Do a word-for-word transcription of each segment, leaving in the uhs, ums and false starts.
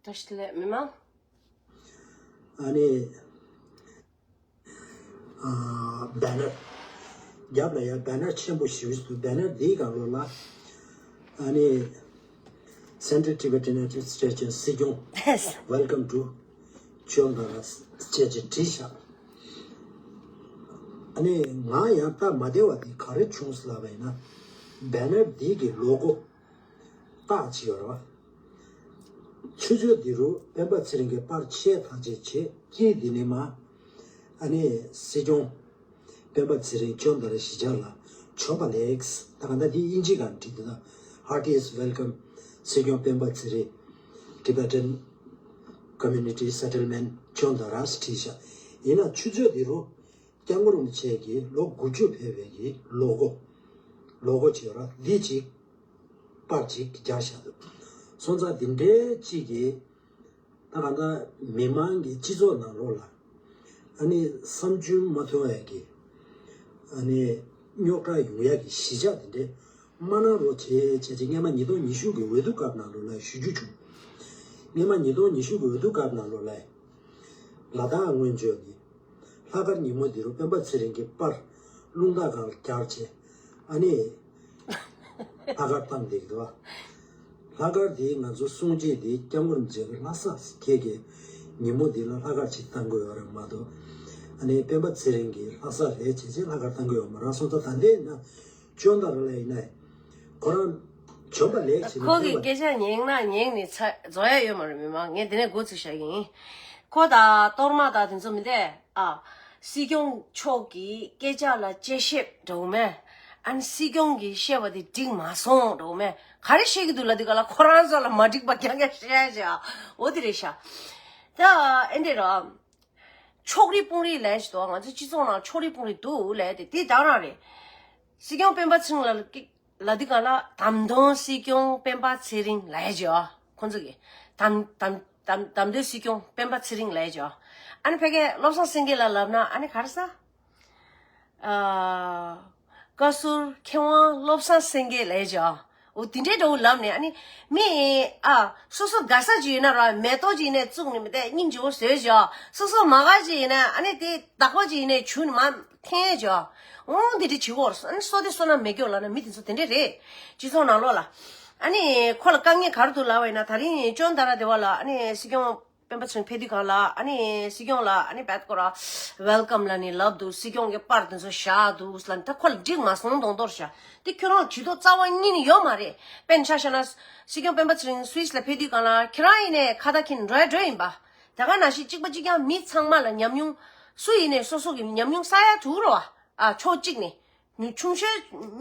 བཀྲ་ཤིས་བདེ་ལེགས་མི་མང་། ཨ་ནི། ཨ། བེ་ནར། རྒྱབ་ལ་ཡ་བེ་ནར་ཆེན་པོ་ཞིག་འདུག་བེ་ནར་འདིའི་སྒང་ལོགས་ལ། ཨ་ནི། Central Tibetan Administration སྲིད་སྐྱོང་། Welcome to ཅོན་དྷ་ར་ཟེར་བྱས་བྲིས་བཞག་ཨ་ནི་ང་ཡང་སྟབས་མ་བདེ་བ་འདི་ག་རེ་བྱུང་ཟེར་ལབ་པ་ཡིན་ན། བེ་ནར་འདི་གི་ལོ་གོ་རྟགས་ཅིག་ཡོད་རེད་བ། ཆུ་ཚོད་འདི་རུ་སྤེན་པ་ཚེ་རིང་གི་པར་ཆད་ཐག་ཆད་བྱས། དཀྱིལ་འདི་ནས་མར་ཨ་ནི་སྲིད་སྐྱོང་སྤེན་པ་ཚེ་རིང་ཅོན་དྷ་ར་གཞིས་ཆགས་ལ་བྱོན་པ་ལེགས། ད་ག་ད་འདི་དབྱིན་ཇི་སྒང་བྲིས་འདུག་ད། Heartiest welcome སྲིད་སྐྱོང་སྤེན་པ་ཚེ་རིང་Tibetan Community Settlement ཅོན་དྷ་ར་བྲིས་བཞག་ཡིན་ན་ཆུ་ཚོད་འདི་རུ་སྐྱབས་མགོན་རིན་པོ་ཆེ་གིས་ལོ་དགུ་བཅུ་ཕེབས་པའི་གི་ལོ་གོ་ལོ་གོ་ཅིག་ཡོད་ར། འདི་ཅིག་པར་ཅིག་རྒྱག་བཞག་འདུག་སོང་ཙང་འདི་འདྲའི་ཅིག་གིས་ད་གང་ལྟར་མི་མང་གི་སྤྱི་ཚོགས་ནང་ལོགས་ལ་ཨ་ནི་བསམ་ཚུལ་མ་མཐུན་ཡ་གི་ཨ་ནི་རྙོག་དྲ་ཡོང་ཡ་གི་གཞིས་ཆགས་འདི་འདྲའི་མ་གནང་རོགས་བྱེད་བྱས་བྱས། སྔས་མ་ཉིས་སྟོང་ཉི་ཤུ་གི་འོས་བསྡུ་སྐབས་ནང་ལོགས་ལ་ཞུ་རྒྱུ་བྱུང་། སྔས་མ་ཉིས་སྟོང་ཉི་ཤུ་གི་འོས་བསྡུ་སྐབས་ནང་ལོགས་ལ་ལ་དྭགས་སྔོན་ཆད་ནས་ལྷག་དཀར་ཉིན་མོ་འདི་རུ་སྤེན་པ་ཚེ་རིང་གི་པར་རླུང་རྟ་སྒང་ལ་བཀྱགས་བྱས་ཨ་ནི་ལྷག་དཀར་བཏང་བསྡད་ཀྱི་འདུག་ལྷག་དཀར་དེ་ང་ཚོ་སྲུང་བྱེད་དེ་སྐྱབས་མགོན་རིན་པོ་ཆེ་གི་ལྷ་ས་ཁྱེད་ཀྱི་ཉིན་མོ་འདི་ལ་ལྷག་དཀར་ཅིག་བཏང་དགོས་ཡོད་རེད་མ་གཏོགས། ཨ་ནི་སྤེན་པ་ཚེ་རིང་གི་ལྷ་ས་རེད་བྱས་བྱས་ལྷག་དཀར་བཏང་དགོས་ཡོད་མ་རེད། སོང་ཙང་ད་ལྟའི་ན་ཅོན་དྷ་ར་ལ་ཡིན་ན་ཁོ་རང་བྱོན་པ་ལེགས་ཞེས་ཁོ་གི་ཕེབས་པ། སྐད་ཆ་ཉན་ན་ཉན་ནས་ཚ་རྫོགས་ཡ་ཡོད་མ་རེད། མི་མང་ངས་དེ་ནས་འགོ་ཚུགས་བཞག་གི་ཡིན། ཁོ་དང་གཏོར་མ་དང་དེ་ཚོ་མི་འདས་ཨ། སྲིད་སྐྱོང་མཆོག་གི་སྐད་ཆ་ལ་དཔྱད་ཞིབ་འགྲོ་མེད། ཨ་ནི་སྲིད་སྐྱོང་གིས་བཤད་པ་དེ་འགྲིག་མ་སོང་འགྲོ་མེད། ག་རེ་བཤད་ཀྱི་འདུག་ལབ་དུས་ག་ལ་ཁོ་རང་ཚོ་ལ་མ་འགྲིག་པ་རྐྱང་རྐྱང་བཤད་བྱ་འོ་དེ་རེད་ཤག་ད་ཨེ་འདྲས་ར། ཕྱོགས་རིས་དཔུང་རིས་ལས་ཞིག་འདུག་ང་ཚོ་སྤྱི་ཚོགས་ནང་ཕྱོགས་རིས་དཔུང་རིས་འདུག་ལས་དེ་དེ་དག་རང་རེད། སྲིད་སྐྱོང་སྤེན་པ་ཚེ་རིང་ལ་ཀི- ལ་འདི་ག་ལ་དམ་དོན་སྲིད་སྐྱོང་སྤེན་པ་ཚེ་རིང་ལས་ཀྱི་ཨ། ཁོང་ཚོ་གི་དམ་དམ་དམ་དམ་དོན་སྲིད་སྐྱོང་སྤེན་པ་ཚེ་རིང་ལས་ཀྱི་ཨ། ཨ་ནི་ཕ་གི་བློ་བཟང་སེང་གེ་ལ་ལབ་ན་ཨ་ནི་ག་རེ་ཟ། ཨ། བཀའ་ཟུར་མཁས་དབང་བློ་བཟང་སེང་གེ་ལས་ཀྱི་ཨ། འོ་དེ་འདྲའི་འདྲ་བོ་ལབ་ནས་ཨ་ནི་མི་ཨ་སོ་སོ་དགའ་ས་ཅིག་ཡོད་ན་ར་མེ་ཏོག་ཅིག་ཡིན་ནས་བཙུགས་ནས་མི་དེ་སྙིང་རྗེ་བོ་བཟོས་ཀྱི་ཨ། སོ་སོ་མ་དགའ་ཅིག་ཡིན་ན་ཨ་ནི་དེ་བདག་པོ་ཅིག་ཡིན་ནས་བྱུགས་ནས་མ། འཐེན་ཡས་ཅིག་ཨ། འོང་འདི་འདྲ་བྱེད་ཀྱི་ཡོད་རེད། ཨ་ནི་སོ་དེ་སོ་ན་མེ་སྒྱོགས་ལབ་ན་མི་དེ་ཚོ་དེ་འདྲ་རེད། སྤྱི་ཚོགས་ནང་ལོགས་ལ། ཨ་ནི་ཁོ་ལ་དཀའ་ངལ་ག་རེ་འདུག་ལབ་པ་ཡིན་ན་ད་རིང་ཅོན་ཏ་ར་དེ་བ་ལ་ཨ་ནི་སྲིད་སྐྱོང་སྤེན་པ་ཚེ་རིང་ཕེབས་དུས་སྒང་ལ་ཨ་ནི་སྲིད་སྐྱོང་ལ་ཨ་ནི་བད་ཀོ་ར་ཝེལ་ཀམ་ལབ་ནས་ལབ་འདུག་སྲིད་སྐྱོང་གི་པར་དེ་ཚོ་བཞག་འདུག་ལབ་ནས་ད་ཁོ་ལ་འགྲིག་མ་སོང་མདོག་མདོག་བྱས། དེ་ཁྱོད་རང་ཇུས་གཏོགས་རྩ་བ་ཉིད་ནས་ཡོད་མ་རེད། དཔེར་ན་ཆ་བཞག་ན་སྲིད་སྐྱོང་སྤེན་པ་ཚེ་རིང་སུད་སི་ལ་ཕེབས་དུས་སྒང་ལ་ཁྱེད་རང་ཡིན་ནའི་ཁ་བརྡ་འཁྱེར་འགྲོ་ཡ་འགྲོ་ཡིན་པ། ད་ག་ནང་བཞིན་གཅིག་པ་གཅིག་རྐྱང་མི་ཚང་མ་ལ་ཉམས་མྱོང་སུ་ཡིན་ནའི་སོ་སོ་གི་ཉམས་མྱོང་བསགས་ཡ་ཐུག་རོགས་ཨ། ཕྱོགས་གཅིག་ནས་མི་ཆུང་ཤོས་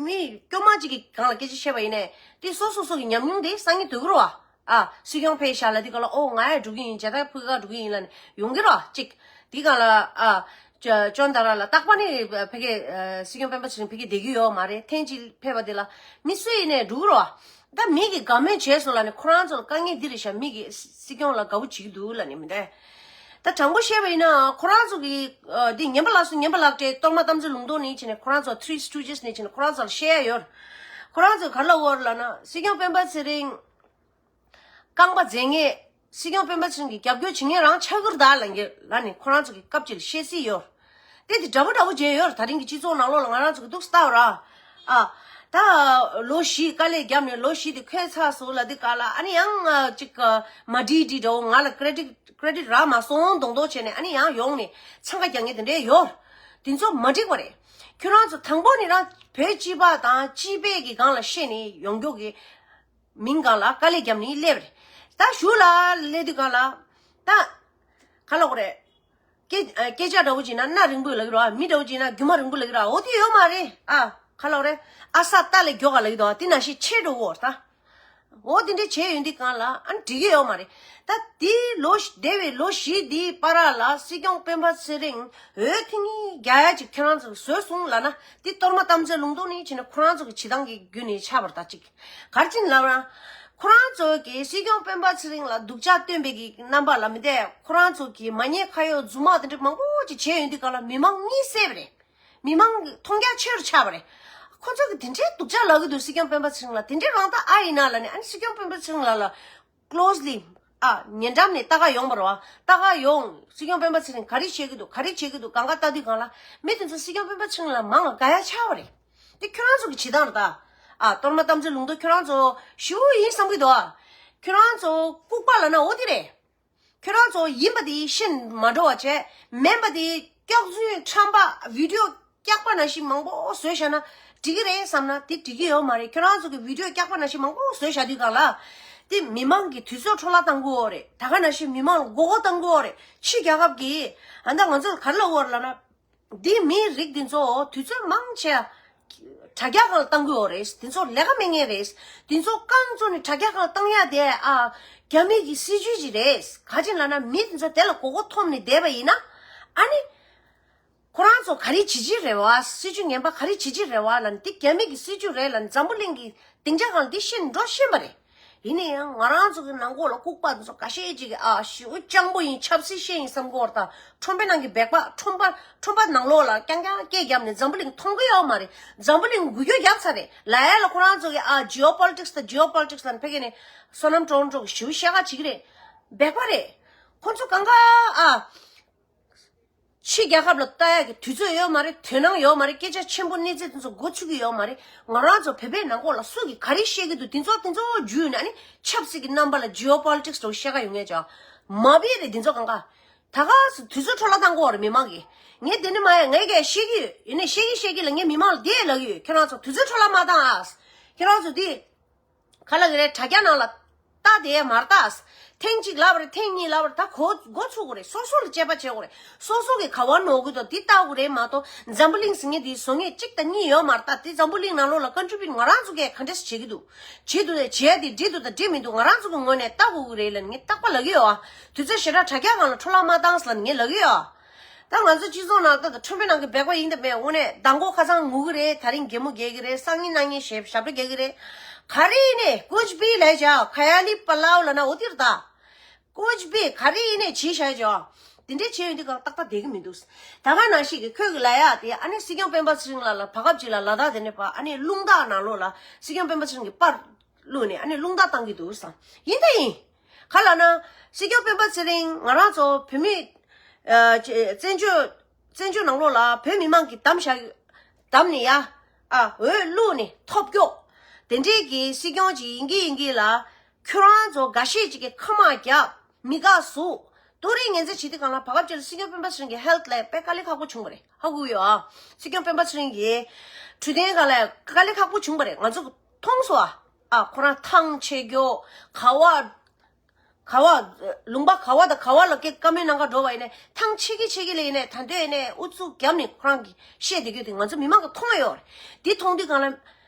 མི་སྐྱོ་མ་གཅིག་གི་སྒང་ལ་སྐད་ཆ་བཤད་པ་ཡིན་ནའི་དེ་སོ་སོ་སོ་གི་ཉམས་མྱོང་དེ་བསགས་ཀྱི་འདུག་རོགས་ཨ། སྲིད་སྐྱོང་ཕེབས་ཤག་ལབ་དུས་སྒང་ལ་ཨོ་ང་ཡང་འགྲོ་གི་ཡིན། མཇལ་དར་ཕུལ་ག་འགྲོ་གི་ཡིན་ལབ་ནས་ཡོང་གི་རོགས་གཅིག་དེ་སྒང་ལ་ཨ། ཅོ- ཅོན་ཏ་ར་ལ་རྟག་པར་ནི་ཕ་གི་ཨ། སྲིད་སྐྱོང་སྤེན་པ་ཚེ་རིང་ཕ་གི་བསྡད་ཀྱི་ཡོད་མ་རེད། ཐེངས་གཅིག་ཕེབས་པ་དེ་ལ་མི་སུ་ཡིན་ནའི་འགྲོ་གི་རོགས་ཨ། ད་མི་གིས་དགའ་མོས་བྱས་སོང་ལབ་ནས་ཁོ་རང་ཚོ་ལ་དཀའ་ངལ་འདི་རེད་ཤག་མི་གིས་སྲིད་སྐྱོང་ལ་དགའ་པོ་བྱེད་ཀྱི་འདུག་ལབ་ནས་མི་འདུག་ད་དྲང་པོ་བཤད་པ་ཡིན་ན་ཁོ་རང་ཚོ་གིས་ཨ། འདི་ངན་པ་ལབ་སོང་ངན་པ་ལབ་སྟེ་གཏོར་མ་དམ་ཚིག་ལུང་རྟོགས་ནས་བྱས་ནས་ཁོ་རང་ཚོ་Three Stooges ནས་བྱས་ནས་ཁོ་རང་ཚོ་ལ་བཤད་ཡ་ཡོད། ཁོ་རང་ཚོ་ག་རེ་ལབ་ཡོད་རེད་ལབ་ན་སྲིད་སྐྱོང་སྤེན་པ་ཚེ་རིང་རྐང་པ་འཛེག་མཁན། སྲིད་སྐྱོང་སྤེན་པ་ཚེ་རིང་གི་རྒྱབ་སྐྱོར་བྱེད་མཁན་རང་ཆགས་ཀྱི་རེད་ད་ལབ་མཁན་ལབ་ནས་ཁོ་རང་ཚོ་གི་སྐབས་ཅིག་ལ་བཤད་སྲིད་ཡོད། དེ་དེ་འདྲ་པོ་འདྲ་པོ་བྱས་ཡོད་རེད། ད་རིང་གི་སྤྱི་ཚོགས་ནང་ལོགས་ལ་ང་རང་ཚོ་གི་འདུག་སེ་ལྟ་བ་ར། ཨ། ད་ལོ་བཞི་དཀའ་ལས་བརྒྱབ་ནས་ལོ་བཞི་དེ་འཁོར་ཚར་སོང་ལབ་དུས་སྒང་ལ་ཨ་ནི་ཡང་ཨ། ཅིག་ཨ། མ་འགྲིག་འགྲིག་འདྲ་བོ་ང་ལ་ཀེ་རེ་ཌིཊ་ཀེ་རེ་ཌིཊ་རག་མ་སོང་མདོག་མདོག་བྱས་ནས་ཨ་ནི་ཡང་ཡོང་ནས་འཚང་ཁ་རྒྱག་མཁན་དེ་འདྲས་ཡོད། དེ་ཚོ་མ་འགྲིག་པ་རེད། ཁྱོད་རང་ཚོ་དང་པོ་ནས་རང་བོད་སྤྱི་པ་དང་སྤྱི་པའི་གི་སྒང་ལ་བཤད་ནས་ཡོང་རྒྱུ་གི་མིང་སྒང་ལ་དཀའ་ལས་བརྒྱབ་ནས་སླེབས་རེད། ད་གཞུག་ལ་སླེབས་དུས་སྒང་ལ་ད་ག་ལབ་དགོས་རེད། སྐད་སྐད་ཆ་འདྲ་བོ་བྱས་ན་སྣ་རིང་པོ་ལབ་ཀྱི་རེད་བ། མི་འདྲ་བོ་བྱས་ན་རྒྱུ་མ་རིང་པོ་ལབ་ཀྱི་རེད་བ། འོ་དེ་ཡོད་མ་རེད་ཨ། ག་ལབ་དགོས་རེད། ཨ་ས་རྟ་ལས་མགྱོགས་ག་ལབ་ཀྱི་འདུག་བ། དེ་ནང་བཞིན་ཆེ་འགྲོ་གི་ཡོད་རེད་ད། འོ་དེ་འདྲ་བྱས་ཡོང་དུས་སྒང་ལ་ཨ་ནི་འགྲིག་གི་ཡོད་མ་རེད། ད་དེའི་ལོ་བཞི་འདས་པའི་ལོ་བཞི་འདིའི་བར་ལ་སྲིད་སྐྱོང་སྤེན་པ་ཚེ་རིང་འོས་ཐེངས་གཉིས་རྒྱག་ཡ་ཅིག་ཁྱོད་རང་ཚོས་བཟོས་སོང་ལབ་ན་དེ་གཏོར་མ་དམ་ཚིག་ལུང་རྟོགས་ནི་བྱས་ནས་ཁོ་རང་ཚོ་གི་བྱེད་སྟངས་ཀྱི་བརྒྱུད་ནས་ཆགས་པ་རེད་ད་ཅིག་ག་རེ་བྱས་ནས་ལབ་ན། ཁོ་རང་ཚོ་གིས་སྲིད་སྐྱོང་སྤེན་པ་ཚེ་རིང་ལ་སྡུག་ཅག་སྟོན་པའི་གི་རྣམ་པ་ལ་མི་བལྟས། ཁོ་རང་ཚོ་གིས་མ་ཉེས་ཁ་གཡོགས་རྫུན་མ་དེ་འདྲ་མང་པོ་ཅིག་བྱས་ཡོང་དུས་སྒང་ལ་མི་མང་གཉིད་སད་པ་རེད། མི་མང་གི་མཐོང་རྒྱ་ཆེ་རུ་ཆགས་པ་རེད། ཁོ་ཚོ་གིས་དེ་འདྲའི་སྡུག་ཅག་ལབ་ཀྱི་འདུག་སྲིད་སྐྱོང་སྤེན་པ་ཚེ་རིང་ལ་དེ་འདྲའི་རང་ད་ཨ་ཡིན་ན་ལབ་ནས་ཨ་ནི་སྲིད་སྐྱོང་སྤེན་པ་ཚེ་རིང་ལ་ལ་ཀློ་སི་ལི་ ཨ་ཉེ་འགྲམ་ནས་ལྟ་ག་ཡོང་བ་རེད་བ། ལྟ་ག་ཡོང་། སྲིད་སྐྱོང་སྤེན་པ་ཚེ་རིང་ག་རེ་བྱེད་ཀྱི་འདུག་ག་རེ་བྱེད་ཀྱི་འདུག་གང་ག་ལྟ་དུས་སྒང་ལ་མི་དེ་ཚོ་སྲིད་སྐྱོང་སྤེན་པ་ཚེ་རིང་ལ་མང་ལ་དགའ་ཡ་ཆགས་པ་རེད། དེ་ཁྱོད་རང་ཚོ་གི་བྱེད་སྟངས་རེད་ད། ཨ་གཏོར་མ་གཏམ་ཚོའི་ལུང་དུ་ཁྱོད་རང་ཚོ་ཞུ་ཡིན་བསམ་གྱི་འདུག་ཨ་ཁྱོད་རང་ཚོ་ལྐུགས་པ་ལབ་ན་འོ་དེ་རེད། ཁྱོད་རང་ཚོ་ཡིན་པ་དེ་ཤེས་མ་འགྲོ་བ་བྱས། མིན་པ་དེ་སྐྱག་རྫུན་ཁྲམ་པ་བི་ཌིའོ་སྐྱག་པ་ནང་བཞིན་མང་པོ་བཟོས་བཞག་ན་འགྲིག་གི་རེད་བསམ་ན་དེ་འགྲིག་གི་ཡོད་མ་རེད། ཁྱོད་རང་ཚོ་གི་བི་ཌིའོ་སྐྱག་པ་ནང་བཞིན་མང་པོ་བཟོས་བཞག་དུས་སྒང་ལ། དེ་མི་མང་གི་དུས་ཚོད་འཕྲོ་བརླག་གཏང་གི་ཡོད་རེད། ད་ག་ནང་བཞིན་མི་མང་ལ་མགོ་སྐོར་གཏང་གི་ཡོད་རེད། ཕྱི་རྒྱལ་ཁབ་ཀྱིས་ཨ་ད་ང་ཚོ་ལ་ག་རེ་ལབ་ཡོད་རེད་ལབ་ན། འདི་མིའི་རིགས་འདི་ཚོ་དུས་ཚོད་མང་ཆེ་དྲ་རྒྱ་སྒང་ལ་བཏང་གི་ཡོད་རེད། འདི་ཚོ་ལས་ཀ་མེད་མཁན་རེད། འདི་ཚོ་རྐང་བཙུགས་ནས་དྲ་རྒྱ་སྒང་ལ་བཏང་ཡ་དེ་ཨ་རྒྱ་མི་གི་སྲིད་ཇུས་ཅིག་རེད། ག་ཅིག་ལབ་ན་མི་འདི་ཚོ་དེ་ལ་མགོ་སྐོར་ཐོབ་ནས་བསྡད་པ་ཡིན་ན་ཨ་ནི་ཁོ་རང་ཚོ་ག་རེ་བྱེད་ཀྱི་རེད་བ། སྲིད་ཇུས་ངན་པ་ག་རེ་བྱེད་ཀྱི་རེད་བ་ལབ་ན་འདི་རྒྱ་མི་གི་སྲིད་ཇུས་རེད་ལབ་ན་འཛམ་བུ་གླིང་གི་སྡིངས་ཆ་སྒང་ལ་འདི་ཤེས་འགྲོ་ཤེས་པ་རེད། ཡིན་ན་ཡང་ང་རང་ཚོ་གི་ནང་ཁོག་ལ་ལྐུགས་པ་འདི་ཚོ་ཁ་ཤས་ཅིག་གིས་ཨ་ཞེ་པོ་སྤྱང་པོ་ཡིན། ཆབ་སྲིད་ཤེས་ཡིན་བསམ་གྱི་ཡོད་རེད་ད། ཁྲོན་པའི་ནང་གི་སྦལ་པ་ཁྲོན་པ་ཁྲོན་པ་ནང་ལོགས་ལ་རྐྱང་རྐྱང་སྐད་བརྒྱབ་ནས་འཛམ་བུ་གླིང་མཐོང་གི་ཡོད་མ་རེད། འཛམ་བུ་གླིང་འགུལ་སྐྱོད་བརྒྱབ་ཚར་རེད། ལ་ཡ་ལ་ཁོ་རང་ཚོ་གིས་ཨ་ཇི་ཨོ་པོ་ལི་ཊིག་སི་དང་ཇི་ཨོ་པོ་ལི་ཊིག་སི་ལབ་ནས་ཕ་གི་ནས་བསོད་ནམས་སྒྲོན་འགྲོ་གིས་ཞེ་པོ་བཤད་ཁ་བྱེད་ཀྱི་རེད། སྦལ་པ་རེད། ཁོ་ཚོ་གང་ག་ཨ། ཕྱི་རྒྱལ་ཁབ་ལ་ལྟ་ཡག་གི་དུས་ཚོད་ཡོད་མ་རེད། དོན་སྣང་ཡོད་མ་རེད། སྐད་ཆ་ཆེན་པོ་གནས་ཚུལ་དེ་ཚོ་མགོ་ཚོད་ཀྱི་ཡོད་མ་རེད། ང་རང་ཚོ་བོད་པའི་ནང་ཁོག་ལ་སུ་གིས་ག་རེ་བཤད་ཀྱི་འདུག་དེ་ཚོ་དེ་ཚོ་བརྒྱུད་ནས་ཨ་ནི་ཆབ་སྲིད་ཀྱི་རྣམ་པ་ལ་ཇི་ཨོ་པོ་ལི་ཊིག་སི་འདྲ་བོ་བཤད་ག་ཡོང་ངེས་ཅག་མ་བི་རེད། དེ་ཚོ་གང་ག་ད་ག་སུ་དུས་ཚོད་འཕྲོ་བརླག་བཏང་གི་ཡོད་རེད་མི་མང་གིས། ངས་དེ་ནི་མ་ཡ་ངས་ཀྱང་བཤད་ཀྱི་ཡོད། ཡིན་ནའི་བཤད་ཀྱི་བཤད་ཀྱི་ལ་ངས་མི་མང་ལ་དེ་ལབ་ཀྱི་ཡོད། ཁྱེད་རང་ཚོ་དུས་ཚོད་འཕྲོ་བརླག་མ་བཏང་ཨ། ཁྱེད་རང་ཚོ་དེ། ག་ལ་གི་རེད། དྲ་རྒྱ་ནང་ལ་ལྟ་དེ་མར་ལྟ། ཐེངས་གཅིག་ལབ་རེད། ཐེངས་གཉིས་ལབ་རེད། ད་གོ་མགོ་ཚུགས་དགོས་རེད། སོ་སོ་ལ་དཔྱད་པ་བྱེད་དགོས་རེད། སོ་སོ་གི་ག་བ་ནོར་གི་འདུག་དེ་ལྟ་དགོས་རེད་མ་གཏོགས་འཛམ་བུ་གླིང་ཟེར་མཁན་དེ་བཟོ་མཁན་གཅིག་དང་གཉིས་ཡོད་མ་རེད། ད་དེ་འཛམ་བུ་གླིང་ནང་ལོགས་ལ་ཀོན་ཊི་བིའུ་ཊི་ང་རང་ཚོ་གིས་ག་འདྲས་བྱེད་ཀྱི་འདུག་བྱེད་འདུག་ལས་བྱེད་དེ་འགྲིག་འདུག་དང་འགྲིག་མི་འདུག་ང་རང་ཚོ་གི་ངོས་ནས་ལྟ་དགོས་ཀྱི་རེད་ལབ་ནས་ངས་རྟག་པར་ལབ་ཀྱི་ཡོད། དུས་ཚོད་ཞེ་དྲག་དྲ་རྒྱ་སྒང་ལ་འཕྲོ་བརླག་མ་བཏང་ཟེར་ལབ་ནས་ངས་ལབ་ཀྱི་ཡོད། ད་ང་ཚོ་སྤྱི་ཚོགས་ནང་ད་ད་ཁྲོན་པའི་ནང་གི་སྦལ་པ་ཡིན་དང་མེད་དངོས་གནས་མདང་དགོང་ཁ་སང་ངུ་གི་རེད། དེ་རིང་གད་མོ་བགད་ཀྱི་རེད། སང་ཉིན་གནངས་ཉིན་ཞབས་ཞབས་བྲོ་རྒྱག་གི་རེད། ག་རེ་ཡིན་ནའི་ཀུཆ་བྷི་ལབ་བྱ་ཁ་ཡ་ལི་པ་ལའོ་ལབ་ན་འོ་དེ་རེད་ད། ཀུཆ་བྷི་ག་རེ་ཡིན་ནའི་བྱེད་བྱ་བྱ། དེ་འདྲའི་བྱེད་ཡོང་དུས་གང་ཏག་ཏག་བསྡད་ཀྱི་མི་འདུག་ད་ག་ནང་བཞིན་གྱི་ཁོས་གི་ལབ་ཡག་དེ་ཨ་ནི་སྲིད་སྐྱོང་སྤེན་པ་ཚེ་རིང་ལགས་ལ་བར་སྐབས་ཅིག་ལ་ལ་དྭགས་དེ་ནས་ཕར་ཨ་ནི་རླུང་རྟ་ནང་ལོགས་ལ་སྲིད་སྐྱོང་སྤེན་པ་ཚེ་རིང་གི་པར་བླུགས་ནས་ཨ་ནི་རླུང་རྟ་བཏང་གི་འདུག་བསམ། ཡིན་ད་ཡིན། ག་ལབ་ན་སྲིད་སྐྱོང་སྤེན་པ་ཚེ་རིང་ང་རང་ཚོ་བོད་མི་ཨ་བཙན་བྱོལ་བཙན་བྱོལ་ནང་ལོགས་ལ་བོད་མི་མང་གིས་བདམས་བཞག་བདམས་ནས་ཡ་ཨ་འོས་བླུགས་ནས་ཐོབ་སྐྱོ་དེ་འདྲས་ཀྱི་སྲིད་སྐྱོང་ཅིག་ཡིན་གྱི་ཡིན་གྱི་ལ། ཁྱོད་རང་ཚོ་འགའ་ཤས་ཅིག་གིས་ཁ་དམག་རྒྱབ། མི་དགའ་བཟོ། ཏོག་རེ་ངན་ཚད་བྱེད་དུས་སྒང་ལ་བར་སྐབས་ཅིག་ལ་སྲིད་སྐྱོང་སྤེན་པ་ཚེ་རིང་གི་ཧེལ་ཐི་ལ་དཔེ་དཀའ་ལས་ཁག་པོ་བྱུང་བ་རེད། ཧ་གོ་གི་ཡོད་ཨ། སྲིད་སྐྱོང་སྤེན་པ་ཚེ་རིང་གི་འཕྲོད་བསྟེན་སྒང་ལ་དཀའ་ལས་ཁག་པོ་བྱུང་བ་རེད། ང་ཚོ་མཐོང་སོང་ཨ། ཨ་ཁོ་རང་ཐང་ཆད་རྒྱུ། ག་བ་ག་བ་ལུང་པ་ག་བ་དང་ག་བ་ལ་སྐད་བཀའ་མོལ་གནང་ག་འགྲོ་བ་ཡིན་ནའི་ཐང་ཆད་ཀྱི་ཆད་ཀྱི་ལ་ཡིན་ནའི་ད་འདོད་ཡིན་ནའི་ཨུ་ཚུགས་བརྒྱབ་ནས་ཁོ་རང་གིས་བཤད་བསྡད་རྒྱུ་དེ་ང་ཚོ་མི་མང་གིས་མཐོང་ཡོད་རེད། དེ་མཐོང་དུས་སྒང་ལ།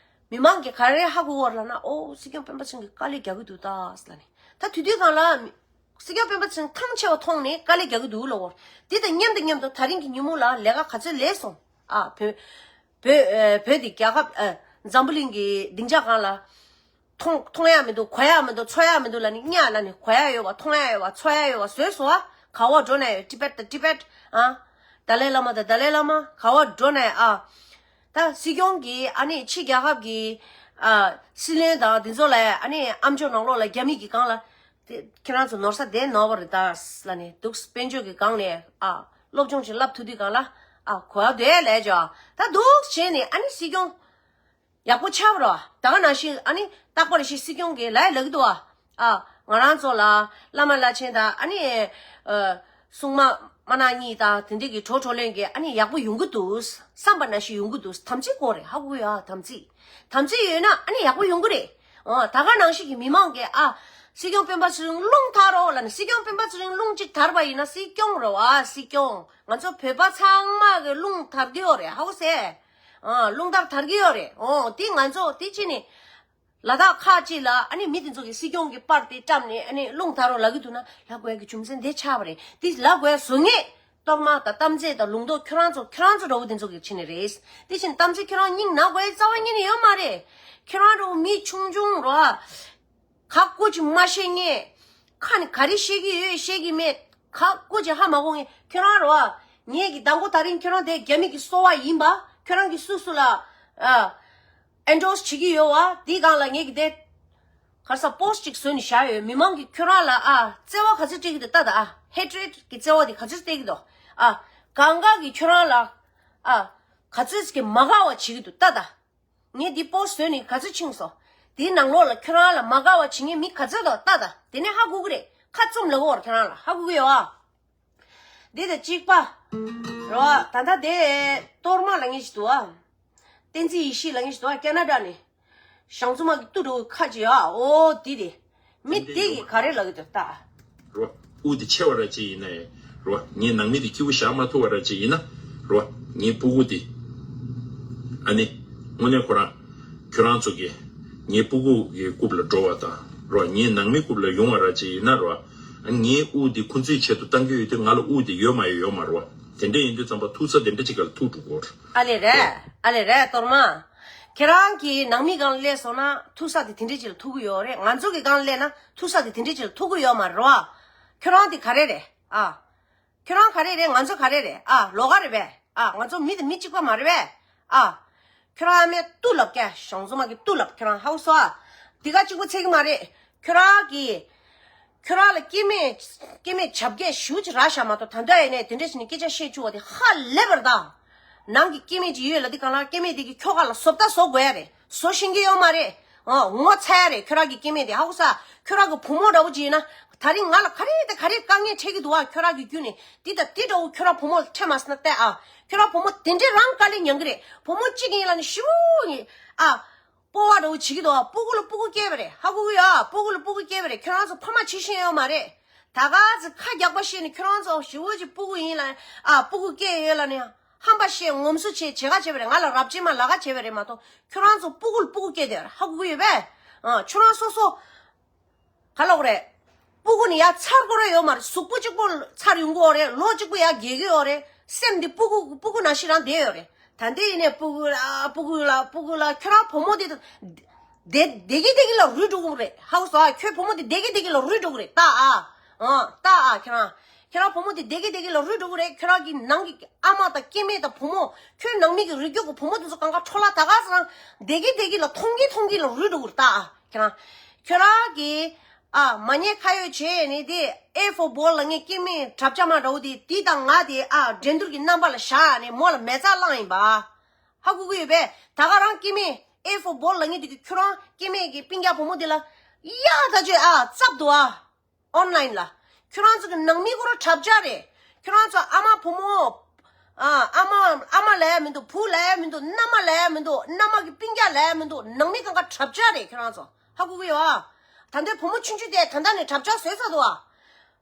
མི་མང་གིས་ག་རེ་ཧ་གོ་བར་ལབ་ན། ཨོ་སྲིད་སྐྱོང་སྤེན་པ་ཚེ་རིང་གིས་དཀའ་ལས་རྒྱག་གི་འདུག་ད་ཟེར་ལབ་ནས། ད་དུས་དུས་སྒང་ལ་སྲིད་སྐྱོང་སྤེན་པ་ཚེ་རིང་ཐང་ཆད་པ་མཐོང་ནས་དཀའ་ལས་རྒྱག་གི་འདུག་ལབ་བོར། དེ་དང་མཉམ་དུ་མཉམ་དུ་ད་རིང་གི་ཉིན་མོ་ལ་ལས་ཀ་ག་ཚོད་ལས་སོང་ཨ། བོད་བོད་ཨ་བོད་དེ་རྒྱལ་ཁབ་ཨ་འཛམ་བུ་གླིང་གི་སྡིངས་ཆ་སྒང་ལ་མཐོང་མཐོང་ཡག་མི་འདུག་གོ་ཡག་མི་འདུག་ཚོར་ཡག་མི་འདུག་ལབ་ནས་གཉའ་ལབ་ནས་གོ་ཡག་ཡོད་པ་མཐོང་ཡག་ཡོད་པ་ཚོར་ཡག་ཡོད་པ་བཟོས་སོང་ཨ། ག་བ་འགྲོ་ན་ཡོད། ཏི་པེད་དང་ཏི་པེད་ཨ། ཏཱ་ལའི་བླ་མ་དང་ཏཱ་ལའི་བླ་མ་ག་བ་འགྲོ་ན་ཡོད་ཨ། ད་སྲིད་སྐྱོང་གིས་ཨ་ནི་ཕྱི་རྒྱལ་ཁབ་ཀྱི་ཨ་སྲིད་བློན་དང་དེ་ཚོ་ལ་ཨ་ནི་ཨ་མཆོག་ནང་ལོགས་ལ་རྒྱ་མི་གི་སྒང་ལ་དེ་ཁྱེད་རང་ཚོ་ནོར་ས་དེ་ནོར་བ་རེད་ད་ལབ་ནས་འདུག་དཔལ་འབྱོར་གྱི་སྒང་ནས་ཨ་སློབ་སྦྱོང་ཅིག་བསླབ་ཐུབ་དུས་སྒང་ལ་ཨ་གོ་བ་དེ་ལས་ཅོ་ད་འདུག་བྱས་ནས་ཨ་ནི་སྲིད་སྐྱོང་ཡག་པོ་ཆགས་པ་རེད་བ། ད་ག་ནང་བཞིན་ཨ་ནི་རྟག་པར་ཞིག་སྲིད་སྐྱོང་གིས་ལབ་ལབ་ཀྱི་འདུག་བ། ཨ་ང་རང་ཚོ་ལ་བླ་མ་བླ་ཆེན་དང་ཨ་ནི་ཨ་སྲུང་མ་དམར་ནག་གཉིས་དང་དེ་འདྲས་ཀྱི་གྲོས་གྲོས་གླེང་གིས་ཨ་ནི་ཡག་པོ་ཡོང་གི་འདུག་བསམ་པ་ནང་བཞིན་ཡོང་གི་འདུག་དམ་ཚིག་དགོས་རེད། ཧ་གོ་ཡ། དམ་ཚིག་དམ་ཚིག་ཡོད་ན་ཨ་ནི་ཡག་པོ་ཡོང་གི་རེད། ཨོ་ད་ག་ནང་བཞིན་གྱི་མི་མང་གིས་ཨ་སྲིད་སྐྱོང་སྤེན་པ་ཚེ་རིང་རླུང་དར་རོགས་ལབ་ནས། སྲིད་སྐྱོང་སྤེན་པ་ཚེ་རིང་རླུང་གཅིག་དར་བ་ཡིན་ན་སྲིད་སྐྱོང་རེད་བ། སྲིད་སྐྱོང་ང་ཚོ་བོད་པ་ཚང་མ་གི་རླུང་དར་གི་ཡོད་རེད། ཧ་གོ་སེ། ཨ་རླུང་དར་དར་གི་ཡོད་རེད། ཨོ་དེ་ང་ཚོ་དེ་ཅི་ནས། ལ་དྭགས་ཁག་ཅིག་ལ་ཨ་ནི་མི་དེ་ཚོ་གིས་སྲིད་སྐྱོང་གི་པར་དེ་བཀྲམ་ནས་ཨ་ནི་རླུང་དར་རོགས་ལབ་གི་འདུག་ན་ལབ་དགོས་ཀྱི་རྒྱུ་མཚན་དེ་ཆགས་པ་རེད། དེ་ལབ་དགོས་བཟོ་ངེས་གཏོར་མ་དང་གཏམ་ཚད་དང་ལུང་རྟོགས་ཁྱོད་རང་ཚོ་ཁྱོད་རང་ཚོ་འདྲ་བོ་དེ་ཚོ་གིས་བྱེད་ནི་རེད། དེ་བཞིན་གཏམ་ཚད་ཁྱོད་རང་སྙིང་ན་དགོས་རྩ་བ་ཉིད་ནས་ཡོད་མ་རེད། ཁྱོད་རང་འདྲ་བོ་མི་ཆུང་ཆུང་རོ། ག་སྐོར་ཅིག་མ་ཤེས་ངེས། ཁ་ནས་ག་རེ་བཤད་ཀྱི་ཡོད་ཤེས་ཀྱི་མེད། ག་སྐོར་ཅིག་ཧ་མ་གོ་ངེས། ཁྱོད་རང་རོ། ངེད་ཀྱི་མདང་དགོང་དག་རིང་ཁྱོད་རང་དེ་རྒྱ་མི་གི་སོ་པ་ཡིན་པ། ཁྱོད་རང་གི་སུ་སུ་ལ་ཨ་ཨེན་ཌོར་སི་བྱེད་ཀྱི་ཡོད་བ། དེའི་སྒང་ལ་ངེད་ཀྱི་དེ་ ག་རེ་ཟ་པོ་སི་ཊི་ཅིག་བཟོས་ནས་བཞག་ཡོད། མི་མང་གིས་ཁྱོད་རང་ལ་ཨ་བརྩེ་བ་ག་ཚོད་སྤྲད་ཀྱི་འདུག་ལྟ་ད། ཨ་ཧེ་ཊི་རེ་ཌི་གི་བརྩེ་བ་དེ་ག་ཚོད་སྤྲད་ཀྱི་འདུག་ཨ་གང་ག་གིས་ཁྱོད་རང་ལ་ཨ་ག་ཚོད་ཀྱི་མ་དགའ་བ་བྱེད་ཀྱི་འདུག་ལྟ་ད། ངས་འདི་པོ་སི་ཊི་བཟོས་ནས་ག་ཚོད་ཕྱིན་སོང་། དེའི་ནང་ལོགས་ལ་ཁྱོད་རང་ལ་མ་དགའ་བ་བྱེད་མཁན་མི་ག་ཚོད་འདུག་ལྟ་ད། དེ་ནས་ཧ་གོ་གི་རེད། ཁ་བཙུམ་ལབ་གོ་བར་ཁྱོད་རང་ལ་ཧ་གོ་གི་ཡོད་ཨ། འདི་དང་གཅིག་པ། རོ། ད་ལྟ་དེ་གཏོར་མ་ལ་ངེས་ཤིག་འདུག་ཨ། བསྟན་འཛིན་ཡེ་ཤེས་ལ་ངེས་ཤིག་འདུག་ཨ། ཀེ་ན་ཌ་ནས། ཞང་བཙུན་མ་གི་ཏུ་འགྲོ་ཁ་ཅིག་ཨ། ཨོ་དེ་དེ། མི་དེ་གི་ག་རེ་ལབ་གི་འདུག་ལྟ། རོ། དབུགས་དེ་ཆེ་བ་ར་ཅིག་ཡིན་ན་ཡང་། རོ། ངའི་ནང་མི་དེ་སྐྱིད་པོ་བཞག་མ་ཐུབ་པ་ར་ཅིག་ཡིན་ན། རོ། ངའི་སྤུ་གུ་དེ། ཨ་ནི། དངོས་གནས་ཁོ་རང་། ཁྱོད་རང་ཚོ་གིས། ངའི་སྤུ་གུ་གི་རྐུབ་ལ་འགྲོ་བ་དང་། རོ། ངའི་ནང་མི་རྐུབ་ལ་ཡོང་བ་ར་ཅིག་ཡིན་ན་རོ། ངའི་དབུགས་འདི་ཁོ་ཚོའི་ཆེད་དུ་བཏང་གི་ཡོད་དུས་ང་ལ་དབུགས་འདི་ཡོད་མ་ཡོད་ཡོད་མ་རེད་བ། དེ་འདྲ་ཡིན་དུས་ཙམ་པ་ཐུག་ས་དེ་འདྲ་ཅིག་ག་ལ་ཐུག་འགྲོ་གི་ཡོད་རེད། ཨ་ལེ་རེད། ཨ་ལེ་རེད། གཏོར་མ། ཁྱེད་རང་གི་ནང་མི་སྒང་ལ་སླེབས་སོང་ན་ཐུག་ས་དེ་དེ་འདྲ་ཅིག་ལ་ཐུག་གི་ཡོད་རེད། ང་ཚོ་གི་སྒང་ལ་སླེབས་ན་ཐུག་ས་དེ་དེ་འདྲ་ཅིག་ལ་ཐུག་གི་ཡོད་མ་རེད་བ། ཁྱོད་རང་དེ་ག་རེ་རེད་ཨ། ཁྱོད་རང་ག་རེ་རེད། ང་ཚོ་ག་རེ་རེད་ཨ། ལོགས་ཀ་རེད་པས་ཨ། ང་ཚོ་མི་དང་མི་གཅིག་པ་མ་རེད་པས་ཨ། ཁྱོད་རང་ཨ་མའི་ཏུ་ལབ་ཀྱ། ཞང་བཙུན་མ་གི་ཏུ་ལབ། ཁྱོད་རང་ཧ་གོ་སོང་ཨ། འདི་ག་གཅིག་པུ་ཚད་ཀྱི་མ་རེད། ཁྱོད་རང་གི། ཁྱོད་རང་ལ་སྐྱེ་དམན། སྐྱེ་དམན་བྱ་བརྒྱད་ཞུ་ཅིག་རག་བཞག་མ་གཏོགས། ད་ལྟ་ཡིན་ནས་དེ་འདྲ་བྱས་ནས་སྐད་ཆ་བཤད་བཅུག་པ་དེ་ཧ་ལས་པར་གདའ། ནང་གི་སྐྱེ་དམན་ཅིག་ཡོད་ལ་དེ་གང་ལ་སྐྱེ་དམན་དེ་གི་ཁྱོ་ག་ལ་བཟོ་ལྟ་བཟོ་དགོས་ཡ་རེད། བཟོ་ཤེས་ཀྱི་ཡོད་མ་རེད། ཨོ་ངོ་ཚ་ཡ་རེད། ཁྱོད་རང་གི་སྐྱེ་དམན་དེ་ཧ་གོ་ས། ཁྱོད་རང་གི་བུ་མོ་འདྲ་བོ་ཅིག་ཡིན་ན། ད་རིང་ང་ལ་ག་རེ་དང་ག་རེ་དཀའ་ངལ་འཕྲད་ཀྱི་འདུག་ཨ། ཁྱོད་རང་གི་བརྒྱུད་ནས་འདི་དང་འདི་འདྲ་བོ་ཁྱོད་རང་བུ་མོ་ལ་འཕྲད་མ་སོང་ན་ལྟ་ཨ། ཁྱོད་རང་བུ་མོ་དེ་འདྲའི་རང་དཀའ་ལས་མྱངས་ཀྱི་རེད། བུ་མོ་གཅིག་ཡིན་ལ་ནི་ཞུ་ཡིན་ཨ། སྤོ་བ་འདྲ་བོ་བྱེད་ཀྱི་འདུག་ཨ། སྤུ་གུ་ལ་སྤུ་གུ་སྐྱེས་པ་རེད། ཧ་གོ་གི་ཡོད་ཨ། སྤུ་གུ་ལ་སྤུ་གུ་སྐྱེས་པ་རེད། ཁྱོད་རང་ཚོ་ཕ་མ་བྱེད་ཤེས་ཡོད་མ་རེད། ད་ག་ཚོད་ཁ་རྒྱག་པ་བཤད་ནས་ཁྱོད་རང་ཚོ་ཞུ་བོ་ཅིག་སྤུ་གུ་ཡིན་ལ་ཨ། སྤུ་གུ་སྐྱེས་ཡོད་ལ་ནི། ཧམ་པ་བཤད་ངོམ་སོ་བྱེད་བྱེད་ག་བྱེད་པ་རེད། ང་ལ་རབ་བྱེད་མ་ལ་ག་བྱེད་པ་རེད་མ་གཏོགས། ཁྱོད་རང་ཚོ་སྤུ་གུ་ལ་སྤུ་གུ་སྐྱེས་དེ་ཧ་གོ་གི་ཡོད་པས། ཨ། ཁྱོད་རང་སོ་སོ། ག་ལོག་རེད། སྤུ་གུ་ནི་ཡ་ཚར་དགོས་རེད་ཡོད་མ་རེད། གཟུགས་པོ་གཅིག་པོ་ཚར་ཡོང་གི་ཡོད་རེད། ལོ་གཅིག་པོ་ཡ་རྒས་གི་ཡོད་རེད། སེམས་འདི་སྤུ་གུ་སྤུ་གུ་ནང་བཞིན་རང་བསྡད་ཡོད་རེད། ད་འདི་ཡིན་ནས་སྤུ་གུ་ལ་སྤུ་གུ་ལ་སྤུ་གུ་ལ་ཁྱོད་རང་བུ་མོ་འདི་བསྡད་བསྡད་ཀྱི་བསྡད་ཀྱི་ལ་རུལ་འགྲོ་གི་རེད། ཧ་གོ་སོང་ཨ། ཁྱོད་བུ་མོ་འདི་བསྡད་ཀྱི་བསྡད་ཀྱི་ལ་རུལ་འགྲོ་གི་རེད། ལྟ་ཨ། ཨ། ལྟ་ཨ་ཁྱོད་རང་། ཁྱོད་རང་བུ་མོ་དེ་བསྡད་ཀྱི་བསྡད་ཀྱི་ལ་རུལ་འགྲོ་གི་རེད། ཁྱོད་རང་གི་ནང་གི་ཨ་མ་དང་སྐྱེ་དམན་དང་བུ་མོ། ཁྱོད་ནང་མི་གི་རིགས་རྒྱུད་ཀྱི་བུ་མོ་དེ་ཚོ་གང་ག་འཕྲོ་བརླག་ད་ག་ཚོད་རང་བསྡད་ཀྱི་བསྡད་ཀྱི་ལ་མཐོང་གི་མཐོང་གི་ལ་རུལ་འགྲོ་གི་རེད། ད་ཨ་ཁྱོད་རང་། ཁྱོད་རང་གི་ཨ་མ་ཉེས་ཁ་གཡོགས་བྱས་ནས་དེ་A for ball ལ་ངས་སྐྱེ་དམན་གྲབས་ཆ་མ་འདྲ་བོ་དེ་དེ་དང་ང་དེ་ཨ་འགྲན་བསྡུར་གྱི་རྣམ་པ་ལ་བཞག་ནས་མོ་ལ་མེ་བཙའ་བླངས་ཡིན་པ། ཧ་གོ་གི་ཡོད་པས། ད་ག་རང་སྐྱེ་དམན་A for ball ལ་ངས་དེ་གི་ཁྱོད་རང་སྐྱེ་དམན་གི་སྤུན་ཀྱག་བུ་མོ་དེ་ལ་ཡ་ད་ཅོས་ཨ་བཙབ་འདུག་ཨ། ཨོན་ལན་ལ། ཁྱོད་རང་ཚོ་གི་ནང་མི་ཁོ་རང་གྲབས་ཆ་རེད། ཁྱོད་རང་ཚོ་ཨ་མ་བུ་མོ། ཨ་ཨ་མ་ཨ་མ་ལབ་ཡ་མི་འདུག་བུ་ལབ་ཡ་མི་འདུག་མནའ་མ་ལབ་ཡ་མི་འདུག་མནའ་མ་གི་སྤུན་ཀྱག་ལབ་ཡ་མི་འདུག་ནང་མི་གང་ག་གྲབས་ཆ་རེད། ཁྱོད་རང་ཚོ་ཧ་གོ་གི་ཡོད་ཨ། ད་ལྟའི་བུ་མོ་ཆུང་ཆུང་དེ་ད་ལྟ་ནས་གྲབས་ཆ་བཟོས་ཚར་འདུག་ཨ།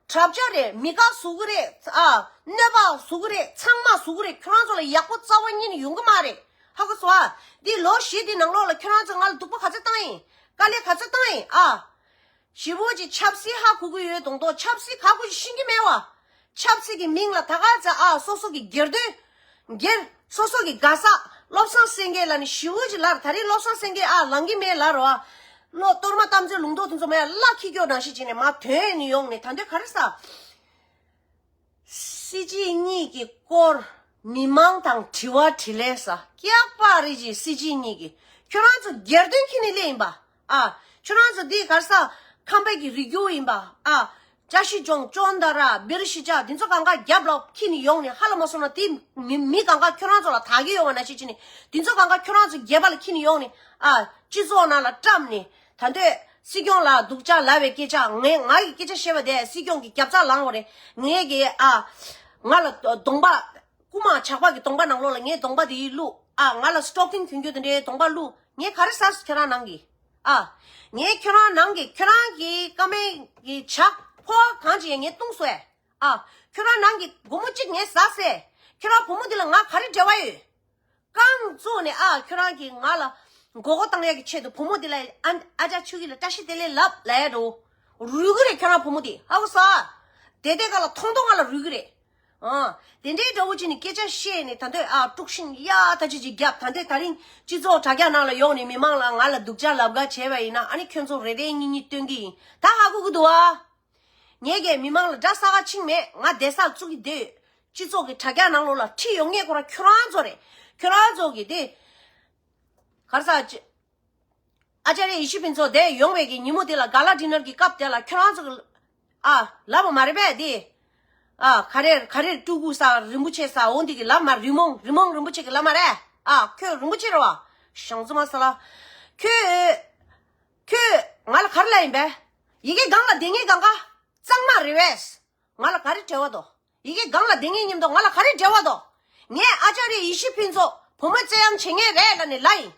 གྲབས་ཆ་རེད། མི་དགའ་བཟོ་གི་རེད་ཨ། གནོད་པ་བཟོ་གི་རེད། ཚང་མ་བཟོ་གི་རེད། ཁྱོད་རང་ཚོ་ལ་ཡག་པོ་རྩ་བ་ཉིད་ནས་ཡོང་གི་མ་རེད། ཧ་གོ་སོང་ཨ། འདི་ལོ་བཞི་འདི་ནང་ལོགས་ལ་ཁྱོད་རང་ཚོ་ང་ལ་སྡུག་པོ་ག་ཚོད་བཏང་ཡིན། དཀའ་ལས་ག་ཚོད་བཏང་ཡིན་ཨ། ཞི་བོ་ཅིག་ཆབ་སྲིད་ཧ་གོ་གི་ཡོད་མདོག་མདོག་ཆབ་སྲིད་ག་གོ་ཅིག་ཤེས་ཀྱི་མེད་བ། ཆབ་སྲིད་ཀྱི་མིང་ལ་ད་ག་ཚ་ཨ་སོ་སོ་གི་སྒེར་དོན། སྒེར། སོ་སོ་གི་དགའ་ས། བློ་བཟང་སེང་གེ་ལ་ནི་ཞི་བོ་ཅིག་ལར་ད་རེས་བློ་བཟང་སེང་གེ་ཨ་ལང་གི་མེད་ལར་བ། བློ་གཏོར་མ་དམ་ཚིག་ལུང་རྟོགས་དེ་ཚོ་མ་ཡ་བླ་ཁྱི་སྐྱོ་ནང་བཞིན་བྱས་ནས་མ་དོན་ནི་ཡོང་ནས་ད་འདོད་ག་རེ་ས། སྲིད་སྤྱི་གཉིས་ཀྱི་སྐོར་མི་མང་དང་དྲི་བ་དྲིས་ལན་ས་སྐྱག་པ་རེད་ཅིག་སྲིད་སྤྱི་གཉིས་ཀྱི་ཁྱོད་རང་ཚོ་སྒེར་དོན་ཁྱེར་ནས་སླེབས་ཡིན་པ། ཨ། ཁྱོད་རང་ཚོ་འདི་གར་ས་ཁམས་པའི་གི་རིགས་རྒྱུད་ཡིན་པ། ཨ། ཅ་ཤི་ཅོང་ཅོན་ད་ར་བེ་རི་ཤི་ཅ་འདི་ཚོ་གང་ག་རྒྱབ་ལ་ཁྱེར་ནས་ཡོང་ནས་ཧ་ལ་མ་སོང་ན་དེ་མི་མི་གང་ག་ཁྱོད་རང་ཚོ་ལ་དག་གི་ཡོང་བ་ན་ཤེས་ཅི་ནས་འདི་ཚོ་གང་ག་ཁྱོད་རང་ཚོ་རྒྱབ་ལ་ཁྱེར་ནས་ཡོང་ནས། ཨ། སྤྱི་ཚོགས་ནང་ལ་བཀྲམ་ནས་ད་འདོད་སྲིད་སྐྱོང་ལ་སྡུག་ཅག་ལབ་པའི་སྐད་ཆ། ངས་ང་གི་སྐད་ཆ་བཤད་པ་དེ་སྲིད་སྐྱོང་གི་རྒྱབ་རྩ་ལངས་པ་རེད། ངས་གི་ཨ། ང་ལ་གདོང་པ། རྐུ་མ་ཇག་པ་གི་གདོང་པ་ནང་ལོགས་ལ་ངའི་གདོང་པ་དེ་ཡིས་བླུགས། ཨ། ང་ལ་སི་ཊོག་ཀིང་གྱོན་རྒྱུ་དེ་འདྲའི་གདོང་པ་བླུགས། ངས་ག་རེ་ཟ་སོང་ཁྱོད་རང་ནང་གི། ཨ། ངས་ཁྱོད་རང་ནང་གི་ཁྱོད་རང་གི་ཀ་མེད་གི་ཇག་ཕོ་གང་ཅི་ཡང་ངས་བཏུང་སོང་ཨེ། ཨ། ཁྱོད་རང་ནང་གི་སྒོར་མོ་གཅིག་ངས་ཟ་སོང་ཨེ། ཁྱོད་རང་བུ་མོ་འདི་ལ་ང་ག་རེ་འབྲེལ་བ་ཡོད། རྐང་བཙུགས་ནས་ཨ་ཁྱོད་རང་གིས་ང་ལ་མགོ་སྐོར་བཏང་ཡག་གི་ཆེད་དུ་བུ་མོ་འདི་ལ་ཨ་ཨ་ཅག་ཆུ་གི་ལ་བཀྲ་ཤིས་བདེ་ལེགས་ལབ་ལབ་ཡ་འགྲོ། རུལ་གི་རེད་ཁྱོད་རང་བུ་མོ་འདི་ཧ་གོ་སོང་ཨ། དེ་དེ་ག་ལ་ཐོང་ཐོང་ང་ལ་རུལ་གི་རེད། ཨ། དེ་འདྲའི་འདྲ་བོ་ཅིག་ནི་སྐད་ཆ་བཤད་ནས་ད་འདོད་ཨ་དཀྲུག་ཤིང་ཡ་ད་ཅི་ཅིག་རྒྱབ། ད་འདོད་ད་རིང་སྤྱི་ཚོགས་དྲ་རྒྱ་ནང་ལ་ཡོང་ནས་མི་མང་ལ་ང་ལ་སྡུག་ཅག་ལབ་ག་བྱས་པ་ཡིན་ན་ཨ་ནི་ཁྱོད་ཚོ་རེ་རེ་གཉིས་གཉིས་སྟོན་གི་ཡིན། ད་ཧ་གོ་གི་འདུག་ཨ། ངས་ཀྱིས་མི་མང་ལ་དགྲ་ས་ག་ཕྱིན་མེད། ང་བསྡད་ས་བཙུགས་ཀྱི་བསྡད་ཡོད། སྤྱི་ཚོགས་ཀྱི་དྲ་རྒྱ་ནང་ལོགས་ལ་ཁྲིད་ཡོང་མཁན་ཁོ་རང་ཁྱོད་རང་ཚོ་རེད། ཁྱོད་རང་ཚོ་གིས་དེ་ག་རེ་ཟ་ཅི། ཨ་ཅཱརྱ་ཡེ་ཤེས་ཕུན་ཚོགས་དེ་ཡོང་བའི་གི་ཉིན་མོ་དེ་ལ་ག་ལ་ཌི་ནར་གི་སྐབས་དེ་ལ་ཁྱོད་རང་ཚོ་གི་ཨ་ལབ་པ་མ་རེད་པས་དེ། ཨ་ག་རེ་ག་རེ་སྤྲུལ་སྐུ་ས་རིན་པོ་ཆེ་ས་འོ་འདི་གི་ལབ་མ་རི་མོང་རི་མོང་རིན་པོ་ཆེ་གི་ལབ་མ་རེད། ཨ་ཁྱོད་རིན་པོ་ཆེ་རེད་བ། ཞང་ཙི་མ་ས་ལ། ཁྱོད་ཁྱོད་ང་ལ་ག་རེ་ལབ་ཡིན་པས། ཡི་གེ་སྒང་ལ་བསྡད་ངེས་སྒང་ག་གཙང་མ་རེད་བས། ང་ལ་ག་རེ་འབྲེལ་བ་དོ། ཡི་གེ་སྒང་ལ་བསྡད་ངེས་མཉམ་དུ་ང་ལ་ག་རེ་འབྲེལ་བ་དོ། ངས་ཨ་ཅཱརྱ་ཡེ་ཤེས་ཕུན་ཚོགས་བུ་མོ་བཙལ་ཡང་བྱེད་ངེས་རེད་ལབ་ནས་ལབ་ཡིན།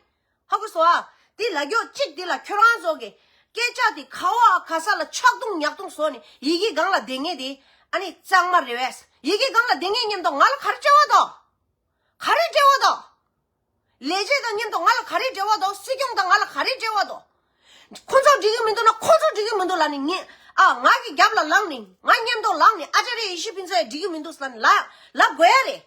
ཧ་གོ་སོང་ཨ། དེ་ལ་རྒྱོ་གཅིག་དེ་ལ་ཁྱོད་རང་ཚོ་གི་སྐད་ཆ་དེ་ག་བ་ག་ས་ལ་ཆག་རྡུང་ཉག་རྡུང་བཟོ་ནས་ཡི་གེ་སྒང་ལ་བསྡད་ངེས་དེ་ཨ་ནི་གཙང་མ་རེད་བས། ཡི་གེ་སྒང་ལ་བསྡད་ངེས་མཉམ་དུ་ང་ལ་ག་རེ་འབྲེལ་བ་དོ། ག་རེ་འབྲེལ་བ་དོ། ལས་བྱེད་དང་མཉམ་དུ་ང་ལ་ག་རེ་འབྲེལ་བ་དོ། སྲིད་སྐྱོང་དང་ང་ལ་ག་རེ་འབྲེལ་བ་དོ། ཁོ་ཚོ་འགྲིག་གི་མི་འདུག་ན་ཁོ་ཚོ་འགྲིག་གི་མི་འདུག་ལབ་ནས་ངས་ཨ་ང་གི་རྒྱབ་ལ་ལངས་ནས་ང་མཉམ་དུ་ལངས་ནས་ཨ་ཅཱརྱ་ཡེ་ཤེས་ཕུན་ཚོགས་ཡ་འགྲིག་གི་མི་འདུག་ལབ་ནས་ལབ་ལབ་དགོས་ཡ་རེད།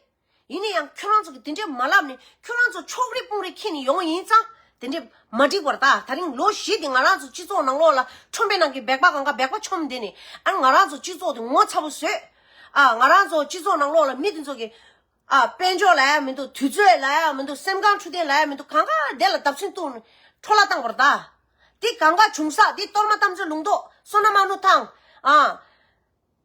ཡིན་ན་ཡང་ཁྱོད་རང་ཚོ་གི་དེ་འདྲས་མ་ལབ་ནས་ཁྱོད་རང་ཚོ་ཕྱོགས་རིས་དཔུང་རིས་འཁྱེར་ནས་ཡོང་ཡིན་ཙང་དེ་འདྲས་མ་འགྲིག་པར་ད་ད་རིང་ལོ་བཞི་དེ་ང་རང་ཚོ་སྤྱི་ཚོགས་ནང་ལོགས་ལ་ཁྲོམ་པའི་ནང་གི་སྦེག་པ་གང་ག་སྦེག་པ་མཆོངས་བསྡད་ནས་ཨ་ང་རང་ཚོ་སྤྱི་ཚོགས་དེ་ངོ་ཚ་པོ་བཟོས། ཨ་ང་རང་ཚོ་སྤྱི་ཚོགས་ནང་ལོགས་ལ་མི་དེ་ཚོ་གི་ཨ་དཔལ་འབྱོར་ལབ་ཡ་མི་འདུག་དུས་ཚོད་ལབ་ཡ་མི་འདུག་སེམས་ཁམས་འཕྲོད་བསྟེན་ལབ་ཡ་མི་འདུག་གང་ག་དེ་ལ་བརྡབ་ཆེན་བཏང་ནས་འཕྲོ་བརླག་བཏང་བར་ད། དེ་གང་ག་བྱུང་ས་དེ་གཏོར་མ་གཏམ་ཚོའི་ལུང་རྟོགས་བསོད་ནམས་དམར་ནུ་ཐང་ཨ།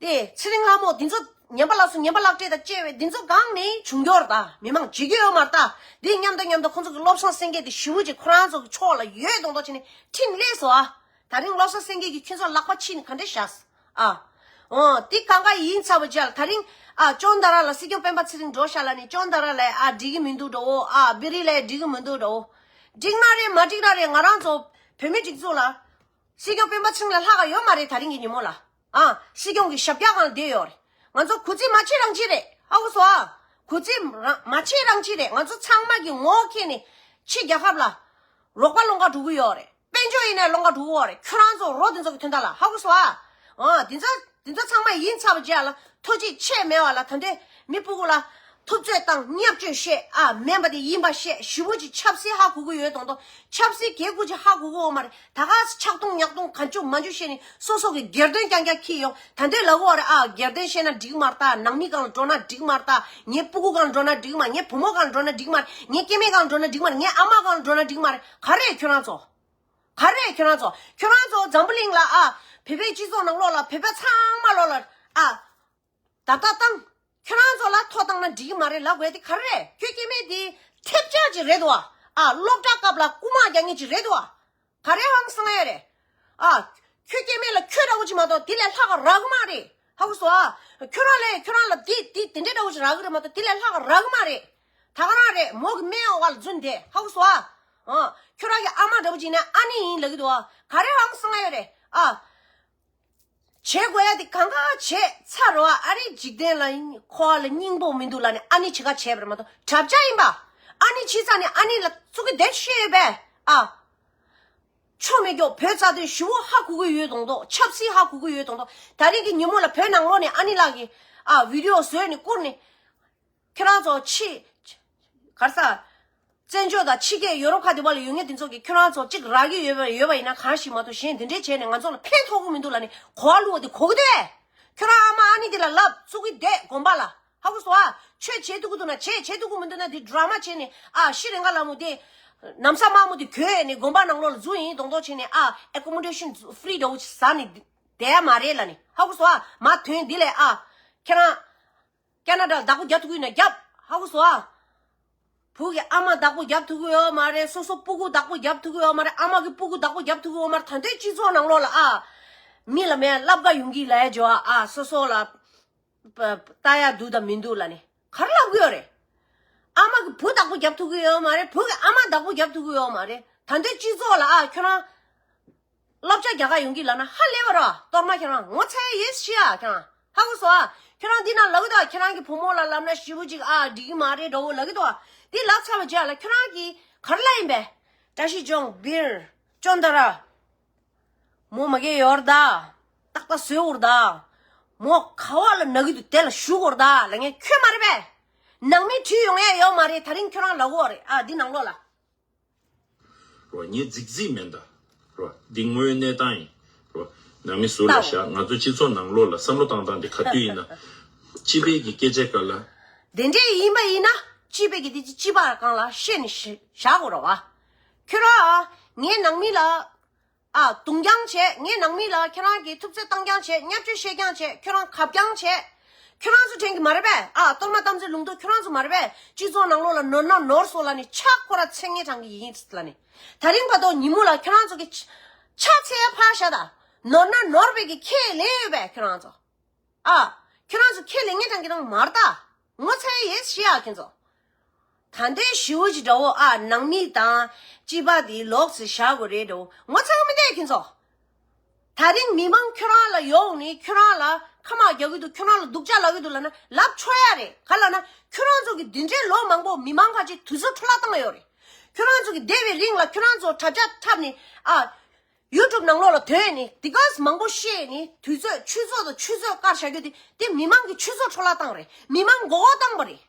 དེ་ཚེ་རིང་ལྷ་མོ་འདི་ཚོ་ངན་པ་ལགས་སུ་ངན་པ་ལག་སྤྲད་དང་བཅས་པའི་འདི་ཚོ་གང་ནས་བྱུང་རྒྱུ་རེད་ད། མི་མང་བརྗེད་རྒྱུ་ཡོད་མ་རེད་ད། འདི་མཉམ་དུ་མཉམ་དུ་ཁོང་ཚོ་གི་བློ་བཟང་སེང་གེ་དེ་ཞེ་པོ་ཅིག་ཁོ་རང་ཚོ་གི་ཕྱོགས་ལ་ཡོད་མདོག་མདོག་བྱས་ནས་ཁྲིམས་ལས་སོ་ཨ། ད་རིང་བློ་བཟང་སེང་གེ་གི་ཁྱོད་ཚོ་ལག་པ་ཕྱིས་ནས་ག་འདྲས་བཞག་ཨ། འོ་འདི་གང་ག་ཡིན་ཚར་བ་ཅག་ད་རིང་ཨ་ཅོན་ཏ་ར་ལ་སྲིད་སྐྱོང་སྤེན་པ་ཚེ་རིང་འགྲོ་ཤག་ལ་ནི་ཅོན་ཏ་ར་ལ་ཨ་འགྲིག་གི་མི་འདུག་འགྲོ་ཨ་བི་རི་ལ་འགྲིག་གི་མི་འདུག་འགྲོ། འགྲིག་ན་རེད་མ་འགྲིག་ན་རེད་ང་རང་ཚོ་བོད་མི་སྒྲིག་འཛུགས་ལ། སྲིད་སྐྱོང་སྤེན་པ་ཚེ་རིང་ལས་ལྷག་ག་ཡོད་མ་རེད་ད་རིང་གི་ཉིན་མོ་ལ། ཨ། སྲིད་སྐྱོང་གི་ཞབས་བཀྱག་སྒང་ལ་བསྡད་ཡོད་རེད། ང་ཚོ་གུས་བརྩི་མ་བྱེད་རང་བྱེད་རེད། ཧ་གོ་སོང་ཨ། གུས་བརྩི་རང་མ་བྱེད་རང་བྱེད་རེད། ང་ཚོ་ཚང་མ་གི་ངོ་བོ་འཁྱེར་ནས་ཕྱི་རྒྱལ་ཁབ་ལ་རོགས་པ་སློང་ག་འགྲོ་གི་ཡོད་རེད། དཔལ་འབྱོར་ཡིན་ནའི་སློང་ག་འགྲོ་གི་ཡོད་རེད། ཁྱོད་རང་ཚོ་རོགས་དེ་ཚོ་གི་དོན་དག་ལ་ཧ་གོ་སོང་ཨ། ཨ། དེ་ཚོ་དེ་ཚོ་ཚང་མ་ཡིན་ཚར་བ་རྗེས་ལ་ཐུགས་རྗེ་ཆེ་མེད་པ་ལ་ད་ལྟའི་མི་སྤུ་གུ་ལ། ཐུབ་ཚོད་དང་བརྙས་བཅོས་བཤད་ཨ་མིན་པ་དེ་ཡིན་པ་བཤད་ཞེ་པོ་ཅིག་ཆབ་སྲིད་ཧ་གོ་གི་ཡོད་མདོག་མདོག་ཆབ་སྲིད་གལ་དགོས་ཅིག་ཧ་གོ་གི་ཡོད་མ་རེད། ད་ག་ཆག་རྡུང་ཉག་རྡུང་གང་བྱུང་མང་བྱུང་བཤད་ནས་སོ་སོ་གི་སྒེར་དོན་རྐྱང་རྐྱང་འཁྱེར་ཡོང་ད་འདོད་ལབ་གི་ཡོད་རེད་ཨ། སྒེར་དོན་བཤད་ན་འགྲིག་མ་རེད་ད། ནང་མི་སྒང་ལ་འགྲོ་ན་འགྲིག་མ་རེད་ད། ངའི་སྤུ་གུ་སྒང་ལ་འགྲོ་ན་འགྲིག་མ་རེད། ངའི་བུ་མོ་སྒང་ལ་འགྲོ་ན་འགྲིག་མ་རེད། ངའི་སྐྱེ་དམན་སྒང་ལ་འགྲོ་ན་འགྲིག་མ་རེད། ངའི་ཨ་མ་སྒང་ལ་འགྲོ་ན་འགྲིག་མ་རེད། ག་རེ་ཁྱོད་རང་ཚོ། ག་རེ་ཁྱོད་རང་ཚོ། ཁྱོད་རང་ཚོ་འཛམ་བུ་གླིང་ལ་ཨ། བོད་པའི་སྤྱི་ཚོགས་ནང་ལོགས་ལ་བོད་པ་ཚང་མ་ལོགས་ལ་ཨ། བརྡབ་བརྡབ་བཏང་། ཁྱོད་རང་ཚོ་ལ་ཐོ་བཏང་ན་འགྲིག་གི་མ་རེད་ལབ་དགོས་དེ་ག་རེ་རེད། ཁྱོད་སྐྱེ་དམན་དེ་ཐེབས་ཆག་ཅིག་རེད་འདུག་ཨ། ཨ་སློབ་གྲྭ་སྐབས་ལ་རྐུ་མ་རྒྱག་མཁན་ཅིག་རེད་འདུག་ཨ། ག་རེ་ཧང་སང་ཡ་རེད། ཨ། ཁྱོད་སྐྱེ་དམན་ལ་ཁྱོད་འདྲ་བོ་ཅིག་མ་གཏོགས་དེ་ལས་ལྷག་ག་རག་གི་མ་རེད། ཧ་གོ་སོང་ཨ། ཁྱོད་རང་ལས་ཁྱོད་རང་ལ་དེ་དེ་དེ་འདྲའི་འདྲ་བོ་ཅིག་རག་གི་རེད་མ་གཏོགས་དེ་ལས་ལྷག་ག་རག་གི་མ་རེད། ད་ག་རང་རེད་མོ་གི་སྨན་འོག་ལ་རྫུན་དེ་ཧ་གོ་སོང་ཨ། ཨ། ཁྱོད་རང་གི་ཨ་མ་འདྲ་བོ་ཅིག་ཡིན་ན་ཨ་ནི་ཡིན་ལབ་གི་འདུག་ཨ། ག་རེ་ཧང་སང་ཡ་རེད་ཨ། བྱེད་དགོས་ཡ་དེ་གང་ག་བྱས་ཚར་རོ་ཨ། ཨ་རི་འཇིག་རྟེན་ལ་འཁོར་བ་ལ་སྙིང་པོ་མི་འདུག་ལབ་ནས་ཨ་ནི་བྱེད་ག་བྱས་པ་རེད་མ་གཏོགས་དྲ་རྒྱ་ཡིན་པ། ཨ་ནི་བྱས་ཚར་ནས་ཨ་ནི་ལ་བཙུགས་གི་བསྡད་ཤེས་ཡོད་པས་ཨ། ཆོ་མེད་ཀྱོག་བོད་རྩ་དོན་ཞུ་བོ་ཧ་གོ་གི་ཡོད་དོང་དོ། ཆབ་སྲིད་ཧ་གོ་གི་ཡོད་དོང་དོ། ད་རིང་གི་ཉིན་མོ་ལ་བོད་ནང་ལོགས་ནས་ཨ་ནི་ལགས་ཀྱིས་ཨ་བི་ཌི་ཡོ་བཟོས་ནས་བསྐུར་ནས། ཁྱེད་རང་ཚོ་ཕྱི། ག་རེ་ཟ། བཙན་བྱོལ་དང་ཕྱི་རྒྱལ་ཡོ་རོབ་ཁ་བདེ་བ་ལ་ཡོད་མཁན་དེ་ཚོ་གིས་ཁྱོད་རང་ཚོ་གཅིག་རག་གི་ཡོད་པ་ཡོད་པ་ཡིན་ན་གང་ཞིག་མ་གཏོགས་གཞན་དེ་འདྲས་བྱས་ནས་ང་ཚོ་ལ་ཕན་ཐོགས་ཀྱི་མི་འདུག་ལབ་ནས་གོ་བ་བླུགས་པ་དེ་གོ་གི་འདུག་ཨེ། ཁྱོད་རང་ཨ་མ་ཨ་ནི་དེ་ལ་ལབ་བཙུགས་ཀྱི་བསྡད་དགོན་པ་ལ་ཧ་གོ་སོང་ཨ། ཆོས་བྱེད་ཐུབ་ཀྱི་འདུག་ན་བྱེད། བྱེད་ཐུབ་ཀྱི་མི་འདུག་ན་དེ་ཌ་ར་མ་བྱས་ནས་ཨ་ཤྲི་ལན་ཀ་ལ་མོ་དེ། ནམ་ས་མ་མོ་དེ་གྱོན་ནས་དགོན་པ་ནང་ལོགས་ལ་འཛུལ་ཡིན་མདོག་མདོག་བྱས་ནས་ཨ་ཨེ་ཀོ་མོ་ཌེ་ཤན་ཕི་རི་འདྲ་བོ་ཅིག་ཟ་ནས་བསྡད་ཡ་མ་རེད་ལབ་ནས་ཧ་གོ་སོང་ཨ། མ་དོན་འདི་ལས་ཨ། ཁྱེད་རང་། ཁེ་ན་ཌ་ལ་བདག་པོ་རྒྱབ་ཐུབ་ཀྱི་ཡོད་ན་རྒྱབ། ཧ་གོ་སོང་ཨ། བུ་གི་ཨ་མ་བདག་པོ་རྒྱབ་ཐུབ་ཀྱི་ཡོད་མ་རེད། སོ་སོ་སྤུ་གུ་བདག་པོ་རྒྱབ་ཐུབ་ཀྱི་ཡོད་མ་རེད། ཨ་མ་གི་སྤུ་གུ་བདག་པོ་རྒྱབ་ཐུབ་ཀྱི་ཡོད་མ་རེད། ད་ལྟའི་སྤྱི་ཚོགས་ནང་ལོགས་ལ་ཨ། མི་ལ་མེད་ལབ་ག་ཡོང་གི་ལ་ཡ་ཇོ་ཨ། ཨ་སོ་སོ་ལ་ལྟ་ཡ་འདུག་དང་མི་འདུག་ལབ་ནས་ག་རེ་ལབ་ཀྱི་ཡོད་རེད། ཨ་མ་གི་བུ་བདག་པོ་རྒྱབ་ཐུབ་ཀྱི་ཡོད་མ་རེད། བུ་གི་ཨ་མ་བདག་པོ་རྒྱབ་ཐུབ་ཀྱི་ཡོད་མ་རེད། ད་ལྟའི་སྤྱི་ཚོགས་ལ་ཨ་ཁྱོད་རང་། བསླབ་བྱ་རྒྱག་ག་ཡོང་གི་ལབ་ན་ཧ་ལས་པ་ར། གཏོར་མ་ཁྱེད་རང་ངོ་ཚ་ཡས་ཤི་ཨ་ཁྱེད་རང་། ཧ་གོ་སོང་ཨ། ཁྱེད་རང་འདི་ན་ལབ་གི་འདུག་ཁྱེད་རང་གི་བུ་མོ་ལ་ལབ་ན་ཞེ་པོ་ཅིག་ཨ་འགྲིག་གི་མ་རེད་འདྲ་བོ་ལབ་གི་འདུག་དེ་ལབ་ཚར་བ་རྗེས་ལ་ཁྱེད་རང་གིས་ག་རེ་ལབ་ཡིན་པས། བཀྲ་ཤིས་ལྗོངས། སྦིར། ཅོན་ཏ་ར། མོ་མ་གེ་ཡོར་ད། ཏག་ཏག་བཟོས་འུར་ད། མོ་ག་བ་ལ་ན་གི་འདུག་དེ་ལ་ཞུ་འུར་ད་ལབ་མཁན་ཁྱོད་མ་རེད་པས། ནང་མི་ཁྲིད་ཡོང་ཡ་ཡོད་མ་རེད། ད་རིང་ཁྱོད་རང་ལབ་གོ་རེད་ཨ་འདི་ནང་ལོགས་ལ། རོ། ངས་རྫིག་རྫིག་མིན་ད། རོ། འདི་དངོས་ཡོད་གནས་སྟངས་ཡིན། རོ། ནང་མི་ཟུར་ལ་བཞག་ང་ཚོ་སྤྱི་ཚོགས་ནང་ལོགས་ལ་བསམ་བློ་བཏང་སྟངས་འདི་ག་དུས་ཡིན་ན། སྤྱི་པའི་གི་སྐད་ཆའི་སྐབས་ལ། དེ་འདྲས་ཡིན་པ་ཡིན་ན་སྤྱི་པའི་གི་དེ་སྤྱི་པ་སྒང་ལ་བཤད་ནས་བཞག་དགོས་རེད་བ། ཁྱོད་རང་ ངའི་ནང་མི་ལ་ཨ་རྡུང་རྐྱང་བྱས། ངའི་ནང་མི་ལ་ཁྱེད་རང་གིས་ཐུབ་ཚོད་བཏང་རྐྱང་བྱས། བརྙས་བཅོས་བཤད་རྐྱང་བྱས། ཁྱོད་རང་གབ་རྐྱང་བྱས། ཁྱོད་རང་ཚོ་དྲན་གི་མ་རེད་པས། ཨ་གཏོར་མ་དམ་ཚིག་ལུང་རྟོགས་ཁྱོད་རང་ཚོ་མ་རེད་པས། སྤྱི་ཚོགས་ནང་ལོགས་ལ་ནོར་ན་ནོར་སོང་ལབ་ནས་ཕྱག་ཁོ་ར་འཚལ་མཁན་དྲང་གི་ཡིན་ལབ་ནས། ད་རིང་བར་དུ་ཉིན་མོ་ལ་ཁྱོད་རང་ཚོ་གི་ཕྱག་འཚལ་ཡ་ཕར་བཞག་ད། ནོར་ན་ནོར་བའི་གི་ཁས་ལེན་ཡོད་པས་ཁྱོད་རང་ཚོ། ཨ། ཁྱོད་རང་ཚོ་ཁས་ལེན་མཁན་དྲང་གི་རང་མ་རེད་ད། ངོ་ཚ་ཡས་ཤི་ཡ་ཁྱོད་ཚོ། ད་ལྟའི་ཞི་བོ་ཅིག་འདྲ་བོ་ཨ་ནང་མི་དང་སྤྱི་པ་དེ་ལོགས་སུ་བཞག་དགོས་རེད་འདྲ་བོ། ངོ་ཚ་གི་མི་འདུག་ཁྱོད་ཚོ། ད་རིང་མི་མང་ཁྱོད་རང་ལ་ཡོང་ནས་ཁྱོད་རང་ལ་ཁ་མ་རྒྱག་གི་འདུག་ཁྱོད་རང་ལ་སྡུག་ཅག་ལབ་གི་འདུག་ལབ་ན་ལབ་ཆོག་ཡ་རེད། ག་ལབ་ན་ཁྱོད་རང་ཚོ་གི་འདི་འདྲའི་ལོ་མང་པོ་མི་མང་ཁ་ཅིག་དུས་ཚོད་འཕྲོ་བརླག་བཏང་ཡོད་རེད། ཁྱོད་རང་ཚོ་གི་བསྡད་པའི་རིང་ལ་ཁྱོད་རང་ཚོ་དྲ་རྒྱ་འཁྲབ་ནས་ཨ། ཡུ་ཊུབ་ནང་ལོགས་ལ་ཐོན་ནས་དེ་ག་མང་པོ་བཤད་ནས་དུས་ཚོད་ཆུ་ཚོད་དང་ཆུ་ཚོད་བཀར་བཞག་རྒྱུ་དེ་དེ་མི་མང་གི་ཆུ་ཚོད་འཕྲོ་བརླག་བཏང་རེད། མི་མང་མགོ་སྐོར་བཏང་པ་རེད།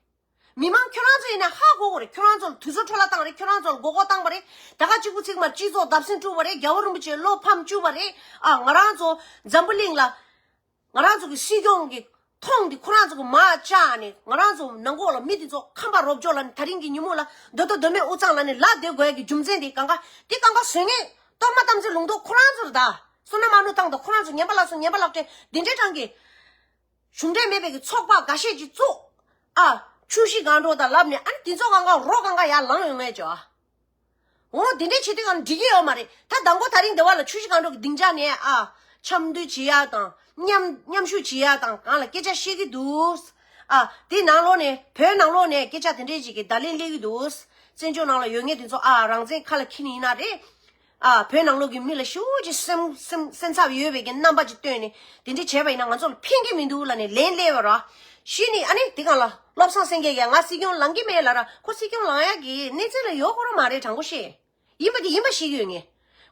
མི་མང་ཁྱོད་རང་ཚོ་ཡིན་ན་ཧ་གོ་གི་རེད། ཁྱོད་རང་ཚོ་ལ་དུས་ཚོད་འཕྲོ་བརླག་བཏང་རེད། ཁྱོད་རང་ཚོ་ལ་མགོ་སྐོར་བཏང་པ་རེད། ད་ག་གཅིག་པུ་ཚིག་མར་སྤྱི་ཚོགས་བརྡབ་གསིག་བཀྲུས་པ་རེད། རྒྱལ་བ་རིན་པོ་ཆེ་བློ་ཕམ་བཅུག་པ་རེད། ཨ་ང་རང་ཚོ་འཛམ་བུ་གླིང་ལ། ང་རང་ཚོ་གི་སྲིད་སྐྱོང་གི་མཐོང་དེ་ཁོ་རང་ཚོ་གི་མར་བཅག་ནས་ང་རང་ཚོ་ནང་ཁོག་ལ་མི་དེ་ཚོ་ཁམས་པ་རོབ་ཅོག་ལབ་ནས་ད་རིང་གི་ཉིན་མོ་ལ་མདོ་སྟོད་མདོ་སྨད་དབུས་གཙང་ལབ་ནས་ལབ་བསྡད་དགོས་ཡ་གི་རྒྱུ་མཚན་དེ་གང་ག་དེ་གང་ག་བཟོས་ངེས་གཏོར་མ་དམ་ཚིག་ལུང་རྟོགས་ཁོ་རང་ཚོ་རེད་ད། བསོད་ནམས་ཨ་ནུ་ཐང་དང་ཁོ་རང་ཚོ་ངན་པ་ལབ་སོང་ངན་པ་ལབ་སྟེ་དེ་འདྲའི་གྲངས་ཀྱི་གཞུང་འབྲེལ་མེད་པའི་གི་ཚོགས་པ་འགའ་ཤས་ཀྱིས་བཙུགས། ཨ་ཆུ་བཞི་སྒང་དྲུག་དང་ལབ་ནས་ཨ་ནི་དེ་ཚོ་གང་ག་རོ་གང་ག་ཡར་ལངས་ཡོང་ངེས་ཅོ་ཨ། འོ་དེ་འདྲའི་བྱེད་དུས་གང་འགྲིག་གི་ཡོད་མ་རེད། ད་དང་པོ་ད་རིང་འདི་བ་ལ་ཆུ་བཞི་སྒང་དྲུག་གི་སྡིངས་ཆ་ནས་ཨ་འཆམ་མཐུན་བྱེད་ཡ་དང་མཉམ་མཉམ་ཞུགས་བྱེད་ཡ་དང་གང་ལ་སྐད་ཆ་བཤད་ཀྱི་འདུག་ཨ་དེ་ནང་ལོགས་ནས་བོད་ནང་ལོགས་ནས་སྐད་ཆ་དེ་འདྲའི་ཅིག་གི་བརྡ་ལན་སླེབས་ཀྱི་འདུག་བཙན་བྱོལ་ནང་ལ་ཡོད་མཁན་དེ་ཚོ་ཨ་རང་བཙན་ཁ་ལ་འཁྱེར་ནི་ཡིན་ན་རེད། ཨ་བོད་ནང་ལོགས་ཀྱི་མི་ལ་ཞེ་པོ་ཅིག་སེམས་སེམས་སེམས་འཚབ་ཡོད་པའི་གི་རྣམ་པ་ཅིག་སྟོན་ནས་དེ་འདྲ་བྱས་པ་ཡིན་ན་ང་ཚོ་ལ་ཕན་གྱི་མི་འདུག་ལབ་ནས་ལན་སླེབས་པ་ར། གཞི་ནས་ཨ་ནི་དེ་གང་ལ་བློ་བཟང་སེང་གེ་གིས་ང་སྲིད་སྐྱོང་ལངས་ཀྱི་མེད་ལབ་ར། ཁོ་སྲིད་སྐྱོང་ལངས་ཡག་གི་གནས་ཚུལ་ལ་ཡོད་ཁོ་རང་མ་རེད། དྲང་པོ་བཤད། ཡིན་པ་དེ་ཡིན་པ་ཤེས་ཀྱི་ཡོད་ངས།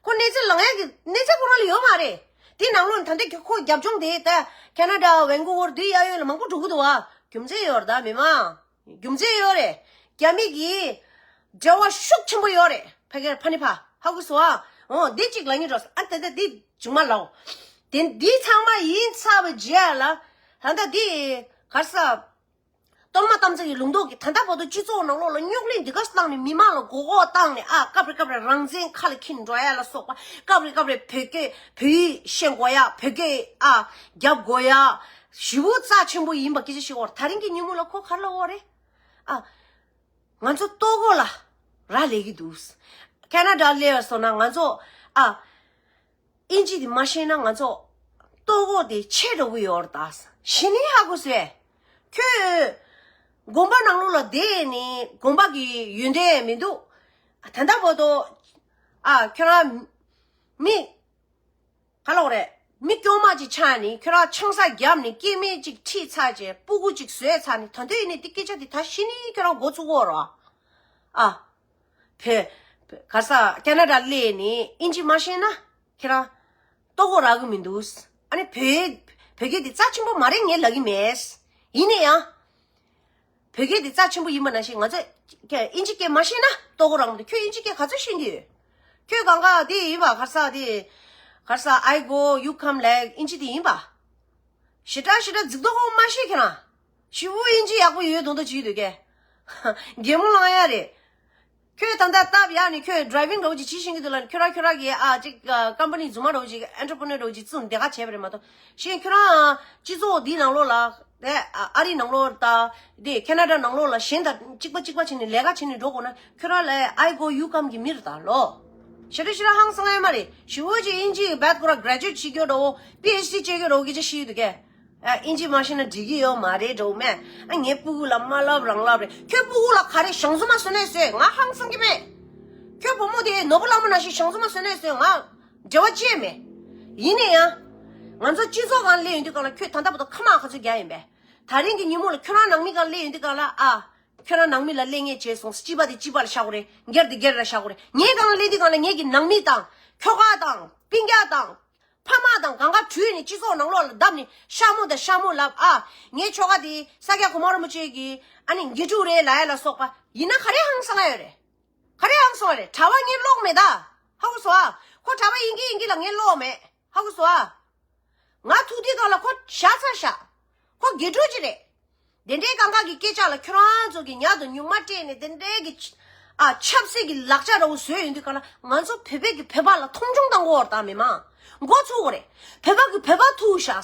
ཁོ་གནས་ཚུལ་ལངས་ཡག་གི་གནས་ཚུལ་ཁོ་རང་ལ་ཡོད་མ་རེད། དེ་ནང་ལོགས་ནས་ད་ལྟ་ཁོ་རྒྱབ་ལྗོངས་དེ་ད་ཁེ་ན་ཌ་ཝན་ཀུ་ཝར་དེ་གཡས་གཡོན་ལ་མང་པོ་འགྲོ་གི་འདུག་བ། རྒྱུ་མཚན་ཡོད་རེད་ད་མི་མང་། རྒྱུ་མཚན་ཡོད་རེད། རྒྱ་མི་གིས་འབྲེལ་བ་ཤུགས་ཆེན་པོ་ཡོད་རེད། ཕ་གིར་ཕ་ནི་ཕ་ཧ་གོ་སོང་ཨ། འོ་འདི་གཅིག་ལ་ཉེ་འགྲོ་ཨ། ད་ད་འདི་བྱུང་མ་ལའོ། དེ་འདི་ཚང་མ་ཡིན་ཚར་བའི་རྗེས་ལ་ད་ལྟ་འདི་གར་ས་གཏོར་མ་དམ་ཚིག་གི་ལུང་རྟོགས་ཀྱི་ད་ལྟ་བར་དུ་སྤྱི་ཚོགས་ནང་ལོགས་ལ་རྙོག་གླེང་འདི་ག་བཏང་ནས་མི་མང་ལ་མགོ་སྐོར་བཏང་ནས་ཨ་སྐབས་རེ་སྐབས་རེ་རང་བཙན་ཁ་ལ་འཁྱེར་འགྲོ་ཡ་ལ་སོགས་པ་སྐབས་རེ་སྐབས་རེ་བོད་སྐད་བོད་ཡིག་ཤེས་དགོས་ཡ་བོད་སྐད་ཨ་རྒྱབ་དགོས་ཡ་ཞེ་པོ་རྩ་ཆེན་པོ་ཡིན་པ་སྐད་ཆ་བཤད་འོ་རེད། ད་རིང་གི་ཉིན་མོ་ལ་ཁོ་ག་རེ་ལབ་འོ་རེད། ཨ། ང་ཚོ་ལྟོ་གོས་ལ་རག་ལས་ཀྱི་འདུག་ཁེ་ན་ཌ་སླེབས་སོང་ན་ང་ཚོ་ཨ། ཨིན་ཇི་དེ་མ་ཤེས་ན་ང་ཚོ་ལྟོ་གོས་དེ་ཆད་འགྲོ་གི་ཡོད་རེད་ད། གཞི་ནས་ཧ་གོ་སོང་། ཁྱོད་དགོན་པ་ནང་ལོགས་ལ་བསྡད་ནས་དགོན་པ་གི་ཡོན་ཏན་མི་འདུག་ད་ལྟ་བར་དུ་ཨ་ཁྱོད་རང་མི་ག་ལབ་དགོས་རེད། མི་སྐྱོ་མ་ཅིག་ཆགས་ནས་ཁྱོད་རང་ཆང་ས་བརྒྱབ་ནས་སྐྱེ་དམན་ཅིག་ཁྲིད་ཚར་རྗེས་སྤུ་གུ་ཅིག་བཟོས་ཚར་ནས་ད་དུང་ཡིན་ནའི་དེ་སྐད་ཆ་དེ་ད་གཞི་ནས་ཁྱོད་རང་འགོ་ཚུགས་འོ་རོ། ཨ། བོད། ག་ས་ཁེ་ན་ཌ་སླེབས་ནས་ཨིན་ཇི་མ་ཤེས་ན་ཁྱེད་རང་ལྟོ་གོས་རག་གི་མི་འདུག་ཨ་ནི་བོད་བོད་སྐད་འདི་རྩ་ཆེན་པོ་མ་རེད་ངས་ལབ་ཀྱི་མེད། ཡིན་ན་ཡང་། བོད་སྐད་འདི་རྩ་ཆེན་པོ་ཡིན་པ་ནང་བཞིན་ང་ཚོས་ཁྱེད་ཨིན་ཇི་སྐད་མ་ཤེས་ན་ལྟོ་གོས་རག་མི་འདུག་ཁྱོད་ཨིན་ཇི་སྐད་ག་ཚོད་ཤེས་ཀྱི་ཡོད། ཁྱོད་གང་ག་དེ་ཡིན་པ་ག་ས་དེ། ག་ས་I go you come ལབ་ཨིན་ཇི་དེ་ཡིན་པ། ཞེ་དྲག་ཞེ་དྲག་རྫིག་མདོག་ཁོག་མ་ཤེས་ཁྱེད་རང་། ཞེ་པོ་ཨིན་ཇི་ཡག་པོ་ཡོད་མདོག་མདོག་བྱེད་ཀྱི་འདུག་གས། གད་མོ་ལངས་ཡ་རེད། ཁྱོད་ད་ལྟ་སྟབས་ཡག་ནས་ཁྱོད་ཌ་རའི་ཝིང་འདྲ་བོ་ཅིག་བྱེད་ཤེས་ཀྱི་འདུག་ལ་ཁྱོད་རང་ཁྱོད་རང་གིས་ཨ་ཅིག་ཀམ་པ་ནི་རྫུན་མ་འདྲ་བོ་ཅིག་ཨེན་ཊར་པི་རི་ནར་འདྲ་བོ་ཅིག་བཙུགས་ནས་དེ་ག་བྱས་པ་རེད་མ་གཏོགས། གཞན་ཁྱོད་རང་སྤྱི་ཚོགས་འདིའི་ནང་ལོགས་ལ་ཨ་རིའི་ནང་ལོགས་དང་དེ་ཁེ་ན་ཌ་ནང་ལོགས་ལ་གཞན་དང་གཅིག་པ་གཅིག་པ་བྱས་ནས་ལས་ཀ་བྱས་ནས་འགྲོ་དགོས་ན། ཁྱོད་རང་ལ་I go you come གི་མི་རེད་ད་ལོ། ཞེ་དྲག་ཞེ་དྲག་ཧང་སང་ཡ་མ་རེད། ཞེ་པོ་ཅིག་ཨིན་ཇི་ཡི་བད་ཁོ་ར་གྷ་རེ་ཇུ་ཨེཊ་བྱེད་རྒྱུ་འདྲ་བོ་པི་ཨེཆ་ཌི་བྱེད་རྒྱུ་འདྲ་བོ་སྐད་ཆ་བཤད་ཀྱི་འདུག་གས། ཨ་ཨིན་ཇི་མ་ཤེས་ན་འགྲིག་གི་ཡོད་མ་རེད་འདྲ་བོ་མེད། ཨ་ངའི་སྤུ་གུ་ལ་མ་ལབ་རང་ལབ་རེད། ཁྱོད་སྤུ་གུ་ལ་ག་རེ་ཞང་བཙོང་མ་བཟོས་ནས་བཟོས། ང་ཧང་སང་གི་མེད། ཁྱོད་བུ་མོ་དེ་ནོར་བུ་ལྷ་མོ་ནང་བཞིན་ཞང་བཙོང་མ་བཟོས་ནས་བཟོས། ང་འབྲེལ་བ་ཅི་ཡང་མེད། ཡིན་ན་ཡང་། ང་ཚོ་སྤྱི་ཚོགས་སྒང་སླེབས་ཡོང་དུས་སྒང་ལ་ཁྱོད་ད་ལྟ་བར་དུ་ཁ་མ་ག་ཚོད་རྒྱག་ཡིན་པས། ད་རིང་གི་ཉིན་མོ་ལ་ཁྱོད་རང་ནང་མི་སྒང་སླེབས་ཡོང་དུས་སྒང་ལ་ཨ། ཁྱོད་རང་ནང་མི་ལ་ལས་ངན་བྱས་སོང་། སྤྱི་པ་དེ་སྤྱི་པ་ལ་བཞག་དགོས་རེད། སྒེར་དེ་སྒེར་ལ་བཞག་དགོས་རེད། ངའི་སྒང་ལ་སླེབས་དུས་སྒང་ལ་ངེད་ཀྱི་ནང་མི་དང་ཁྱོ་ག་དང་སྤུན་ཀྱག་དང་ཕ་མ་དང་གང་ག་བྲུས་ནས་སྤྱི་ཚོགས་ནང་ལོགས་ལ་བརྡབས་ནས་ཤ་མོ་དང་ཤ་མོ་ལབ་ཨ། ངའི་ཁྱོ་ག་དེ་ས་སྐྱ་གོང་མ་རིན་པོ་ཆེ་གི་ཨ་ནི་དགེ་ཕྲུག་རེད་ལབ་ཡ་ལ་སོགས་པ་ཡིན་ན་ག་རེ་ཧང་སང་ཡ་ཡོད་རེད། ག་རེ་ཧང་སང་ཡ་རེད། གྲྭ་པ་ངས་ཀློག་མེད་ད། ཧ་གོ་སོང་ཨ། ཁོ་གྲྭ་པ་ཡིན་གྱི་ཡིན་གྱི་ལ་ངས་ཀློག་མེད། ཧ་གོ་སོང་ཨ། ང་ཐུག་དུས་སྒང་ལ་ཁོ་བཞག་ཚར་བཞག་ཁོ་དགེ་ཕྲུག་ཅིག་རེད། དེ་འདྲའི་གང་ག་གི་སྐད་ཆ་ལ་ཁྱོད་རང་ཚོ་གི་ཉག་དང་ཉུང་མ་སྤྲད་ནས་དེ་འདྲའི་གི་ ཨ་ཆབ་སྲིད་ཀྱི་ལག་ཆ་འདྲ་བོ་བཟོས་ཡོང་དུས་ག་ལ་ང་ཚོ་བོད་པའི་གི་བོད་པ་ལ་མཐོང་ཆུང་བཏང་གི་ཡོད་རེད་ད། མི་མང་མགོ་ཚོས་གི་རེད། བོད་པ་གི་བོད་པ་ཐུག་ཤག་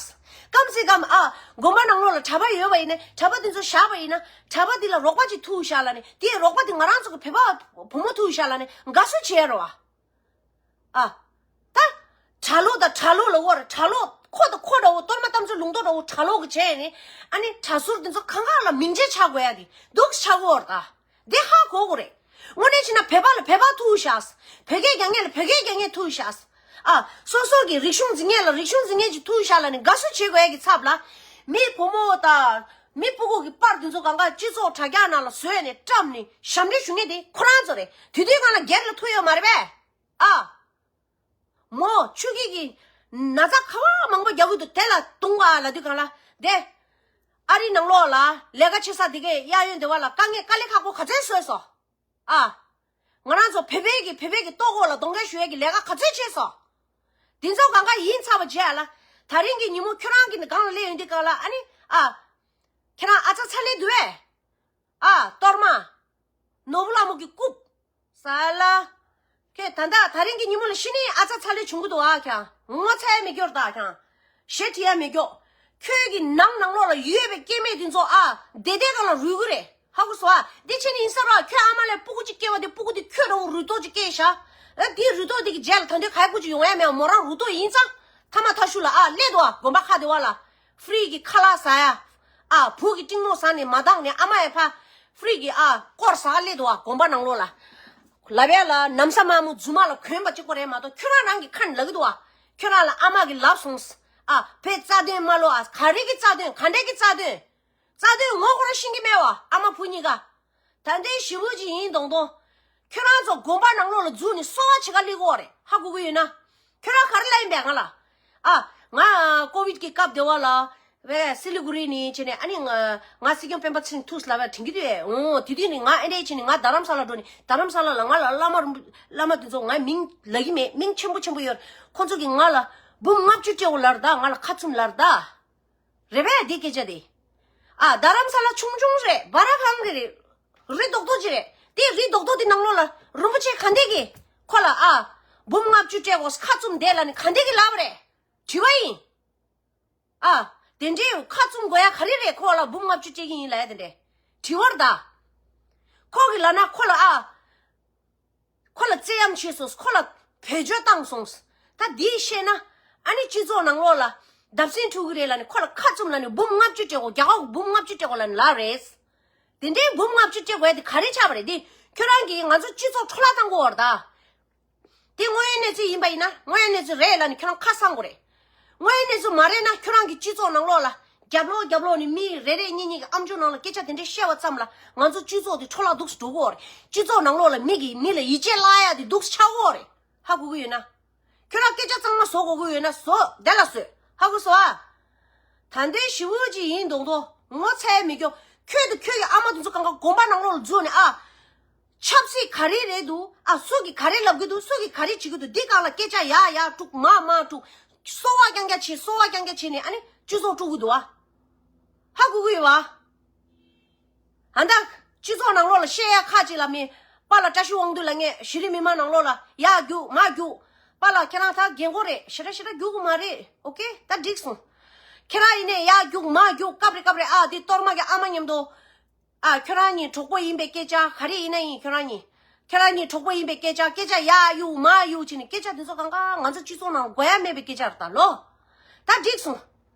སྐམ་སེ་སྐམ་ཨ་དགོན་པ་ནང་ལོགས་ལ་གྲྭ་པ་ཡོད་པ་ཡིན་ན་གྲྭ་པ་དེ་ཚོ་བཞག་པ་ཡིན་ན་གྲྭ་པ་དེ་ལ་རོགས་པ་ཅིག་ཐུག་ཤག་ལ་ནི་དེའི་རོགས་པ་དེ་ང་རང་ཚོ་གི་བོད་པ་བུ་མོ་ཐུག་ཤག་ལ་ནི་དགའ་བསུ་བྱེད་ཡ་རེད་བ། ཨ། ད། གྲྭ་ལོག་དང་གྲྭ་ལོག་ལ་དབོར་གྲྭ་ལོག་ཁོ་དང་ཁོ་འདྲ་བོ་གཏོར་མ་གཏམ་ཚོ་ལུང་རྟོགས་འདྲ་བོ་གྲྭ་ལོག་གི་བྱས་ནས་ཨ་ནི་གྲྭ་ཟུར་དེ་ཚོ་གང་གང་ལ་མིང་ཆད་ཆགས་དགོས་ཡ་དེ་སྡུག་ཆགས་དགོས་རེད་ད། དེ་ཧ་གོ་དགོས་རེད། དངོས་གནས་བྱས་ན་བོད་པ་ལ་བོད་པ་ཐུག་ཤག་བོད་སྐད་རྒྱག་མཁན་ལ་བོད་སྐད་རྒྱག་མཁན་ཐུག་ཤག་ཨ། སོ་སོ་གི་རིག་གཞུང་འཛིན་མཁན་ལ་རིག་གཞུང་འཛིན་མཁན་ཅིག་ཐུག་ཤག་ལ་ནི་དགའ་བསུ་བྱེད་དགོས་ཡ་གི་ཚབ་ལ། མི་བུ་མོ་དང་། མི་སྤུ་གུ་གི་པར་དེ་ཚོ་གང་ག་སྤྱི་ཚོགས་དྲ་རྒྱ་ནང་ལ་བཟོས་ནས་བཀྲམ་ནས་ཞབས་འདྲེན་ཞུ་མཁན་དེ་ཁོ་རང་ཚོ་རེད། དེ་དུས་སྒང་ལ་སྒེར་ལ་ཐུག་ཡོད་མ་རེད་པས། ཨ། མོ། ཆུ་སྐྱིད་ཀྱིས་ན་ཚ་ག་བ་མང་པོ་རྒྱག་གི་འདུག་དེ་ལ་དུང་བ་ལ་དུས་གང་ལ་དེ། ཨ་རི་ནང་ལོགས་ལ་ལས་ཀ་བྱེད་ས་དེ་གའི་གཡས་གཡོན་དེ་བ་ལ་དཀའ་ངལ་དཀའ་ལས་ཁག་པོ་ག་ཚོད་བཟོས་སོང་། ཨ། ང་རང་ཚོ་བོད་པའི་གི་བོད་པའི་གི་ལྟོ་གོས་ལ་གདོང་ཁ་གཞུ་ཡས་ཀྱི་ལས་ཀ་ག་ཚོད་བྱས་སོང་། དེ་ཚོ་གང་ག་ཡིན་ཚར་བ་བྱས་ལ། ད་རིང་གི་ཉིན་མོ་ཁྱོད་རང་གི་ནི་སྒང་ལ་སླེབས་ཡོང་དུས་གང་ལ་ཨ་ནི་ཨ། ཁྱེད་རང་ཨ་ཚ་ཚ་ལེ་འདུག་བས། ཨ། གཏོར་མ། ནོར་བུ་ལྷ་མོ་གི་རྐུབ། ས་ལ། ཁྱོད་ད་ལྟ་ད་རིང་གི་ཉིན་མོ་ལ་ཤི་ནི་ཨ་ཚ་ཚ་ལེ་བྱུང་གི་འདུག་ཨ་ཁྱང་། ངོ་ཚ་ཡ་མི་སྐྱོར་ད་ཁྱང་། ཞེ་དྲི་ཡ་མི་སྐྱོ། ཁྱོད་ཀྱི་ནང་ནང་ལོགས་ལ་ཡོད་པའི་སྐྱེ་དམན་དེ་ཚོ་ཨ་བདེ་བདེ་གང་ལ་རུལ་གི་རེད། ཧ་གོ་སོང་ཨ། འདི་ཕྱི་ནི་ཡིན་ས་རོགས། ཁྱོད་ཨ་མ་ལས་སྤུ་གུ་གཅིག་སྐྱེ་བ་དེ་སྤུ་གུ་དེ་ཁྱོད་འདྲ་བོ་རུལ་ཏོག་ཅིག་སྐྱེས་ཤག་ཨ་དེའི་རུལ་ཏོག་དེ་གི་རྗེས་ལ་ད་དུང་ག་ཡ་སྐུ་ཅིག་ཡོང་ཡ་མེད། མོ་རང་རུལ་ཏོག་ཡིན་ཙང་། ཐ་མ་ཐ་ཤུ་ལ་ཨ་སླེབས་འདུག་ཨ། དགོན་པ་ཁ་བདེ་བ་ལ། ཧྥི་རི་གི་ཁ་ལག་ཟ་ཡ། ཨ་བུ་གི་སྤྲིང་མོ་ཟ་ནས་མ་འདང་ནས་ཨ་མ་ཡ་ཕ། ཧྥི་རི་གི་ཨ་སྐོར་ཟ་སླེབས་འདུག་ཨ། དགོན་པ་ནང་ལོགས་ལ། ལབ་ཡ་ལ་ན་བཟའ་དམར་མོ་རྫུན་མ་ལ་གོན་པ་གཅིག་པོ་རེད་མ་གཏོགས་ཁྱོད་རང་རང་གི་ཁ་ནས་ལབ་གི་འདུག་ཨ། ཁྱོད་རང་ལ་ཨ་མ་གི་ལབ་སོང་། ཨ་བས་རྩ་དོན་མ་ལོ་ཨ། ག་རེ་གི་རྩ་དོན། ག་འདྲ་གི་རྩ་དོན། རྩ་དོན་ངོ་ཁོ་རང་ཤེས་ཀྱི་མེད་བ། ཨ་མ་བུ་གཉིས་ཀ་ད་ལྟའི་ཞི་བོ་ཅིག་ཡིན་མདོག་མདོག་ཁྱོད་རང་ཚོ་དགོན་པ་ནང་ལོགས་ལ་འཛུལ་ནས་གསོལ་བ་བྱེད་ག་སླེབས་ཀྱི་ཡོད་རེད། ཧ་གོ་གི་ཡོད་ན། ཁྱོད་རང་ག་རེ་ལབ་ཡིན་པས་ང་ལ། ཨ། ང་ཀོ་བིད་ཀྱི་སྐབས་དེ་བ་ལ། བས་སི་ལི་གུ་རི་ནས་བྱས་ནས་ཨ་ནི་ང་ང་སྲིད་སྐྱོང་སྤེན་པ་ཚེ་རིང་ཐུགས་ལ་བས་དྲན་གྱི་འདུག་ཨེ། འོ་དེ་དུས་ནས་ང་ཨེ་འདྲས་བྱས་ནས་ང་རྡ་རམ་ས་ལ་འགྲོ་ནས་རྡ་རམ་ས་ལ་ལ་ང་ལ་བླ་མ་རིན་པོ་བླ་མ་དེ་ཚོ་ང་མིང་ལབ་ཀྱི་མེད། མིང་ཆེན་པོ་ཆེན་པོ་ཡོད། ཁོ་ཚོ་གིས་ང་ལ་འབུམ་ལྔ་བཅུ་སྤྲད་འོ་ལབ་རེད་ད། ང་ལ་ཁ་བཙུམ་ལབ་རེད་ད། རེད་པས་འདི་སྐད་ཆ་དེ། ཨ་རྡ་རམ་ས་ལ་ཆུང་ཆུང་རེད། སྦ་ར་གང་གི་རེད། རི་རྡོག་རྡོག་ཅིག་རེད། དེ་རི་རྡོག་རྡོག་དེ་ནང་ལོགས་ལ་རིན་པོ་ཆེ་ག་འདྲས་ཀྱིས་ཁོ་ལ་ཨ་འབུམ་ལྔ་བཅུ་སྤྲད་དགོས་ཁ་བཙུམ་བསྡད་ལབ་ནས་ག་འདྲས་ཀྱིས་ལབ་པ་རེད། དྲི་བ་ཡིན། ཨ་དེ་འདྲས་ཁ་བཙུམ་དགོས་ཡ་ག་རེ་རེད། ཁོ་ལ་འབུམ་ལྔ་བཅུ་སྤྲད་ཀྱི་ཡིན་ལབ་ཡ་དེ་འདྲས་དྲི་བར་གདའ། ཁོ་གིས་ལབ་ན་ཁོ་ལ་ཨ། ཁོ་ལ་བརྩེ་ཡམ་བྱས་སོང་། ཁོ་ལ་བེད་སྤྱོད་བཏང་སོང་། ད་འདི་བཤད་ན་ཨ་ནི་སྤྱི་ཚོགས་ནང་ལོགས་ལ་བརྡབ་གསིག་འཁྲུག་གི་རེད་ལབ་ནས་ཁོ་ལ་ཁ་བཙུམ་ལབ་ནས་འབུམ་ལྔ་བཅུ་སྤྲད་དགོས། རྒྱ་གར་གི་འབུམ་ལྔ་བཅུ་སྤྲད་དགོས་ལབ་ནས་ལབ་རེད། དེ་འདྲའི་འབུམ་ལྔ་བཅུ་སྤྲད་དགོས་ཡ་དེ་ག་རེ་ཆགས་པ་རེད། དེ་ཁྱོད་རང་གིས་ང་ཚོ་སྤྱི་ཚོགས་འཕྲོ་བརླག་བཏང་གི་ཡོད་རེད་ད། དེ་དངོས་ཡོད་གནས་ཚུལ་ཡིན་པ་ཡིན་ན་དངོས་ཡོད་གནས་ཚུལ་རེད་ལབ་ནས་ཁྱོད་རང་ཁ་གསང་དགོས་རེད། དངོས་ཡོད་གནས་ཚུལ་མ་རེད་ན་ཁྱོད་རང་གི་སྤྱི་ཚོགས་ནང་ལོགས་ལ་རྒྱབ་ལོགས་རྒྱབ་ལོགས་ནས་མི་རེ་རེ་གཉིས་གཉིས་ཀྱི་ཨམ་ཅོག་ནང་ལ་སྐད་ཆ་དེ་འདྲ་བཤད་པ་ཙམ་ལ་ང་ཚོ་སྤྱི་ཚོགས་དེ་འཕྲོ་བརླག་འདུག་སེ་འགྲོ་གི་ཡོད་རེད། སྤྱི་ཚོགས་ནང་ལོགས་ལ་མི་གིས་མི་ལ་ཡིད་ཆེས་བརླག་ཡ་དེ་འདུག་སེ་ཆགས་ཀྱི་ཡོད་རེད། ཧ་གོ་གི་ཡོད་ན། ཁྱོད་རང་སྐད་ཆ་གཙང་མ་བཟོ་དགོས་ཀྱི་ཡོད་ན་བཟོ། དེ་ལ་བཟོས། ཧ་གོ་སོང་ཨ། ད་ལྟའི་ཞི་བོ་ཅིག་ཡིན་མདོག་མདོག་ངོ་ཚ་ཡ་མི་སྐྱོ། ཁྱོད་དང་ཁྱོད་ཀྱི་ཨ་མ་དེ་ཚོ་གང་ག་དགོན་པ་ནང་ལོགས་ལ་འཛུལ་ནས་ཨ། ཆབ་སྲིད་ག་རེ་རེད་འདུག་ཨ། སུ་གིས་ག་རེ་ལབ་གི་འདུག་སུ་གིས་ག་རེ་བྱེད་ཀྱི་འདུག་འདི་སྒང་ལ་སྐད་ཆ་ཡར་ཡར་དཀྲུག་མར་མར་དཀྲུག་གསོ་བ་རྐྱང་རྐྱང་བྱེད། གསོ་བ་རྐྱང་རྐྱང་བྱེད་ནས་ཨ་ནི་སྤྱི་ཚོགས་དཀྲུག་གི་འདུག་ཨ། ཧ་གོ་གི་ཡོད་པ། ཨ་ད། སྤྱི་ཚོགས་ནང་ལོགས་ལ་བཤད་ཡ་ཁག་ཅིག་ལ་མི། པཱ་ལགས་བཀྲ་ཤིས་དབང་འདུས་ལ་ངས་གཞི་རིམ་མི་མང་ནང་ལོགས་ལ་ཡར་རྒྱུག་མར་རྒྱུག་པཱ་ལགས་ཁྱེད་རང་ད་རྒན་གོག་རེད། ཞེ་དྲག་ཞེ་དྲག་རྒྱུག་གི་མ་རེད། ཨོ་ཀེ། ད་འགྲིག་སོང་། ཁྱེད་རང་ཡིན་ནའི་ཡར་རྒྱུག་མར་རྒྱུག་སྐབས་རེ་སྐབས་རེ་ཨ་འདི་གཏོར་མ་གི་ཨ་མ་མཉམ་དུ། ཨ། ཁྱོད་རང་གཉིས་གྲོགས་པོ་ཡིན་པའི་སྐད་ཆ་ག་རེ་ཡིན་ན་ཡིན། ཁྱོད་རང་གཉིས། ཁྱོད་རང་གཉིས་གྲོགས་པོ་ཡིན་པའི་སྐད་ཆ། སྐད་ཆ་ཡར་གཡུག་མར་གཡུག་བྱས་ནས་སྐད་ཆ་དེ་ཚོ་གང་ག་ང་ཚོ་སྤྱི་ཚོགས་ནང་དགོས་ཡ་མེད་པའི་སྐད་ཆ་རེད་ད་ལོ། ད་འགྲིག་སོང་།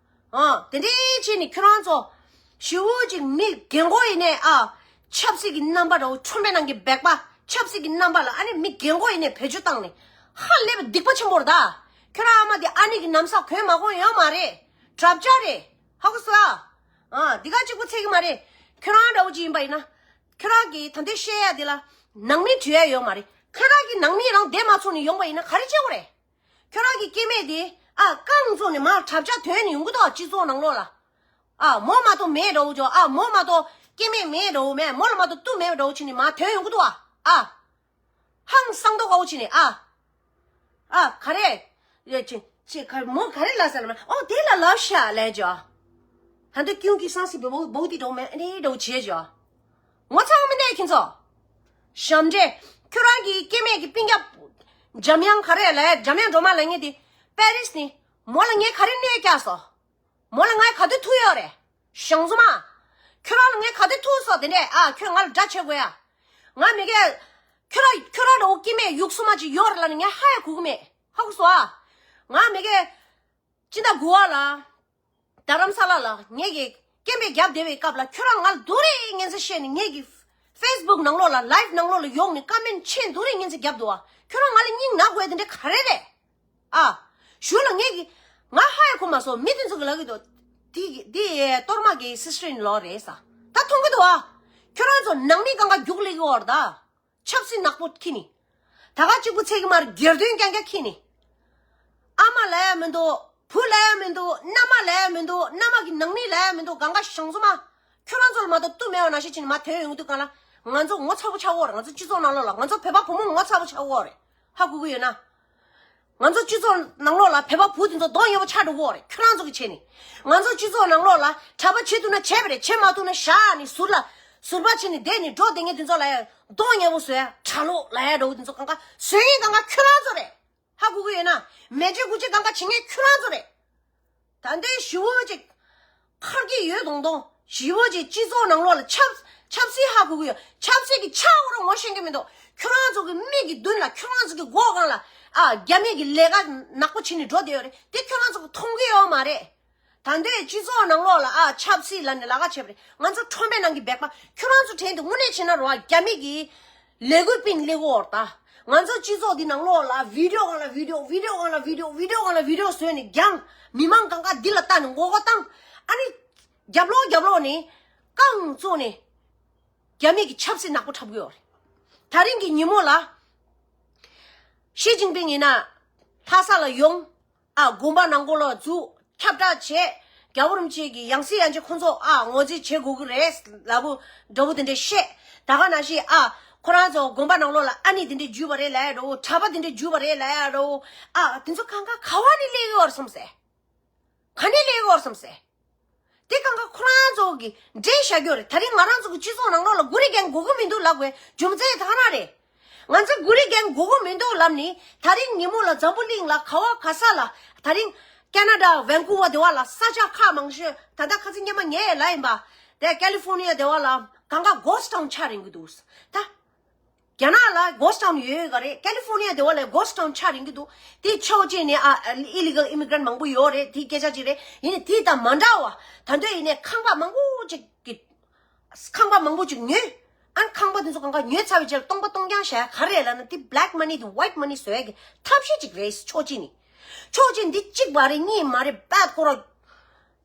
ཨ། དེ་འདྲའི་བྱས་ནས་ཁྱོད་རང་ཚོ། ཞི་བོ་ཅིག་མི་རྒན་གོག་ཡིན་ནའི་ཨ། ཆབ་སྲིད་ཀྱི་རྣམ་པ་འདྲ་བོ་ཁྲོན་པའི་ནང་གི་སྦེག་པ། ཆབ་སྲིད་ཀྱི་རྣམ་པ་ལ་ཨ་ནི་མི་རྒན་གོག་ཡིན་ནའི་བེད་སྤྱོད་བཏང་ནས། ཧ་ལས་པའི་སྡིག་པ་ཆེན་པོ་རེད་ད། ཁྱོད་རང་ཨ་མ་དེ་ཨ་ནེ་གི་ན་བཟའ་གོན་མ་གོན་ཡོད་མ་རེད། དྲ་རྒྱ་རེད། ཧ་གོ་སོང་ཨ། ཨ། འདི་ག་གཅིག་པུ་ཚད་ཀྱི་མ་རེད། ཁྱོད་རང་འདྲ་བོ་ཅིག་ཡིན་པ་ཡིན་ན། ཁྱོད་རང་གིས་ད་ལྟའི་བཤད་ཡ་དེ་ལ། ནང་མི་དྲི་ཡ་ཡོད་མ་རེད། ཁྱོད་རང་གིས་ནང་མི་རང་བསྡད་མ་ཚུགས་ནས་ཡོང་པ་ཡིན་ན་ག་རེ་བྱེད་དགོས་རེད། ཁྱོད་རང་གི་སྐྱེ་དམན་དེ་ཨ་རྐང་བཙུགས་ནས་མར་དྲ་རྒྱ་ཐོན་ནས་ཡོང་གི་འདུག་ཨ། སྤྱི་ཚོགས་ནང་ལོགས་ལ། ཨ། མོ་མ་གཏོགས་མེད་འདྲ་བོ་ཅོ། ཨ། མོ་མ་གཏོགས་སྐྱེ་དམན་མེད་འདྲ་བོ་མེད། མོ་ལ་མ་གཏོགས་ཏུ་མེད་འདྲ་བོ་བྱས་ནས་མར་ཐོན་ཡོང་གི་འདུག་ཨ། ཨ། ཧང་སང་མདོག་ཁ་པོ་བྱས་ནས་ཨ། ཨ། ག་རེ། ཡ་ཅི་ཅི་ག་མོ་ག་རེ་ལབ་ཟེར་ལབ་ན། ཨོ་དེ་ལ་ལབ་ཤག་ལབ་ཅོ། ད་འདི་ཀྱུང་གི་སང་སི་བོ་བོ་དེ་འདྲ་བོ་མེད་ཨ་ནི་འདྲ་བོ་བྱས་ཅོ། ངོ་ཚ་བ་མི་གནས་ཁྱེད་ཚོ། ཞབས་འདྲེན། ཁྱོད་རང་གི་སྐྱེ་དམན་གྱི་སྤུན་ཀྱག་འཇམ་དབྱངས་ག་རེ་ལབ་ཡ། འཇམ་དབྱངས་སྒྲོལ་མ་ལབ་མཁན་དེ་པེ་རིས་ནས། མོ་ལ་ངས་ག་རེ་གནོད་བསྐྱལ་སོང་། མོ་ལ་ངས་ག་དུས་ཐུག་ཡོད་རེད། ཞང་བཙུན་མ། ཁྱོད་རང་ལ་ངས་ག་དུས་ཐུག་སོང་། དེ་ནས་ཨ་ཁྱོད་ང་ལ་དགྲ་བྱེད་དགོས་ཡ། ང་མི་དགེ། ཁྱོད་རང་ཁྱོད་རང་འདྲ་བོ་སྐྱེ་དམན་ཡུགས་སུ་མ་ཅིག་ཡོད་རེད་ལབ་ནས་ངས་ཧ་ཡ་གོ་གི་མེད། ཧ་གོ་སོང་ཨ། ང་མི་དགེ། སྤྱི་ཟླ་དགུ་པ་ལ། རྡ་རམ་ས་ལ་ལ་ངེད་ཀྱི་སྐད་འབོད་རྒྱབ་བསྡད་པའི་སྐབས་ལ་ཁྱོད་རང་ང་ལ་སྡུག་རུས་ངན་ཚ་བཤད་ནས། ངེད་ཀྱི་ཕེ་སི་བུག་ནང་ལོགས་ལ་ལའིབ་ནང་ལོགས་ལ་ཡོང་ནས་ཀ་མེན་ཊི་ཆེ་སྡུག་རུས་ངན་ཚ་རྒྱབ་འདུག་ཨ། ཁྱོད་རང་ང་ལ་སྙིང་ན་དགོས་དེ་འདྲ་ག་རེ་རེད། ཨ། གཞུག་ལ་ངེད་ཀྱི་ང་ཧ་ཡ་གོ་མ་སོང་། མི་དེ་ཚོ་གི་ལབ་ཀྱི་འདུག་དེ་དེ་གཏོར་མ་གི་སིས་ཊར་ཨིན་ལོ་རེད་ས། ད་མཐོང་གི་འདུག་ཨ། ཁྱོད་རང་ཚོ་ནང་མི་གང་ག་རྒྱུགས་ལེ་གི་ཡོད་རེད་ད། ཆབ་སྲིད་ནག་པོ་འཁྱེར་ནས། ད་ག་གཅིག་པུ་ཚད་ཀྱི་མ་རེད། སྒེར་དོན་རྐྱང་རྐྱང་འཁྱེར་ནས། ཨ་མ་ལབ་ཡ་མི་འདུག་བུ་ལབ་ཡ་མི་འདུག་མནའ་མ་ལབ་ཡ་མི་འདུག་མནའ་མ་གི་ནང་མི་ལབ་ཡ་མི་འདུག་གང་ག་ཞང་བཙུན་མ། ཁྱོད་རང་ཚོ་ལ་མ་གཏོགས་བཏུབ་མེད་པ་ནང་བཞིན་བྱས་ནས་མར་ཐོན་ཡོང་དུས་སྒང་ལ། ང་ཚོ་ངོ་ཚ་པོ་ཆགས་ཀྱི་ཡོད་རེད། ང་ཚོ་སྤྱི་ཚོགས་ནང་ལོགས་ལ་ང་ཚོ་བོད་པ་བུ་མོ་ངོ་ཚ་པོ་ཆགས་ཀྱི་ཡོད་རེད། ཧ་གོ་གི་ཡོད་ན། ང་ཚོ་སྤྱི་ཚོགས་ནང་ལོགས་ལ་བོད་པ་བུ་དེ་ཚོ་གདོང་ངན་པོ་ཆགས་འགྲོ་གི་ཡོད་རེད། ཁྱོད་རང་ཚོ་གི་བྱས་ནས། ང་ཚོ་སྤྱི་ཚོགས་ནང་ལོགས་ལ་གྲྭ་པ་བྱེད་ཐུབ་ན་བྱས་པ་རེད། བྱེད་མ་ཐུབ་ན་བཞག་ནས་ཟུར་ལ་ཟུར་པ་བྱས་ནས་བསྡད་ནས་འགྲོ་བསྡད་མཁན་དེ་ཚོ་ལ་ཡང་གདོང་ངན་པོ་བཟོ་ཡ། གྲྭ་ལོག་ལབ་ཡ་འདྲ་བོ་དེ་ཚོ་གང་ག་བཟོ་མཁན་གང་ག་ཁྱོད་རང་ཚོ་རེད། ཧ་གོ་གི་ཡོད་ན། མེ་ལྕེ་དགུ་ལྕེ་གང་ག་བྱེད་མཁན་ཁྱོད་རང་ཚོ་རེད། ད་ལྟའི་ཞི་བོ་ཅིག་ཁར་གྱི་ཡོད་དོང་དོང་ཞི་བོ་ཅིག་སྤྱི་ཚོགས་ནང་ལོགས་ལ་ཆབ་ཆབ་སྲིད་ཧ་གོ་གི་ཡོད། ཆབ་སྲིད་ཀྱི་ཆ་འོ་ར་ངོ་ཤེས་ཀྱི་མི་འདུག་ཁྱོད་རང་ཚོ་གི་མིག་གི་མདུན་ལ། ཁྱོད་རང་ཚོ་གི་སྒོ་སྒང་ལ་ཨ་རྒྱ་མི་གི་ལས་ཀ་ནག་པོ་བྱེད་ནས་འགྲོ་བསྡད་ཡོད་རེད། དེ་ཁྱོད་རང་ཚོ་གི་མཐོང་གི་ཡོད་མ་རེད། ད་ལྟའི་སྤྱི་ཚོགས་ནང་ལོགས་ལ་ཨ་ཆབ་སྲིད་ལབ་ནས་ལས་ཀ་བྱས་པ་རེད། ང་ཚོ་ཁྲོན་པའི་ནང་གི་སྦལ་པ། ཁྱོད་རང་ཚོ་དྲན་དུ་དངོས་གནས་བྱས་ན་རོ། ཨ་རྒྱ་མི་གི་ལས་འགུལ་སྤེལ་ལས་འགུལ་འོར་ད། ང་ཚོ་སྤྱི་ཚོགས་འདི་ནང་ལོགས་ལ་བི་ཌི་ཡོ་སྒང་ལ་བི་ཌི་ཡོ། བི་ཌི་ཡོ་སྒང་ལ་བི་ཌི་ཡོ། བི་ཌི་ཡོ་སྒང་ལ་བི་ཌི་ཡོ་བཟོས་ནས་རྒྱང་མི་མང་གང་ག་འདི་ལ་ལྟ་ནས་མགོ་སྐོར་བཏང་། ཨ་ནི་རྒྱབ་ལོགས་རྒྱབ་ལོགས་ནས་རྐང་བཙུགས་ནས་རྒྱ་མི་གི་ཆབ་སྲིད་ནག་པོ་འཁྲབ་གི་ཡོད་རེད། ད་རིང་གི་ཉིན་མོ་ལ་ཞི་ཅིན་ཕིང་ཡིན་ན་ལྷ་ས་ལ་ཡོང་། ཨ་དགོན་པ་ནང་ཁོ་ལ་འཛུལ། ཁྱབ་བསྒྲགས་བྱས། རྒྱལ་བ་རིན་པོ་ཆེ་གི་ཡང་སྲིད་ཡང་ཆེ་ཁོང་ཚོ་ཨ་ངོས་འཛིན་བྱེད་དགོས་ཀྱི་རེད་ལབ་པོ་འདྲ་བོ་དེ་འདྲས་བཤད། ད་ག་ནང་བཞིན་ཨ་ཁོ་རང་ཚོ་དགོན་པ་ནང་ལོགས་ལ་ཨ་ནི་དེ་འདྲས་འཇུས་པ་རེད་ལབ་ཡ་འདྲ་བོ། གྲྭ་པ་དེ་འདྲས་འཇུས་པ་རེད་ལབ་ཡ་འདྲ་བོ། ཨ་དེ་ཚོ་གང་ག་ག་བ་ནས་སླེབས་ཡོད་རེད་བསམ་སེ། ག་ནས་སླེབས་ཡོད་རེད་བསམ་སེ། དེ་གང་ག་ཁོ་རང་ཚོ་གི་འདྲེས་བཞག་གི་ཡོད་རེད། ད་རིང་ང་རང་ཚོ་གི་སྤྱི་ཚོགས་ནང་ལོགས་ལ་གུ་རི་རྒན་དགོས་ཀྱི་མི་འདུག་ལབ་དགོས་རྒྱུ་མཚན་དེ་ག་རང་རེད། ང་ཚོ་གུ་རི་རྒན་དགོས་ཀྱི་མི་འདུག་ལབ་ནི། ད་རིང་ཉིན་མོ་ལ་འཛམ་བུ་གླིང་ལ་ག་བ་ག་ས་ལ། ད་རིང་ཀེ་ན་ཌ་ཝན་ཀུ་ཝར་དེ་བ་ལ་ས་ཆ་ཁག་མང་ཤོས། ད་ལྟ་ཁ་སང་ཉི་མ་ངས་ལབ་ཡིན་པ། དེ་ཀ་ལི་ཧྥོར་ནི་ཡ་དེ་བ་ལ་གང་ག་གྷོ་སི་ཊའུན་ཆགས་རན་གྱི་འདུག་ད་རྒྱ་ནག་ལ་གྷོ་སི་ཊའུན་ཡོད་ག་རེད། ཀ་ལི་ཧྥོར་ནི་ཡ་དེ་བ་ལ་གྷོ་སི་ཊའུན་ཆགས་རན་གྱི་འདུག་དེ་ཕྱོགས་གཅིག་ནས་ཨ་ཨི་ལི་གལ་ཨི་མི་གྷི་རེན་ཊི་མང་པོ་ཡོད་རེད། དེ་སྐད་ཆ་ཅིག་རེད། ཡིན་ནའི་དེ་དང་མ་འདྲ་བ། ད་དུང་ཡིན་ནའི་ཁང་པ་མང་པོ་ཅིག་གི་ཁང་པ་མང་པོ་ཅིག་ཉོས། ཨ་ཁང་པ་དེ་ཚོ་གང་ག་ཉོས་ཚར་བའི་རྗེས་ལ་སྟོང་པ་སྟོང་རྐྱང་བཞག་ཡ་ག་རེ་ལབ་ན། དེ་བྷི་ལེག་མ་ནི་དེ་ཝའིཊ་མ་ནི་བཟོ་ཡ་གི་ཐབས་ཤེས་ཅིག་རེད། ཕྱོགས་གཅིག་ནས། ཕྱོགས་གཅིག་འདི་གཅིག་མ་རེད། གཉིས་མ་རེད། པད་ཁོ་ར་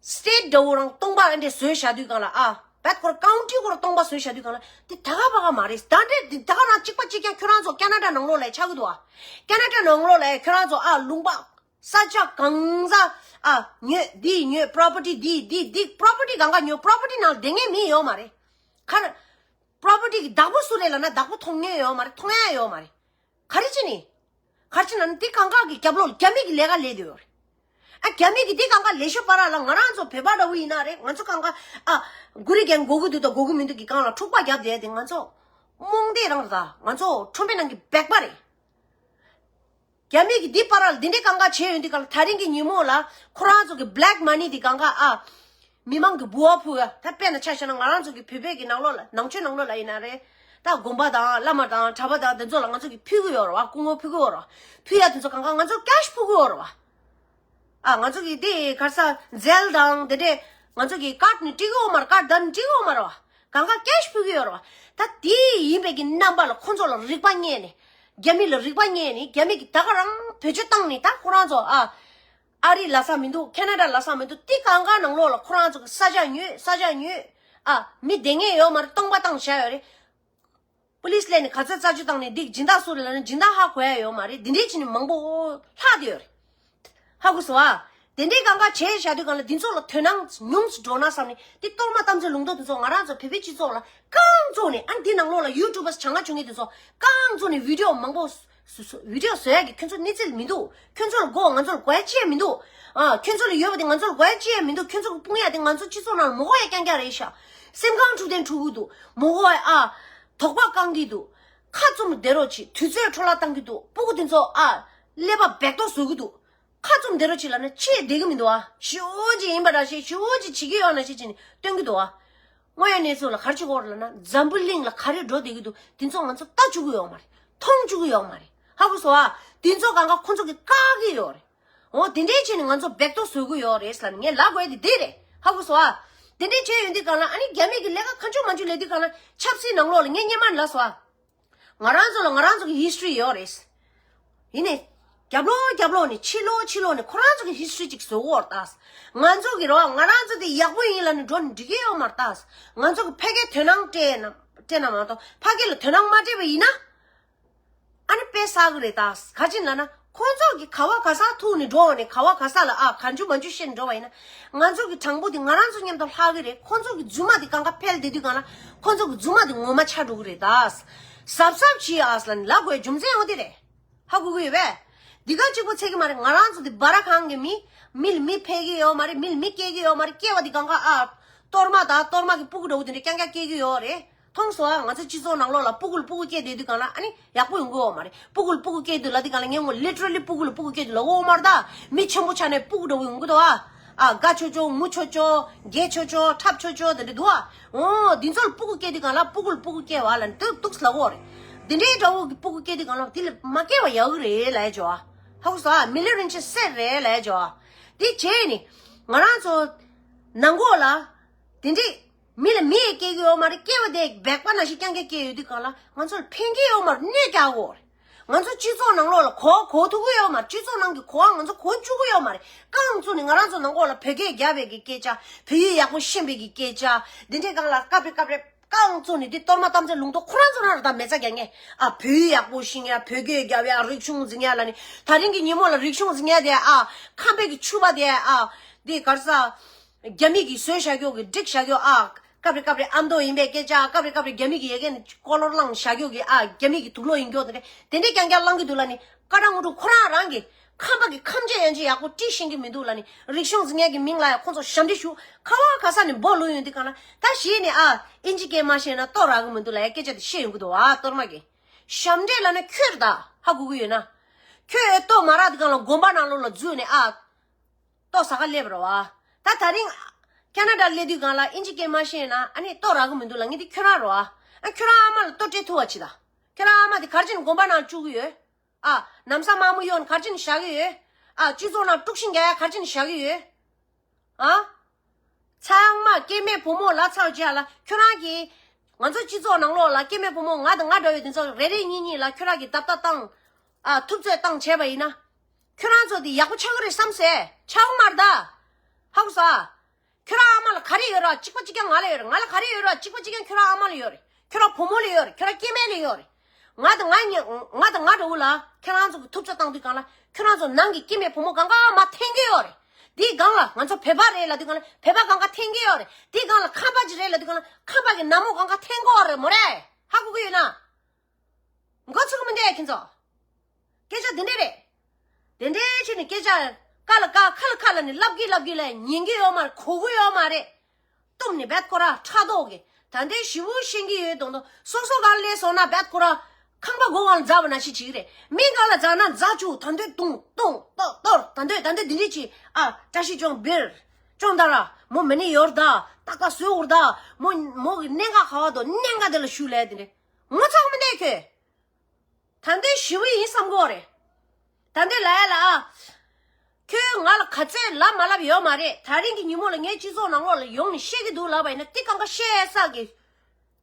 སི་ཊེཊ་འདྲ་བོ་རང་སྟོང་པ་ཨེ་འདྲས་བཟོས་བཞག་དུས་སྒང་ལ། ཨ་བད་ཁོ་ར་ཀའུན་ཊི་ཁོ་ར་སྟོང་པ་བཟོས་བཞག་དུས་སྒང་ལ། དེ་ད་ག་པ་ག་མ་རེད། ད་འདྲས་འདི་ད་ག་རང་གཅིག་པ་གཅིག་རྐྱང་ཁྱོད་རང་ཚོ་ཀེ་ན་ཌ་ནང་ལོགས་ལ་ཆགས་ཀྱི་འདུག་ཨ། ཀེ་ན་ཌ་ནང་ལོགས་ལ་ཁྱོད་རང་ཚོ་ཨ་ལུང་པ་ས་ཆ་གང་ས་ཨ་ཉོས། འདི་ཉོས། པོ་རོ་པར་ཊི་འདི་འདི་འདི་པོ་རོ་པར་ཊི་གང་ག་ཉོས། པོ་རོ་པར་ཊི་ནང་བསྡད་མཁན་མི་ཡོད་མ་རེད། ག་རེ། པོ་རོ་པར་ཊི་གི་བདག་པོ་སུ་རེད་ལབ་ན་བདག་པོ་མཐོང་མཁན་ཡོད་མ་རེད། མཐོང་ཡ་ཡོད་མ་རེད། ག་རེ་བྱས་ནས། ག་རེ་བྱས་ན་ནི་དེ་གང་ག་གི་རྒྱབ་ལོགས་ལ་རྒྱ་མི་གི་ལས་ཀ་ལས་བསྡད་ཡོད་རེད། ཨ་རྒྱ་མི་གི་དེ་གང་ག་ལས་ཤོར་བ་ར་ལ་ང་རང་ཚོ་བོད་པ་འདྲ་བོ་ཡིན་ན་རེད། ང་ཚོ་གང་ག་ཨ་གུ་རི་རྒན་དགོས་ཀྱི་འདུག་དང་དགོས་ཀྱི་མི་འདུག་གི་སྒང་ལ་འཁྲུག་པ་བརྒྱབ་བསྡད་དེ་ང་ཚོ་རྨོངས་དད་རང་རེད། ད་ང་ཚོ་ཁྲོན་པའི་ནང་གི་སྦལ་པ་རེད། རྒྱ་མི་གི་འདི་བར་ལ་འདི་འདྲའི་གང་ག་བྱས་ཡོང་དུས་སྒང་ལ། ད་རིང་གི་ཉིན་མོ་ལ་ཁོ་རང་ཚོ་གི་བྷི་ལེག་མ་ནི་འདི་གང་ག་ཨ་མི་མང་གི་འབུལ་བ་ཕུལ་ཡ། ད་དཔེར་ན་ཆ་བཞག་ན་ང་རང་ཚོ་གི་བོད་པའི་གི་ནང་ལོགས་ལ་ནང་ཆོས་ནང་ལོགས་ལ་ཡིན་ན་རེད། ད་དགོན་པ་དང་བླ་མ་དང་གྲྭ་པ་དང་དེ་ཚོ་ལ་ང་ཚོ་གི་ཕུལ་གི་ཡོད་རེད་བ། སྐུ་ངོ་ཕུལ་གི་ཡོད་རེད་བ། ཕུལ་ཡ་དེ་ཚོ་གང་ག་ང་ཚོ་ཀེ་ཤི་ཕུལ་གི་ཡོད་རེད་བ། ཨ་ང་ཚོ་གི་དེ་ག་རེ་ཟེར་ཛེལ་དང་དེ་འདྲས་ང་ཚོ་གི་ཀར་ཌི་ནི་སྤྲད་གི་ཡོད་མ་རེད། ཀར་ཌི་ནི་སྤྲད་གི་ཡོད་མ་རེད་བ། གང་ག་ཀེ་ཤི་ཕུལ་གི་ཡོད་རེད་བ། ད་དེ་ཡིན་པའི་གི་རྣམ་པ་ལ་ཁོ་ཚོ་ལ་རིག་པ་རྙེད་ནས། རྒྱ་མི་ལ་རིག་པ་རྙེད་ནས་རྒྱ་མི་གི་ད་ག་རང་བེད་སྤྱོད་བཏང་ནས། ད་ཁོ་རང་ཚོ་ཨ་ཨ་རི་ལབ་ས་མི་འདུག་ཁེ་ན་ཌ་ལབ་ས་མི་འདུག་དེ་གང་ག་ནང་ལོགས་ལ་ཁོ་རང་ཚོ་གི་ས་ཆ་ཉོས། ས་ཆ་ཉོས། ཨ་མི་བསྡད་མཁན་ཡོད་མ་རེད། སྟོང་པ་བཏང་བཞག་ཡོད་རེད། པུ་ལིས་སླེབས་ནས་ག་ཚོད་རྩད་གཅོད་བཏང་ནས་འདི་སྦྱིན་བདག་སུ་རེད་ལབ་ན་སྦྱིན་བདག་ཧ་གོ་ཡ་ཡོད་མ་རེད། འདི་འདྲས་བྱས་ནས་མང་པོ་ལྷག་བསྡད་ཡོད་རེད། ཧ་གོ་སོང་ཨ། དེ་འདྲའི་གང་ག་བྱས་བཞག་དུས་སྒང་ལ་འདི་ཚོ་ལ་དོ་སྣང་ཉུང་སུ་འགྲོ་ན་བསམ་ནས། འདི་གཏོར་མ་གཏམ་ཚོད་ལུང་རྟོགས་འདི་ཚོ་ང་རང་ཚོ་བོད་པའི་སྤྱི་ཚོགས་ལ་རྐང་བཙུགས་ནས། ཨ་འདི་ནང་ལོགས་ལ་ཡུ་ཊུབ་པར་བྱང་ང་བྱུང་མཁན་འདི་ཚོ་རྐང་བཙུགས་ནས་བི་ཌི་ཡོ་མང་པོ་བཟོ་བཟོ་བི་ཌི་ཡོ་བཟོ་ཡ་གི་ཁྱོད་ཚོ་གནས་ཚུལ་མི་འདུག་ཁྱོད་ཚོ་ལ་དགོས། ང་ཚོ་ལ་དགོས་ཡ་ཅི་ཡང་མི་འདུག་ཨ་ཁྱོད་ཚོ་ལ་ཡོད་པ་དེ་ང་ཚོ་ལ་དགོས་ཡ་ཅི་ཡང་མི་འདུག་ཁྱོད་ཚོ་གི་དཔུང་ཡ་དེ་ང་ཚོ་སྤྱི་ཚོགས་ནང་ལ་མི་དགོས་ཡ་རྐྱང་རྐྱང་རེད་ཤག་སེམས་ཁམས་འཁྲུག་དེ་འཁྲུག་གི་འདུག་མི་དགོས་ཡ། ཨ་དོགས་པ་བསྐང་གི་འདུག་ཁ་བཙུམ་བསྡད་རོགས་བྱེད། དུས་ཚོད་འཕྲོ་བརླག་བཏང་གི་འདུག་སྤུ་གུ་དེ་ཚོ་ཨ་ཀླད་པ་སྦལ་ཏོག་བཟོ་གི་འདུག་ཁ་བཙུམ་བསྡད་རོགས་བྱེད་ལབ་ན་ཅི་བསྡད་གི་མི་འདུག་ཨ། ཞེ་པོ་ཅིག་ཡིན་པ་འདྲ་ཞིག་ཞེ་པོ་ཅིག་བྱེད་ཀྱི་ཡོད་ན་ཞིག་བྱས་ནས་སྟོན་གི་འདུག་ཨ། དངོས་ཡོད་གནས་ཚུལ་ལ་ག་རེ་བྱེད་ཀྱི་ཡོད་རེད་ལབ་ན། འཛམ་བུ་གླིང་ལ་ག་རེ་འགྲོ་བསྡད་ཀྱི་འདུག་དེ་ཚོ་ང་ཚོ་ལྟ་བཅུག་གི་ཡོད་མ་རེད། མཐོང་བཅུག་གི་ཡོད་མ་རེད། ཧ་གོ་སོང་ཨ། དེ་ཚོ་གང་ག་ཁོ་ཚོ་གིས་བཀག་གི་ཡོད་རེད། འོ་དེ་འདྲའི་བྱས་ནས་ང་ཚོ་སྦལ་ཏོག་བཟོ་གི་ཡོད་རེད་ལབ་ནས་ངས་ལབ་དགོས་དེ་དེ་རེད། ཧ་གོ་སོང་ཨ། དེ་འདྲའི་བྱས་ཡོང་དུས་གང་ལ་ཨ་ནི་རྒྱ་མི་གི་ལས་ཀ་གང་བྱུང་མང་བྱུང་ལས་དུས་གང་ལ་ཆབ་སྲིད་ནང་ལོགས་ལ་ངས་སྔོན་མ་ནས་ལབ་སོང་ཨ། ང་རང་ཚོ་ལ་ང་རང་ཚོ་གི་ཧིས་ཊོ་རི་ཡོད་རེད། ཡིན་ནའི། རྒྱབ་ལོགས་རྒྱབ་ལོགས་ནས་ཕྱི་ལོགས་ཕྱི་ལོགས་ནས་ཁོ་རང་ཚོ་གི་ཧིས་ཊོ་རི་ཅིག་བཟོ་གི་ཡོད་རེད་ད། ང་ཚོ་གི་རོ་ང་རང་ཚོ་དེ་ཡག་པོ་ཡིན་ལབ་ནས་འགྲོ་ནས་འགྲིག་གི་ཡོད་མ་རེད་ད། ང་ཚོ་གི་ཕ་གིར་དོ་སྣང་སྤྲད་ན་སྤྲད་ན་མ་གཏོགས་ཕ་གི་ལ་དོ་སྣང་མ་སྤྲད་པ་ཡིན་ན། ཨ་ནི་དཔེ་བསགས་གི་རེད་ད། ག་ཅི་ལབ་ན་ཁོ་ཚོ་གི་ག་བ་ག་ས་ཐུག་ནས་འགྲོ་བ་ནས་ག་བ་ག་ས་ལ་ཨ་གང་བྱུང་མང་བྱུང་བཤད་ནས་འགྲོ་བ་ཡིན་ན། ང་ཚོ་གི་དྲང་པོ་དེ་ང་རང་ཚོ་མཉམ་དུ་ལྷག་གི་རེད། ཁོ་ཚོ་གི་རྫུན་མ་དེ་གང་ག་འཕེལ་བསྡད་དུས་གང་ལ་ཁོ་ཚོ་གི་རྫུན་མ་དེ་ངོ་མ་ཆགས་འགྲོ་གི་རེད་ད། གཟབ་གཟབ་བྱེད་ཨ་ཟེར་ལབ་དགོས་རྒྱུ་མཚན་འོ་དེ་རེད། ཧ་གོ་གི་ཡོད་པས། འདི་ག་གཅིག་པོ་ཚད་ཀྱི་མ་རེད། ང་རང་ཚོ་འདི་སྦ་ར་ཁང་གི་མི། མི་ལ་མི་ཕལ་གི་ཡོད་མ་རེད། མི་ལ་མི་སྐྱེ་གི་ཡོད་མ་རེད། སྐྱེ་བ་འདི་གང་ག་ཨ། གཏོར་མ་དང་གཏོར་མ་གི་སྤུ་གུ་འདྲ་བོ་དེ་འདྲ་རྐྱང་རྐྱང་སྐྱེ་གི་ཡོད་རེད། མཐོང་སོང་ཨ། ང་ཚོ་སྤྱི་ཚོགས་ནང་ལོགས་ལ་སྤུ་གུ་ལ་སྤུ་གུ་སྐྱེ་བསྡད་དུས་གང་ལ་ཨ་ནི་ཡག་པོ་ཡོང་གི་ཡོད་མ་རེད། སྤུ་གུ་ལ་སྤུ་གུ་སྐྱེ་དུས་ལ་འདི་གང་ལ་ངས་ངོ་ལི་ཊི་ར་ལི་སྤུ་གུ་ལ་སྤུ་གུ་སྐྱེ་དུས་ལ་འོ་མ་རེད་ད། མི་ཆེན་པོ་ཆགས་ནས་སྤུ་གུ་འདྲ་བོ་ཡོང་གི་འདུག་ཨ། ཨ་དགའ་ཆོ་ཆོ་ངུ་ཆོ་ཆོ་རྒྱལ་ཆོ་ཆོ་འཁྲབ་ཆོ་ཆོ་དེ་འདྲ་འདུག་ཨ། འོ་འདི་ཚོ་ལ་སྤུ་གུ་སྐྱེ་དུས་གང་ལ་སྤུ་གུ་ལ་སྤུ་གུ་སྐྱེ་བ་ལ་འདུག་འདུག་ལབ་ཀྱི་ཡོད་རེད། འདི་འདྲའི་འདྲ་བོ་གི་སྤུ་གུ་སྐྱེ་དུས་གང་ལ་དེ་ལ་མ་སྐྱེ་བ་ཡག་གི་རེད་ལབ་ཡ་ཅོ། ཧ་གོ་སོང་ཨ། མི་ལུས་རིན་ཆེན་གསེར་རེད་ལབ་ཡ་ཅོ། དེ་བྱས་ནས་ང་རང་ཚོ་ནང་ལོགས་ལ་དེ་འདྲའི་མི་ལ་མི་ཡས་སྐྱེ་གི་ཡོད་མ་རེད། སྐྱེ་བ་དེ་སྦལ་པ་ནང་བཞིན་རྐྱང་རྐྱང་སྐྱེ་ཡོད་དུས་གང་ལ་ང་ཚོ་ལ་ཕན་གྱི་ཡོད་མ་རེད། གནོད་ཀྱི་ཡོད་རེད། ང་ཚོ་སྤྱི་ཚོགས་ནང་ལོགས་ལ་གོ་གོ་ཐུབ་ཀྱི་ཡོད་མ་རེད། སྤྱི་ཚོགས་ནང་གི་གོ་བ་ང་ཚོ་གོ་བཅུག་གི་ཡོད་མ་རེད། རྐང་བཙུགས་ནས་ང་རང་ཚོ་ནང་ལོགས་ལ་བོད་སྐད་རྒྱབ་པའི་གི་སྐད་ཆ། བོད་ཡིག་ཡག་པོ་ཤེས་པའི་གི་སྐད་ཆ། འདི་འདྲའི་སྒང་ལ་སྐབས་རེ་སྐབས་རེ་རྐང་བཙུགས་ནས་འདི་གཏོར་མ་གཏམ་ཚེ་ལུང་རྟོགས་ཁོ་རང་ཚོ་རང་རེད་ད། མེ་བཙའ་རྒྱག་མཁན། ཨ་བོད་ཡིག་ཡག་པོ་ཤེས་ཡ། བོད་སྐད་རྒྱབ་ཡ། རིག་གཞུང་འཛིན་ཡ་ལབ་ནས། ད་རིང་གི་ཉིན་མོ་ལ་རིག་གཞུང་འཛིན་ཡ་དེ་ཨ་ཁམས་པའི་གི་ཕྱུ་པ་དེ་ཨ་འདི་ག་རེ་ཟ། རྒྱ་མི་གིས་བཟོས་བཞག་རྒྱུ་གི་སྒྲིག་བཞག་རྒྱུ་ཨ། སྐབས་རེ་སྐབས་རེ་ཨ་མདོ་ཡིན་པའི་སྐད་ཆ། སྐབས་རེ་སྐབས་རེ་རྒྱ་མི་གི་ཡ་གི་ནས་ཀོ་ལོར་བླངས་བཞག་རྒྱུ་གི་ཨ་རྒྱ་མི་གི་དུག་ལོག་ཡིན་རྒྱུ་དེ་འདྲ་དེ་འདྲའི་རྐྱང་རྐྱང་བླང་གི་འདུག་ལབ་ནི། ཀ་ཏྲ་ངུ་ཀྲུ་ཁོ་རང་རང་གི་ཁམས་པ་གི་ཁམས་ཆེ་ཡན་ཆེ་ཡག་པོ་བྲིས་ཤེས་ཀྱི་མི་འདུག་ལབ་ནི། རིག་གཞུང་འཛིན་མཁན་གི་མིང་ལ་ཡང་ཁོང་ཚོ་ཞབས་འདྲེན་ཞུ། ཁ་བ་ག་ས་ནས་འབོ་ལུས་ཡོང་དུས་གང་ལ་ད་གཞི་ནས་ཨ་ཨིན་ཇི་སྐད་མ་ཤེས་ན་ལྟོ་རག་གི་མི་འདུག་ལབ་ཡ་སྐད་ཆ་དེ་བཤད་ཡོང་གི་འདུག་ཨ་གཏོར་མ་གི། ཞབས་འདྲེན་ལབ་ན་ཁྱོད་རེད་ད། ཧ་གོ་གི་ཡོད་ན། ཁྱོད་ལྟོ་མ་རག་དུས་གང་ལ་དགོན་པ་ནང་ལོགས་ལ་འཛུལ་ནས་ཨ། ལྟོ་ཟ་ག་སླེབས་རེད་བ། ད་ད་རིང་ཁ་ན་ཌ་སླེབས་དུས་གང་ལ་ཨིན་ཇི་སྐད་མ་ཤེས་ན་ཨ་ནི་ལྟོ་རག་གི་མི་འདུག་ལབ་ངས་འདི་ཁྱོད་རང་རེད་བ། ཨ་ཁྱོད་རང་ཨ་མ་ལ་ལྟོ་སྤྲད་ཐུབ་པ་བྱེད་ད། ཁྱོད་རང་ཨ་མ་དེ་ག་རེ་བྱས་ནས་དགོན་པ་ནང་བཅུག་གི་ཡོད། ཨ་ནམ་སང་དམར་མོ་གཡོག་ནས་ག་རེ་བྱས་ནས་བཞག་གི་ཡོད། ཨ་སྤྱི་ཚོགས་ནང་དཀྲུག་ཤིང་རྒྱག་ཡ་ག་རེ་བྱས་ནས་བཞག་གི་ཡོད། ཨ། ཚང་མ་སྐྱེ་དམན་བུ་མོ་ལ་ཚར་བྱས་ལ་ཁྱོད་རང་གིས། ང་ཚོ་སྤྱི་ཚོགས་ནང་ལོགས་ལ་སྐྱེ་དམན་བུ་མོ་ང་དང་ང་འདྲ་བའི་དེ་ཚོ་རེ་རེ་གཉིས་གཉིས་ལ་ཁྱོད་རང་གིས་རྡབ་རྡབ་བཏང་། ཨ་ཐུབ་ཚོད་བཏང་བྱས་པ་ཡིན་ན། ཁྱོད་རང་ཚོ་དེ་ཡག་པོ་ཆགས་ཀྱི་རེད་བསམ་སེ། ཆགས་ཀྱི་མ་རེད་ད། ཧ་གོ་སོང་ཨ། ཁྱོད་རང་ཨ་མ་ལ་ག་རེ་ཡོད་ར་གཅིག་པ་གཅིག་རྐྱང་ང་ལ་ཡོད་རེད། ང་ལ་ག་རེ་ཡོད་ར་གཅིག་པ་གཅིག་རྐྱང་ཁྱོད་རང་ཨ་མ་ལ་ཡོད་རེད། ཁྱོད་རང་བུ་མོ་ལ་ཡོད་རེད། ཁྱོད་རང་སྐྱེ་དམན་ལ་ཡོད་རེད། ང་དང་ང་གཉིས་ང་དང་ང་འདྲ་བོ་ལ་ཁྱོད་རང་ཚོ་གི་ཐུབ་ཚོད་བཏང་དུས་གང་ལ་ཁྱོད་རང་ཚོ་ནང་གི་སྐྱེ་དམན་བུ་མོ་གང་ག་མར་འཐེན་གྱི་ཡོད་རེད། དེའི་སྒང་ལ་ང་ཚོ་བོད་པ་རེད་ལབ་དུས་གང་ལ་བོད་པ་གང་ག་འཐེན་གྱི་ཡོད་རེད། དེའི་སྒང་ལ་ཁམས་པ་ཅིག་རེད་ལབ་དུས་གང་ལ་ཁམས་པ་གི་ནག་མོ་གང་ག་འཐེན་གྱི་ཡོད་རེད་མོ་རེད། ཧ་གོ་གི་ཡོད་ན། མགོ་ཚོས་ཀྱི་མི་འདུག་ཁྱེད་ཚོ། སྐད་ཆ་འདི་འདྲས་རེད། དེ་འདྲས་བྱས་ནས་སྐད་ཆ་ཀ་ལ་ཀ་ཁ་ལ་ཁ་ལ་ནས་ལབ་གི་ལབ་གི་ལ་ཉན་གི་ཡོད་མ་རེད། གོ་གི་ཡོད་མ་རེད། གཏུམ་ནས་བད་ཁོ་ར་ཕྲག་དོག་གི་ད་འདྲས་ཞི་བོ་ཤེས་གི་ཡོད་དོན་དུ་སོ་སོ་ག་ལས་སོང་ན་བད་ཁོ་ར་ཁང་པ་སྒོ་གང་ལ་འཛག་པ་ན་ཤི་ཅིག་རེད། མི་ག་ལ་འཛག་ན་འཛག་བཅུག་ད་འདྲས་ཏུང་ཏུང་ཏོག་ཏོར་ད་འདྲས་ད་འདྲས་འདི་འདྲས་ཅིག་ཨ་བཀྲ་ཤིས་ཅོང་བིར་ཅོང་ད་ར་མོ་མི་ནི་ཡོར་ད་ཏག་ཏག་བཟོས་འུར་ད་མོ་མོ་གི་གནད་འགག་ཁ་བ་དོ་གནད་འགག་དེ་ལ་ཞུ་ལས་དེ་འདྲས་ངོ་ཚ་གི་མི་འདུག་ཁྱོད། ད་འདི་ཞི་བ་ཡིན་བསམ་གོ་རེད། ད་འདི་ལ་ཡ་ལ་ཨ། ཁྱོད་ང་ལ་ག་ཚད་ལབ་མ་ལབ་ཡོད་མ་རེད། ད་རིང་གི་ཉིན་མོ་ལ་ངའི་སྤྱི་ཚོགས་ནང་ལོགས་ལ་ཡོང་ནས་བཤད་ཀྱི་འདུག་ལབ་པ་ཡིན་ན་དེ་གང་ག་བཤད་ས་གི་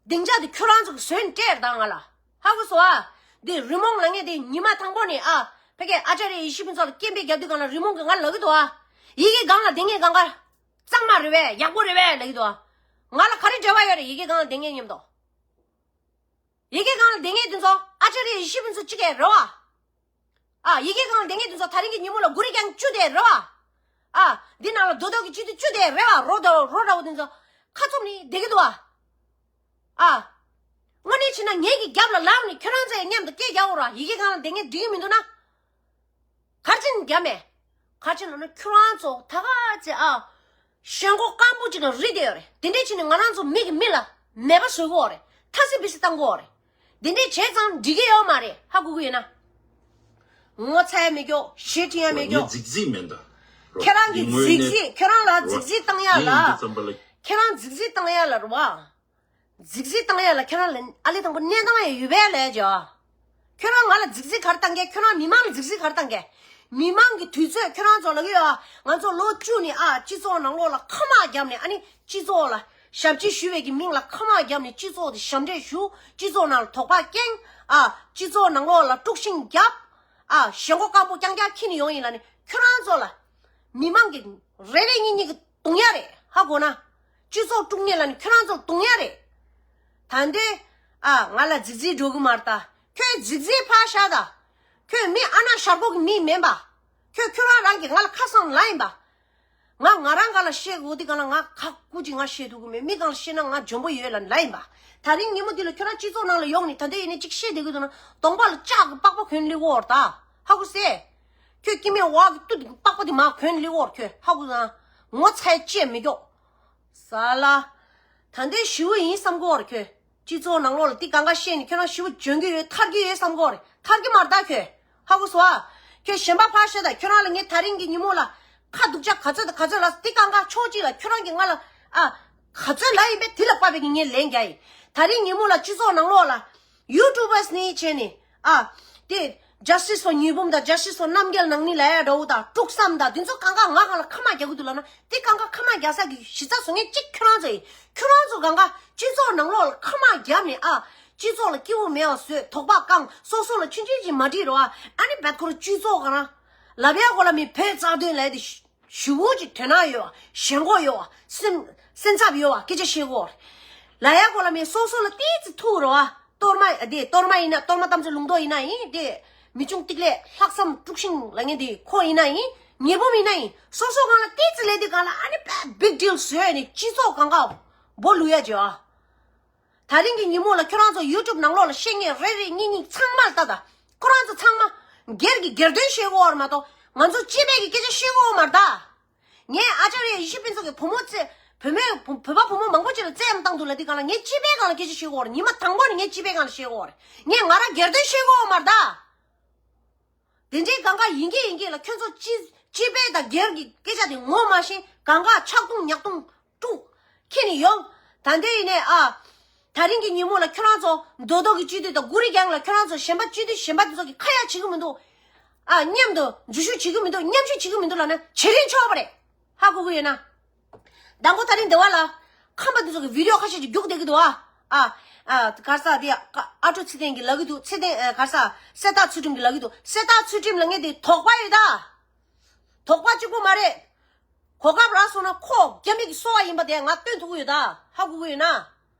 སྡིངས་ཆ་དེ་ཁྱོད་རང་ཚོ་གི་བཟོས་ནས་སྤྲད་ད་ང་ལ། ཧ་གོ་སོང་ཨ། འདི་རི་མོང་ལ་ངས་དེ་ཉི་མ་དང་པོ་ནས་ཨ་ཕ་གི་ཨ་ཅཱརྱ་ཡེ་ཤེས་ཕུན་ཚོགས་ལ་སྐད་འབོད་རྒྱབ་དུས་གང་ལ་རི་མོང་གི་ང་ལབ་ཀྱི་འདུག་ཨ། ཡི་གེ་སྒང་ལ་བསྡད་མཁན་གང་ག་གཙང་མ་རེད་པས། ཡག་པོ་རེད་པས་ལབ་ཀྱི་འདུག་ཨ། ང་ལ་ག་རེ་འབྲེལ་བ་ཡོད་རེད། ཡི་གེ་སྒང་ལ་བསྡད་མཁན་མཉམ་དུ། ཡི་གེ་སྒང་ལ་བསྡད་མཁན་དེ་ཚོ་ཨ་ཅཱརྱ་ཡེ་ཤེས་ཕུན་ཚོགས་གཅིག་གི་རེད་བ། ཨ། ཡི་གེ་སྒང་ལ་བསྡད་མཁན་དེ་ཚོ་ད་རིང་གི་ཉིན་མོ་ལ་གུ་རུ་རྐྱང་བཅུ་དེ་རེད་བ། ཨ། འདི་ནང་ལ་རྡོ་རྡོ་གི་བཅུ་དེ་བཅུ་དེ་རེད་བ། རོ་རྡོ་རོ་འདྲ་བོ་དེ་ཚོ་ཁ་བཙུམ་ནས་བསྡད་ཀྱི་འདུག་བ། ཨ། དངོས་གནས་བྱས་ན་ངེད་ཀྱི་རྒྱབ་ལ་ལངས་ནས་ཁྱོད་རང་ཚོ་མཉམ་དུ་སྐད་རྒྱག་དགོས་ར། ཡི་གེ་སྒང་ལ་བསྡད་མཁན་འགྲིག་གི་མི་འདུག་ན། ག་རེ་བྱས་ནས་རྒྱབ་མེད། ག་རེ་བྱས་ནས་ལབ་ན་ཁྱོད་རང་ཚོ་ད་ག་ཚོད་ཨ། ཞེན་ཁོག་སྐམ་པོ་ཅིག་ལ་རིལ་བསྡད་ཡོད་རེད། དེ་འདྲས་བྱས་ནས་ང་རང་ཚོ་མི་གི་མི་ལ་མེད་པ་བཟོ་གི་ཡོད་རེད། ཐ་སི་པི་སི་བཏང་གི་ཡོད་རེད། འདི་འདྲས་བྱས་ཙང་འགྲིག་གི་ཡོད་མ་རེད། ཧ་གོ་གི་ཡོད་ན། ངོ་ཚ་ཡ་མི་སྐྱོ། ཞེ་ཁྲི་ཡ་མི་སྐྱོ། རྫིག་རྫིག་མེད་ད། ཁྱེད་རང་གི་རྫིག་རྫིག་ཁྱེད་རང་ལ་རྫིག་རྫིག་བཏང་ཡ་ལ། ཁྱེད་རང་རྫིག་རྫིག་བཏང་ཡ་ལ་རེད་བ། རྫིག་རྫིག་བཏང་ཡ་ལ་ཁྱེད་རང་ལ་ཨ་ལེ་དང་པོ་གནས་སྟངས་ཡ་ཡོད་པས་ལས་ཇོ། ཁྱོད་རང་ང་ལ་རྫིག་རྫིག་ག་རེ་བཏང་གས། ཁྱོད་རང་མི་མང་ལ་རྫིག་རྫིག་ག་རེ་བཏང་གས། མི་མང་གི་དུས་ཚོད་ཁྱོད་རང་ཚོ་ལ་གི་ཡོད། ང་ཚོ་ལོ་བཅུ་ནས་ཨ་སྤྱི་ཚོགས་ནང་ལོགས་ལ་ཁ་མ་བརྒྱབ་ནས། ཨ་ནི་སྤྱི་ཚོགས་ལ་ཞབས་ཕྱི་ཞུ་བའི་གི་མིང་ལ་ཁ་མ་བརྒྱབ་ནས། སྤྱི་ཚོགས་དེ་ཞབས་འདྲེན་ཞུ། སྤྱི་ཚོགས་ནང་ལ་དོགས་པ་སྐྱེང་། ཨ་སྤྱི་ཚོགས་ནང་ལོགས་ལ་དཀྲུག་ཤིང་བརྒྱབ། ཨ་ཞེན་ཁོག་དཀར་པོ་རྐྱང་རྐྱང་འཁྱེར་ནས་ཡོང་ཡིན་ལ་ནི། ཁྱོད་རང་ཚོ་ལ་མི་མང་གི་རེ་རེ་གཉིས་གཉིས་ཀྱི་རྡུང་ཡ་རེད། ཧ་གོ་ན། སྤྱི་ཚོགས་དཀྲུག་མཁན་ལ་ནི་ཁྱོད་རང་ཚོ་རྡུང་ཡ་རེད། ད་འདི་ཨ་ང་ལ་རྫིག་རྫིག་འགྲོ་གི་མ་རེད་ད། ཁྱོད་རྫིག་རྫིག་ཕར་བཞག་ད། ཁྱོད་མི་ཨ་ན་ཤར་ཁོག་གི་མི་མིན་པ། ཁྱོད་ཁྱོད་རང་རང་གིས་ང་ལ་ཁ་སང་ལབ་ཡིན་པ། ང་ང་རང་ག་ལ་བཤད་དགོས་དེ་ག་ལ་ང་ཁ་ཀུ་ཅིག་ང་བཤད་ཐུབ་གི་མེད། མི་གང་ལ་བཤད་ན་ང་འཇོན་པོ་ཡོད་ལབ་ལབ་ཡིན་པ། ད་རིང་ཉིན་མོ་འདི་ལ་ཁྱོད་རང་སྤྱི་ཚོགས་ནང་ལ་ཡོང་ནས་ད་ལྟ་ཡིན་ནས་ཅིག་བཤད་བསྡད་གི་འདུག་ན། གདོང་པ་ལ་ལྕགས་ཀྱི་པགས་པ་གོན་ལི་འོར་ད། ཧ་གོ་སེ། ཁྱོད་སྐྱེ་མེད་འོག་གི་སྟུད་ཀྱི་པགས་པ་དེ་མ་གོན་ལི་འོར། ཁྱོད་ཧ་གོ་ན། ངོ་ཚ་ཡ་ཅི་ཡང་མི་སྐྱོ། ས་ལ། ད་ལྟའི་ཞི་བོ་ཡིན་བསམ་གོ་ར་ཁྱོད། སྤྱི་ཚོགས་ནང་ལོགས་ལ་འདི་གང་ག་བཤད་ནས་ཁྱོད་རང་ཞི་བོ་འཇོན་གི་ཡོད་ཐར་གི་ཡོད་བསམ་གོ་ར། ཐར་གི་མ་རེད་ད་ཁྱོད། ཧ་གོ་སོང་ཨ། ཁྱོད་གཞན་པ་ཕར་བཤད་ད། ཁྱོད་རང་ལ་ངས་ད་རིང་གི་ཉིན་མོ་ལ་ཁ་སྡུག་ཅག་ག་ཚོད་དང་ག་ཚོད་ལ་འདི་གང་ག་ཕྱོགས་གཅིག་ལ་ཁྱོད་རང་གིས་ང་ལ་ཨ་ག་ཚོད་ལབ་ཡིན་པས་དེ་ལ་དཔག་པའི་གི་ངས་ལན་རྒྱག་ཡིན། ད་རིང་ཉིན་མོ་ལ་སྤྱི་ཚོགས་ནང་ལོགས་ལ་ཡུ་ཊུབ་བར་ནི་བྱས་ནས། ཨ། དེ། Justice for ཉི་འབུམ་དང་Justice for རྣམ་རྒྱལ་ནང་མི་ལ་ཡ་འདྲ་བོ་དང་དཀྲུག་བསམ་དང་དེ་ཚོ་གང་ག་ང་གང་ལ་ཁ་མ་རྒྱག་གི་འདུག་ལབ་ན། དེ་གང་ག་ཁ་མ་རྒྱག་ས་གི་གཞི་རྩ་བཟོ་མཁན་གཅིག་ཁྱོད་རང་ཚོ་ཡིན། ཁྱོད་རང་ཚོ་གང་ག་སྤྱི་ཚོགས་ནང་ལོགས་ལ་ཁ་མ་རྒྱབ་ནས། ཨ། སྤྱི་ཚོགས་ལ་སྐྱིད་པོ་མེད་པ་བཟོས། དོགས་པ་བསྐང་། སོ་སོ་ལ་ཆུང་ཆུང་ཅིག་མ་འགྲིག་རོགས། ཨ་ནི་བད་ཁོ་ར་སྤྱི་ཚོགས་ག་རང་ལབ་ཡ་གོ་ལ་མི་བོད་རྩ་དོན་ལས་དེ། ཞུ་བོ་ཅིག་དོན་དག་ཡོད་བ། ཞེན་ཁོག་ཡོད་བ། སེམས་སེམས་འཚབ་ཡོད་བ། སྐད་ཆ་བཤད་གོ། ལ་ཡ་གོ་ལ་མི་སོ་སོ་ལ་ཏིས་ཙི་ཐུག་རོ་བ། གཏོར་མ་དེ་གཏོར་མ་ཡིན་ན། གཏོར་མ་དམ་ཚིག་ལུང་རྟོགས་ཡིན་ན་ཡིན། དེ་མི་ཆུང་ཏིག་ལས་ལྷག་བསམ་དཀྲུག་ཤིང་ལ་ངན་དེ་ཁོ་ཡིན་ན་ཡིན། ཉེ་བོ་ཡིན་ན་ཡིན། སོ་སོ་གང་ལ་ཏིས་ཙི་ལས་དེ་གང་ལ་ཨ་ནི་བ་big deal བཟོས་ནས་སྤྱི་ཚོགས་གང་ག་བོ་ལུ་ཡ་ཇེ་བ། ད་རིང་གི་ཉིན་མོ་ལ་ཁྱོད་རང་ཚོ་ཡུ་ཊུབ་ནང་ལོགས་ལ་བཤད་མཁན་རེ་རེ་གཉིས་གཉིས་ཚང་མ་ལ་ལྟ་ད། ཁོ་རང་ཚོ་ཚང་མ་སྒེར་གྱི་སྒེར་དོན་བཤད་གོ་བར་མ་གཏོགས་ང་ཚོ་སྤྱི་པའི་གི་སྐད་ཆ་བཤད་གོ་བར་ད། ངས་ཨ་ཅར་ཡ་ཡེ་ཤེས་ཕུན་ཚོགས་ཀྱི་བུ་མོ་ཚེ་བུ་མོའི་བུ་བོད་པ་བུ་མོ་མང་པོ་ཅིག་ལ་བཙན་གཡེམ་བཏང་འདུག་ལབ་དུས་སྒང་ལ་ངས་སྤྱི་པའི་སྒང་ལ་སྐད་ཆ་བཤད་གོ་བར། ཉི་མ་དང་པོ་ནས་ངས་སྤྱི་པའི་སྒང་ལ་བཤད་གོ་བར། ངས་ང་རང་སྒེར་དོན་བཤད་གོ་བར་ད། དེ་འདྲའི་གང་ག་ཡིན་གྱི་ཡིན་གྱི་ལ། ཁྱོད་ཚོ་སྤྱི་སྤྱི་པའི་དང་སྒེར་གྱི་སྐད་ཆ་དེ་ངོ་མ་ཤེས། གང་ག་ཆག་རྡུང་ཉག་རྡུང་དཀྲུག་ཁྱེར་ནས་ཡོང་། ད་འདི་ཡིན་ནས་ཨ། ད་རིང་གི་ཉིན་མོ་ལ་ཁྱོད་རང་ཚོ་རྡོ་རྡོ་གི་སྤྱི་འཐུས་དང་གུ་རི་གེང་ལ་ཁྱོད་རང་ཚོ་གཞན་པ་སྤྱི་འཐུས་གཞན་པ་དེ་ཚོ་གི་ཁ་ཡ་བྱེད་གི་མི་འདུག་ཨ། མཉམ་དུ་འཇུ་ཞུགས་བྱེད་གི་མི་འདུག་མཉམ་ཞུགས་བྱེད་གི་མི་འདུག་ལབ་ན་བྱེད་རིན་ཆོག་པ་རེད། ཧ་གོ་གི་ཡོད་ན། དང་པོ་ད་རིང་སྡེ་བ་ལ་ཁམས་པ་འདི་ཚོ་གི་བི་ཌི་ཡོ་ཁ་ཤས་ཀྱིས་རྒྱུགས་བསྡད་ཀྱི་འདུག་ཨ། ཨ། ཨ། གར་ས་དེ་ཨ་ཨ་ཀྲུག་ཚེ་བརྟན་གྱིས་ལབ་ཀྱི་འདུག་ཚེ་བརྟན། ཨ། གར་ས་གསེར་རྟ་ཚུལ་ཁྲིམས་ཀྱིས་ལབ་ཀྱི་འདུག་གསེར་རྟ་ཚུལ་ཁྲིམས་ལ་ངས་དེ་དོགས་པ་ཡོད་ད། དོགས་པ་གཅིག་པོ་མ་རེད། གོ་སྐབས་རག་སོང་ན་ཁོ་རྒྱ་མི་གི་སོ་བ་ཡིན་པ་དེ་ང་སྟོན་ཐུབ་ཀྱི་ཡོད་ད། ཧ་གོ་གི་ཡོད་ན།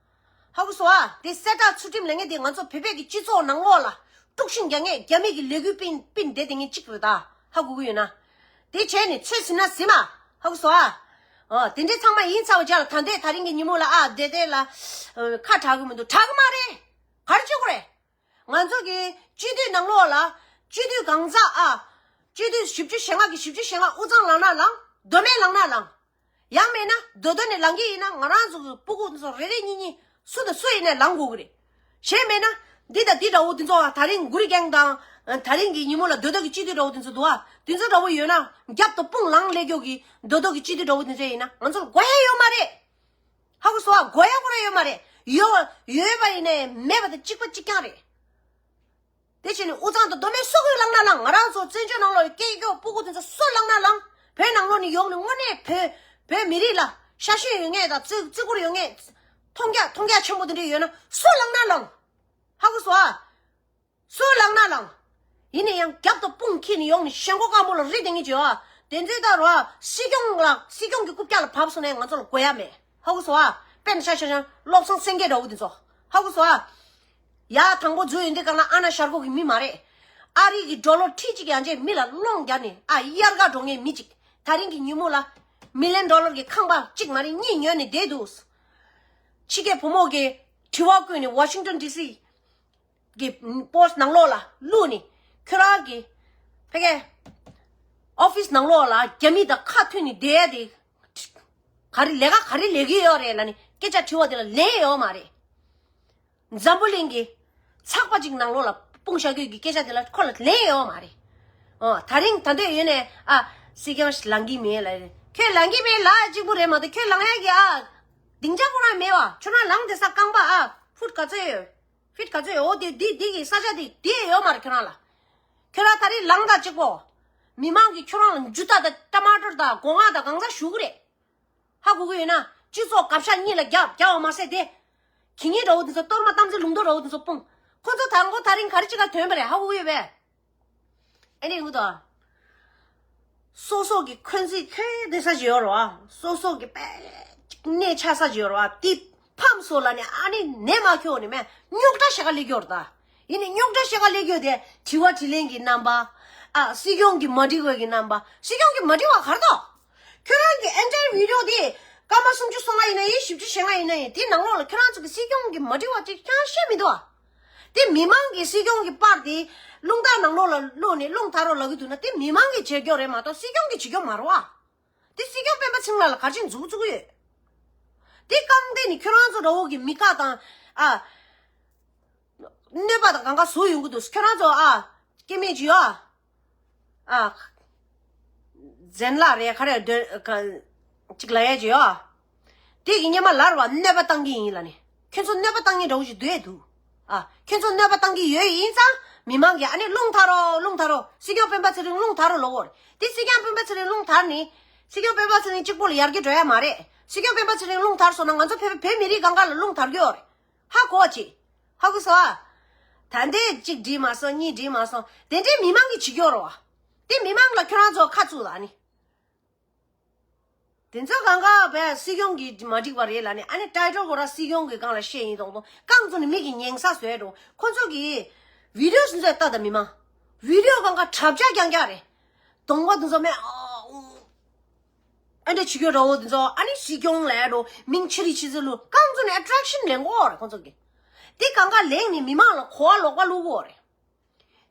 ཧ་གོ་སོང་ཨ། དེ་གསེར་རྟ་ཚུལ་ཁྲིམས་ལབ་མཁན་དེ་ང་ཚོ་བོད་པའི་གི་སྤྱི་ཚོགས་ནང་ལོགས་ལ་དཀྲུག་ཤིང་རྒྱག་མཁན་རྒྱ་མི་གི་ལས་འགུལ་སྤེལ་སྤེལ་བསྡད་དེ་མཁན་གཅིག་རེད་ད། ཧ་གོ་གི་ཡོད་ན། དེ་བྱས་ནས་ཚོད་ཟིན་ན་ཟིན་མ། ཧ་གོ་སོང་ཨ། ཨ། དེ་འདྲའི་ཚང་མ་ཡིན་ཚར་བ་ཅག་ལ་ད་ལྟའི་ད་རིང་གི་ཉིན་མོ་ལ་ཨ་བསྡད་བསྡད་ལ་ཨ་ཁ་གྲག་གི་མི་འདུག་གྲག་གི་མ་རེད། ག་རེ་བྱེད་དགོས་རེད། ང་ཚོ་གི་སྤྱི་འཐུས་ནང་ལོགས་ལ་སྤྱི་འཐུས་གང་ཟག་ཨ། སྤྱི་འཐུས་བཞི་བཅུ་ཞེ་ལྔ་གི་བཞི་བཅུ་ཞེ་ལྔ་དབུ་གཙང་ལངས་ན་ལངས། མདོ་སྨད་ལངས་ན་ལངས། ཡང་མེད་ན་མདོ་སྟོད་ནས་ལངས་ཀྱི་ཡིན་ན་ང་རང་ཚོ་གི་སྤུ་གུ་ཚོ་རེ་རེ་གཉིས་གཉིས་སུ་དང་སུ་ཡིན་ནའི་ལངས་དགོས་ཀྱི་རེད། གཞན་མེད་ན་འདི་དང་འདི་འདྲ་བོ་འདི་ཚོ་ད་རིང་གུ་རི་གེང་དང་ད་རིང་གི་ཉིན་མོ་ལ་མདོ་སྟོད་ཀྱི་སྤྱི་འཐུས་འདྲ་བོ་འདི་ཚོ་འདུག་ཨ། འདི་ཚོ་འདྲ་བོ་ཡོད་ན་རྒྱབ་ཏུ་དཔུང་ལངས་སླེབས་རྒྱུ་གི་མདོ་སྟོད་ཀྱི་སྤྱི་འཐུས་འདྲ་བོ་འདི་ཚོ་ཡིན་ན་ང་ཚོར་དགོས་ཡ་ཡོད་མ་རེད། ཧ་གོ་སོང་ཨ། དགོས་ཡ་ཁོ་རང་ཡོད་མ་རེད། ཡོད་ཡོད་པ་ཡིན་ནའི་མེད་པ་དང་གཅིག་པ་གཅིག་རྐྱང་རེད། དེ་བྱས་ནས་དབུས་གཙང་དང་མདོ་སྨད་སུ་གིས་ལངས་ན་ལངས། ང་རང་ཚོ་བཙན་བྱོལ་ནང་ལོགས་ཡོད་སྐད་སྐྱོ་སྤུ་གུ་དེ་ཚོ་སུ་ལངས་ན་ལངས། བོད་ནང་ལོགས་ནས་ཡོང་ནས་དངོས་གནས་བོད་བོད་མི་རིགས་ལ་ཤ་ཞེན་ཡོད་མཁན་དང་བརྩི་བརྩི་བཀུར་ཡོད་མཁན། མཐོང་རྒྱ་མཐོང་རྒྱ་ཆེན་པོ་དེ་འདྲ་ཡོད་ན་སུ་ལངས་ན་ལངས། ཧ་གོ་སོང་ཨ། སུ་ལངས་ན་ལངས། ཡིན་ན་ཡང་རྒྱབ་ཏུ་དཔུང་འཁྱེར་ནས་ཡོང་ནས་ཞེན་ཁོག་དཀར་མོ་ལ་རེད་དེ་ངེས་བྱོས་ཨ། དེ་ཚོའི་ད་རོ་ཨ། སྲིད་སྐྱོང་ལ་སྲིད་སྐྱོང་གི་རྐུབ་བཀྱག་ལ་བབས་སོང་ནས་ང་ཚོ་ལ་དགོས་ཡ་མེད། ཧ་གོ་སོང་ཨ། དཔེར་ན་ཆ་བཞག་ན་བློ་བཟང་སེང་གེ་འདྲ་བོ་དེ་ཚོ། ཧ་གོ་སོང་ཨ། ཡ་དང་པོ་འཛུལ་ཡོང་དུས་སྒང་ལ་ཨ་ན་ཤར་ཁོག་གི་མི་མ་རེད། ཨ་རི་གི་ཌོ་ལར་ཁྲི་གཅིག་ཡང་ཅིག་མི་ལ་སློང་རྒྱག་ནས་ཨ་དབྱར་ཁ་འགྲོ་མཁན་མི་གཅིག་ད་རིང་གི་ཉིན་མོ་ལ་མི་ལི་ཡན་ཌོ་ལར་གྱི་ཁང་པ་གཅིག་མ་རེད་གཉིས་ཉོས་ནས་བསྡད་འདུག་ཕྱི་རྒྱལ་བུ་མོ་གིས་དྲི་བ་བཀོད་ནས་ཝ་ཤིང་ཊོན་ཌི་སི་གི་པོ་སི་ཊི་ནང་ལོགས་ལ་བླུགས་ནས་ཁྱོད་རང་གི་ཕ་གི་ཨོ་ཕི་སི་ནང་ལོགས་ལ་རྒྱ་མི་དང་ཁ་མཐུན་ནས་བསྡད་ཡ་དེ་ག་རེ་ལས་ཀ་ག་རེ་ལས་ཀྱི་ཡོད་རེད་ལབ་ནས་སྐད་ཆ་དྲི་བ་དེ་ལ་ལན་ཡོད་མ་རེད། འཛམ་བུ་གླིང་གི་ ཚགས་པ་ཅིག་ནང་ལོགས་ལ་སྤུངས་བཞག་རྒྱུ་གི་སྐད་ཆ་དེ་ལ་ཁོ་ལ་ལན་ཡོད་མ་རེད། ཨོ་ད་རིང་ད་འདོད་ཡོད་ནས་ཨ་སྲིད་སྐྱོང་ལངས་ཀྱི་མེད་ལ། ཁྱོད་ལངས་ཀྱི་མེད་ལ་གཅིག་པུ་རེད་མ་གཏོགས་ཁྱོད་ལངས་ཡ་གི་ཨ་སྡིངས་ཆ་ཁོ་རང་མེད་བ། ཁྱོད་རང་ལངས་དེ་ས་རྐང་པ་ཨ་ཕུཊ་ག་ཚོད་ཡོད། ཕིཊ་ག་ཚོད་ཡོད། འོ་དེ་འདི་འདི་གི་ས་ཆ་དེ་དེ་ཡོད་མ་རེད་ཁྱོད་རང་ལ། ཁྱོད་རང་ད་རིང་ལངས་དང་གཅིག་པོ། མི་མང་གིས་ཁྱོད་རང་ལ་འཇུ་ཐག་དང་ཊ་མ་ཊར་དང་སྒོ་ང་དང་གང་ཟག་ཞུ་གི་རེད། ཧ་གོ་གི་ཡོད་ན་སྤྱི་ཚོགས་གབ་ཤ་གཉིས་ལ་རྒྱབ་རྒྱབ་པ་མ་ཟད་དེ། ཁྱི་ངན་འདྲ་བོ་དེ་ཚོ་གཏོར་མ་གཏམ་ཚེ་ལུང་རྟོགས་འདྲ་བོ་དེ་ཚོ་སྤུངས། ཁོ་ཚོ་དང་པོ་ད་རིང་ག་རེ་ཅིག་ལ་ཐོན་པ་རེད་ཧ་གོ་གི་ཡོད་པས། ཨེ་ནས་ངུ་དང་། སོ་སོ་གི་འཁོན་འཛིན་འཁོན་བསྡད་ས་ཅིག་ཡོད་རེད་བ། སོ་སོ་གི་པད་གནས་ཆགས་ས་ཅིག་ཡོད་རེད་བ། དེ་ཕམ་སོ་ལ་ནི་ཨ་ནི་ནས་མ་ཁྱོད་ནི་མེད་རྙོག་དྲ་ཞེ་ག་སླེབས་ཀྱི་ཡོད་རེད་ད། ཡིན་ནི་རྙོག་དྲ་ཞེ་ག་སླེབས་ཀྱི་ཡོད་དེ་དྲི་བ་དྲིས་ལན་གྱི་རྣམ་པ། ཨ་སྲིད་སྐྱོང་གི་མ་འགྲིག་པ་གི་རྣམ་པ། སྲིད་སྐྱོང་གི་མ་འགྲིག་པ་ག་རེ་འདུག་ཁྱོད་རང་གི་ཨེན་ཊའི་ཝི་ཌི་ཡོ་དེ་སྐར་མ་སུམ་ཅུ་སོ་ལྔ་ཡིན་ན་ཡིན། བཞི་བཅུ་ཞེ་ལྔ་ཡིན་ན་ཡིན། དེའི་ནང་ལོགས་ལ་ཁྱོད་རང་ཚོ་གི་སྲིད་སྐྱོང་གི་མ་འགྲིག་པ་ཅིག་ཀྱང་བཤད་མི་འདུག་ཨ། དེ་མི་མང་གིས་སྲིད་སྐྱོང་གི་པར་དེ་རླུང་རྟ་ནང་ལོགས་ལ་བླུགས་ནས་རླུང་དར་རོགས་ལབ་ཀྱི་འདུག་ན་དེ་མི་མང་གིས་བྱེད་རྒྱུ་རེད་མ་གཏོགས་སྲིད་སྐྱོང་གིས་བྱེད་རྒྱུ་མ་རེད་བ། དེ་སྲིད་སྐྱོང་སྤེན་པ་ཚེ་རིང་ལགས་ལ་ག་རེ་བྱས་མཛུབ་བཙུགས་ཀྱི་ཡོད། དེ་རྐང་སྟེང་ནས་ཁྱོད་རང་ཚོ་འདྲ་བོ་གི་མི་ཁ་དང་ཨ། གནོད་པ་དང་གང་ག་བཟོ་ཡོང་གི་འདུག་ཁྱོད་རང་ཚོ་ཨ། སྐྱེ་དམན་ཅིག་ཡོད་ཨ། ཨ། ཛན་ལགས་རེད་ག་རེ་འདོན་ག་ཅིག་ལབ་ཡས་ཅིག་ཡོད་ཨ། དེ་གི་སྔོན་མ་ལར་བ་གནོད་པ་བཏང་གི་ཡིན་ལབ་ནས་ཁྱོད་ཚོ་གནོད་པ་བཏང་མཁན་འདྲ་བོ་ཞིག་འདུག་ཨེ་འདུག་ཨ། ཁྱོད་ཚོ་གནོད་པ་བཏང་གི་ཡོད་ཡིན་ཙང་མི་མང་གིས་ཨ་ནི་རླུང་དར་རོགས་རླུང་དར་རོགས་སྲིད་སྐྱོང་སྤེན་པ་ཚེ་རིང་རླུང་དར་རོགས་ལབ་ཀྱི་ཡོད་རེད། དེ་སྲིད་སྐྱོང་སྤེན་པ་ཚེ་རིང་རླུང་དར་ནི། སྲིད་སྐྱོང་སྤེན་པ་ཚེ་རིང་གཅིག་པོ་ལ་ཡར་རྒྱས་འགྲོ་ཡ་མ་རེད། སྲིད་སྐྱོང་སྤེན་པ་ཚེ་རིང་རླུང་དར་སོང་ན་ང་ཚོ་བོད་བོད་མི་རིགས་གང་ག་ལ་རླུང་དར་གྱི་ཡོད་རེད། ཧ་གོ་བ་ཅིག་ཧ་གོ་སོང་ཨ། ད་ལྟའི་གཅིག་འགྲིག་མ་སོང་གཉིས་འགྲིག་མ་སོང་དེ་འདྲའི་མི་མང་གིས་བྱེད་ཀྱི་ཡོད་རེད་བ། དེ་མི་མང་ལ་ཁྱོད་རང་ཚོ་ཁ་བཙུགས་ལ་ནི། དེ་ཚོ་གང་ག་བས་སྲིད་སྐྱོང་གིས་མ་འགྲིག་པ་རེད་ལབ་ནས་ཨ་ནི་ཊའི་ཊལ་ཁོ་རང་སྲིད་སྐྱོང་གི་སྒང་ལ་བཤད་ཡིན་མདོག་མདོག་རྐང་བཙུགས་ནས་མི་གི་ཉན་ས་བཟོས་འགྲོ། ཁོ་ཚོ་གིས་བི་ཌི་ཡོ་ཚོ་ལྟ་དང་མི་མང་། བི་ཌི་ཡོ་གང་ག་དྲ་བྱ་རྐྱང་རྐྱང་རེད། གདོང་པ་དེ་ཚོ་མེད་ཨ། ཨ་འདྲ་བྱེད་རྒྱུ་འདྲ་བོ་དེ་ཚོ་ཨ་ནི་སྲིད་སྐྱོང་ལབ་འགྲོ་མིང་ཆེ་རིགས་ཆེ་ཚོད་ལུ་རྐང་བཙུགས་ནས་ཨེ་ཊེག་ཤན་ལེན་གོ་རེད་ཁོ་ཚོ་གིས། དེ་གང་ག་ལེན་ནས་མི་མང་ལ་གོ་བ་ལོག་པ་བླུག་གོ་རེད།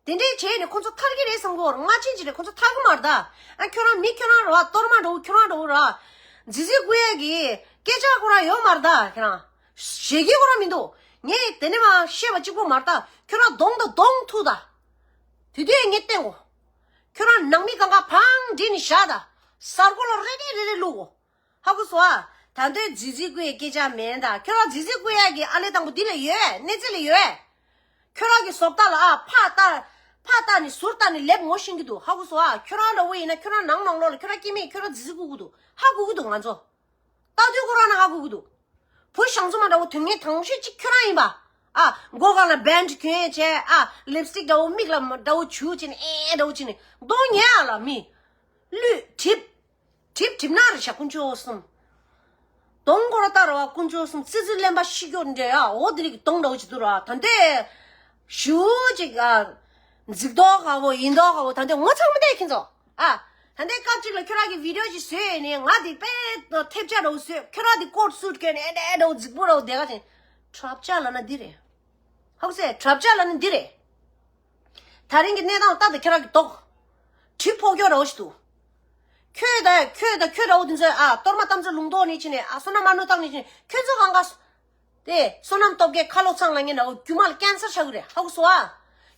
དེ་འདྲས་བྱས་ནས་ཁོ་ཚོ་ཐར་གྱི་རེད་བསམ་གྱི་ཡོད་རེད། སྔ་ཕྱི་ཅི་རེད་ཁོ་ཚོ་ཐར་གྱི་མ་རེད་ད། ཨ་ཁྱོད་རང་མི་ཁྱོད་རང་རེད་བ། གཏོར་མ་འདྲ་བོ་ཁྱོད་རང་འདྲ་བོ་ར། རྫི་རྫི་རྐུ་ཡས་ཀྱི་སྐད་ཆ་ཁོ་རང་ཡོད་མ་རེད་ད་ཁྱོད་རང་། བཞེས་ཀྱི་ཁོ་རང་མི་འདུག་ངས་དེ་ནས་མ་བཤད་པ་གཅིག་པོ་མ་རེད་ད། ཁྱོད་རང་གདོང་དང་གདོང་ཐུག་ད། དེ་དུས་ངས་བསྟན་གོ་ཁྱོད་རང་ནང་མི་གང་ག་བང་བསྒྲིགས་ནས་བཞག་ད། གཟར་མགོ་ལ་རེ་རེ་རེ་རེ་བླུག་གོ་ཧ་གོ་སོང་ཨ། ད་འདོད་རྫི་རྫི་རྐུ་ཡས་སྐད་ཆ་མེད་ད། ཁྱོད་རང་རྫི་རྫི་རྐུ་ཡས་ཀྱི་ཨ་ལས་དང་པོ་འདི་ལ་ཡོད་གནས་ཚད་ལ་ཡོད། ཁྱོད་རང་གི་བཟོ་ལྟ་ལ་ཨ་ཕར་ལྟ། ཕར་ལྟ་ནས་ཟུར་ལྟ་ནས་ལེབ་ངོ་ཤེས་ཀྱི་འདུག་ཧ་གོ་སོང་ཨ། ཁྱོད་རང་འདྲ་བོ་ཡིན་ན་ཁྱོད་རང་ནང་ནང་ལོགས་ལ་ཁྱོད་རང་སྐྱེ་དམན་ཁྱོད་རང་རྫི་རྫི་རྐུ་གི་འདུག་ཧ་གོ་གི་འདུག་ང་ཚོ། ལྟ་དུས་ཁོ་རང་ན་ཧ་གོ་གི་འདུག་བུ་ཞང་ཚོ་མ་འདྲ་བོ་དོན་ངན་དང་ཤོས་གཅིག་ཁྱོད་རང་ཡིན་པ། ཨ་མགོ་སྒང་ལ་བེན་ཌི་གྱོན་བྱས་ཨ་ལིབ་སི་ཊིག་འདྲ་བོ་མིག་ལ་འདྲ་བོ་བྱུག་བྱས་ནས་ཨེ་འདྲ་བོ་བྱས་ནས་གདོང་ཉེ་ཨ་ལ་མི། ལུས་གྲིབ། གྲིབ་གྲིབ་ན་རེ་ཞག་དཀོན་མཆོག་གསུམ། གདོང་སྐོར་ལྟ་ར་བ་དཀོན་མཆོག་གསུམ་ཙི་ཙི་གླེན་པ་ཤི་སྐྱོ་འདྲ་ཡ་འོ་དེ་རིགས་གདོང་འདྲ་བོ་ཅིག་འདུག་ར་ད་འདྲས། ཞུ་ཅིག་ཨ། འཛིག་མདོག་ཁ་བོ་ཡིན་མདོག་ཁ་བོ་ད་འདྲས་ངོ་ཚ་མི་བདེ་ཁྱེད་ཚོ། ཨ། ད་འདྲས་སྐབས་ཅིག་ལ་ཁྱོད་རང་གི་བི་ཌི་ཡོ་ཅིག་བཟོས་ནས་ང་དེ་དཔེ་ཐེབས་ཆག་འདྲ་བོ་བཟོས་ཁྱོད་རང་དེ་ཀོཊ་སུཊ་གྱོན་ནས་ཨེ་འདྲས་འདྲ་བོ་རྫིག་པོ་འདྲ་བོ་བསྡད་ག་ཅིག་དྲ་བ་ལབ་ན་འདི་རེད། ཧ་གོ་སོང་དྲ་བ་ལབ་ན་འདི་རེད། ད་རིང་གི་གནས་སྟངས་ལྟ་དང་ཁྱེད་རང་གི་མདོག་དྲི་ཕོག་སྐྱོ་ར་བ་ཞིག་འདུག་ཁྱོད་ད་ཁྱོད་ད་ཁྱོད་ར་བ་འདི་ཚོས་ཨ་གཏོར་མ་གཏམ་ཚོད་ལུང་རྟོགས་ནི་ཕྱིན་ནས་ཨ་བསོད་ནམས་མ་ནུ་བཏང་ནི་ཕྱིན་ཁྱོད་ཚོ་གང་ག་དེ་བསོད་ནམས་སྟོབས་རྒྱལ་ཁ་ལོ་ཚང་ལ་ངས་ན་བ་རྒྱུ་མ་ལ་ཀན་སར་ཆགས་ཀྱི་རེད། ཧ་གོ་སོང་ཨ།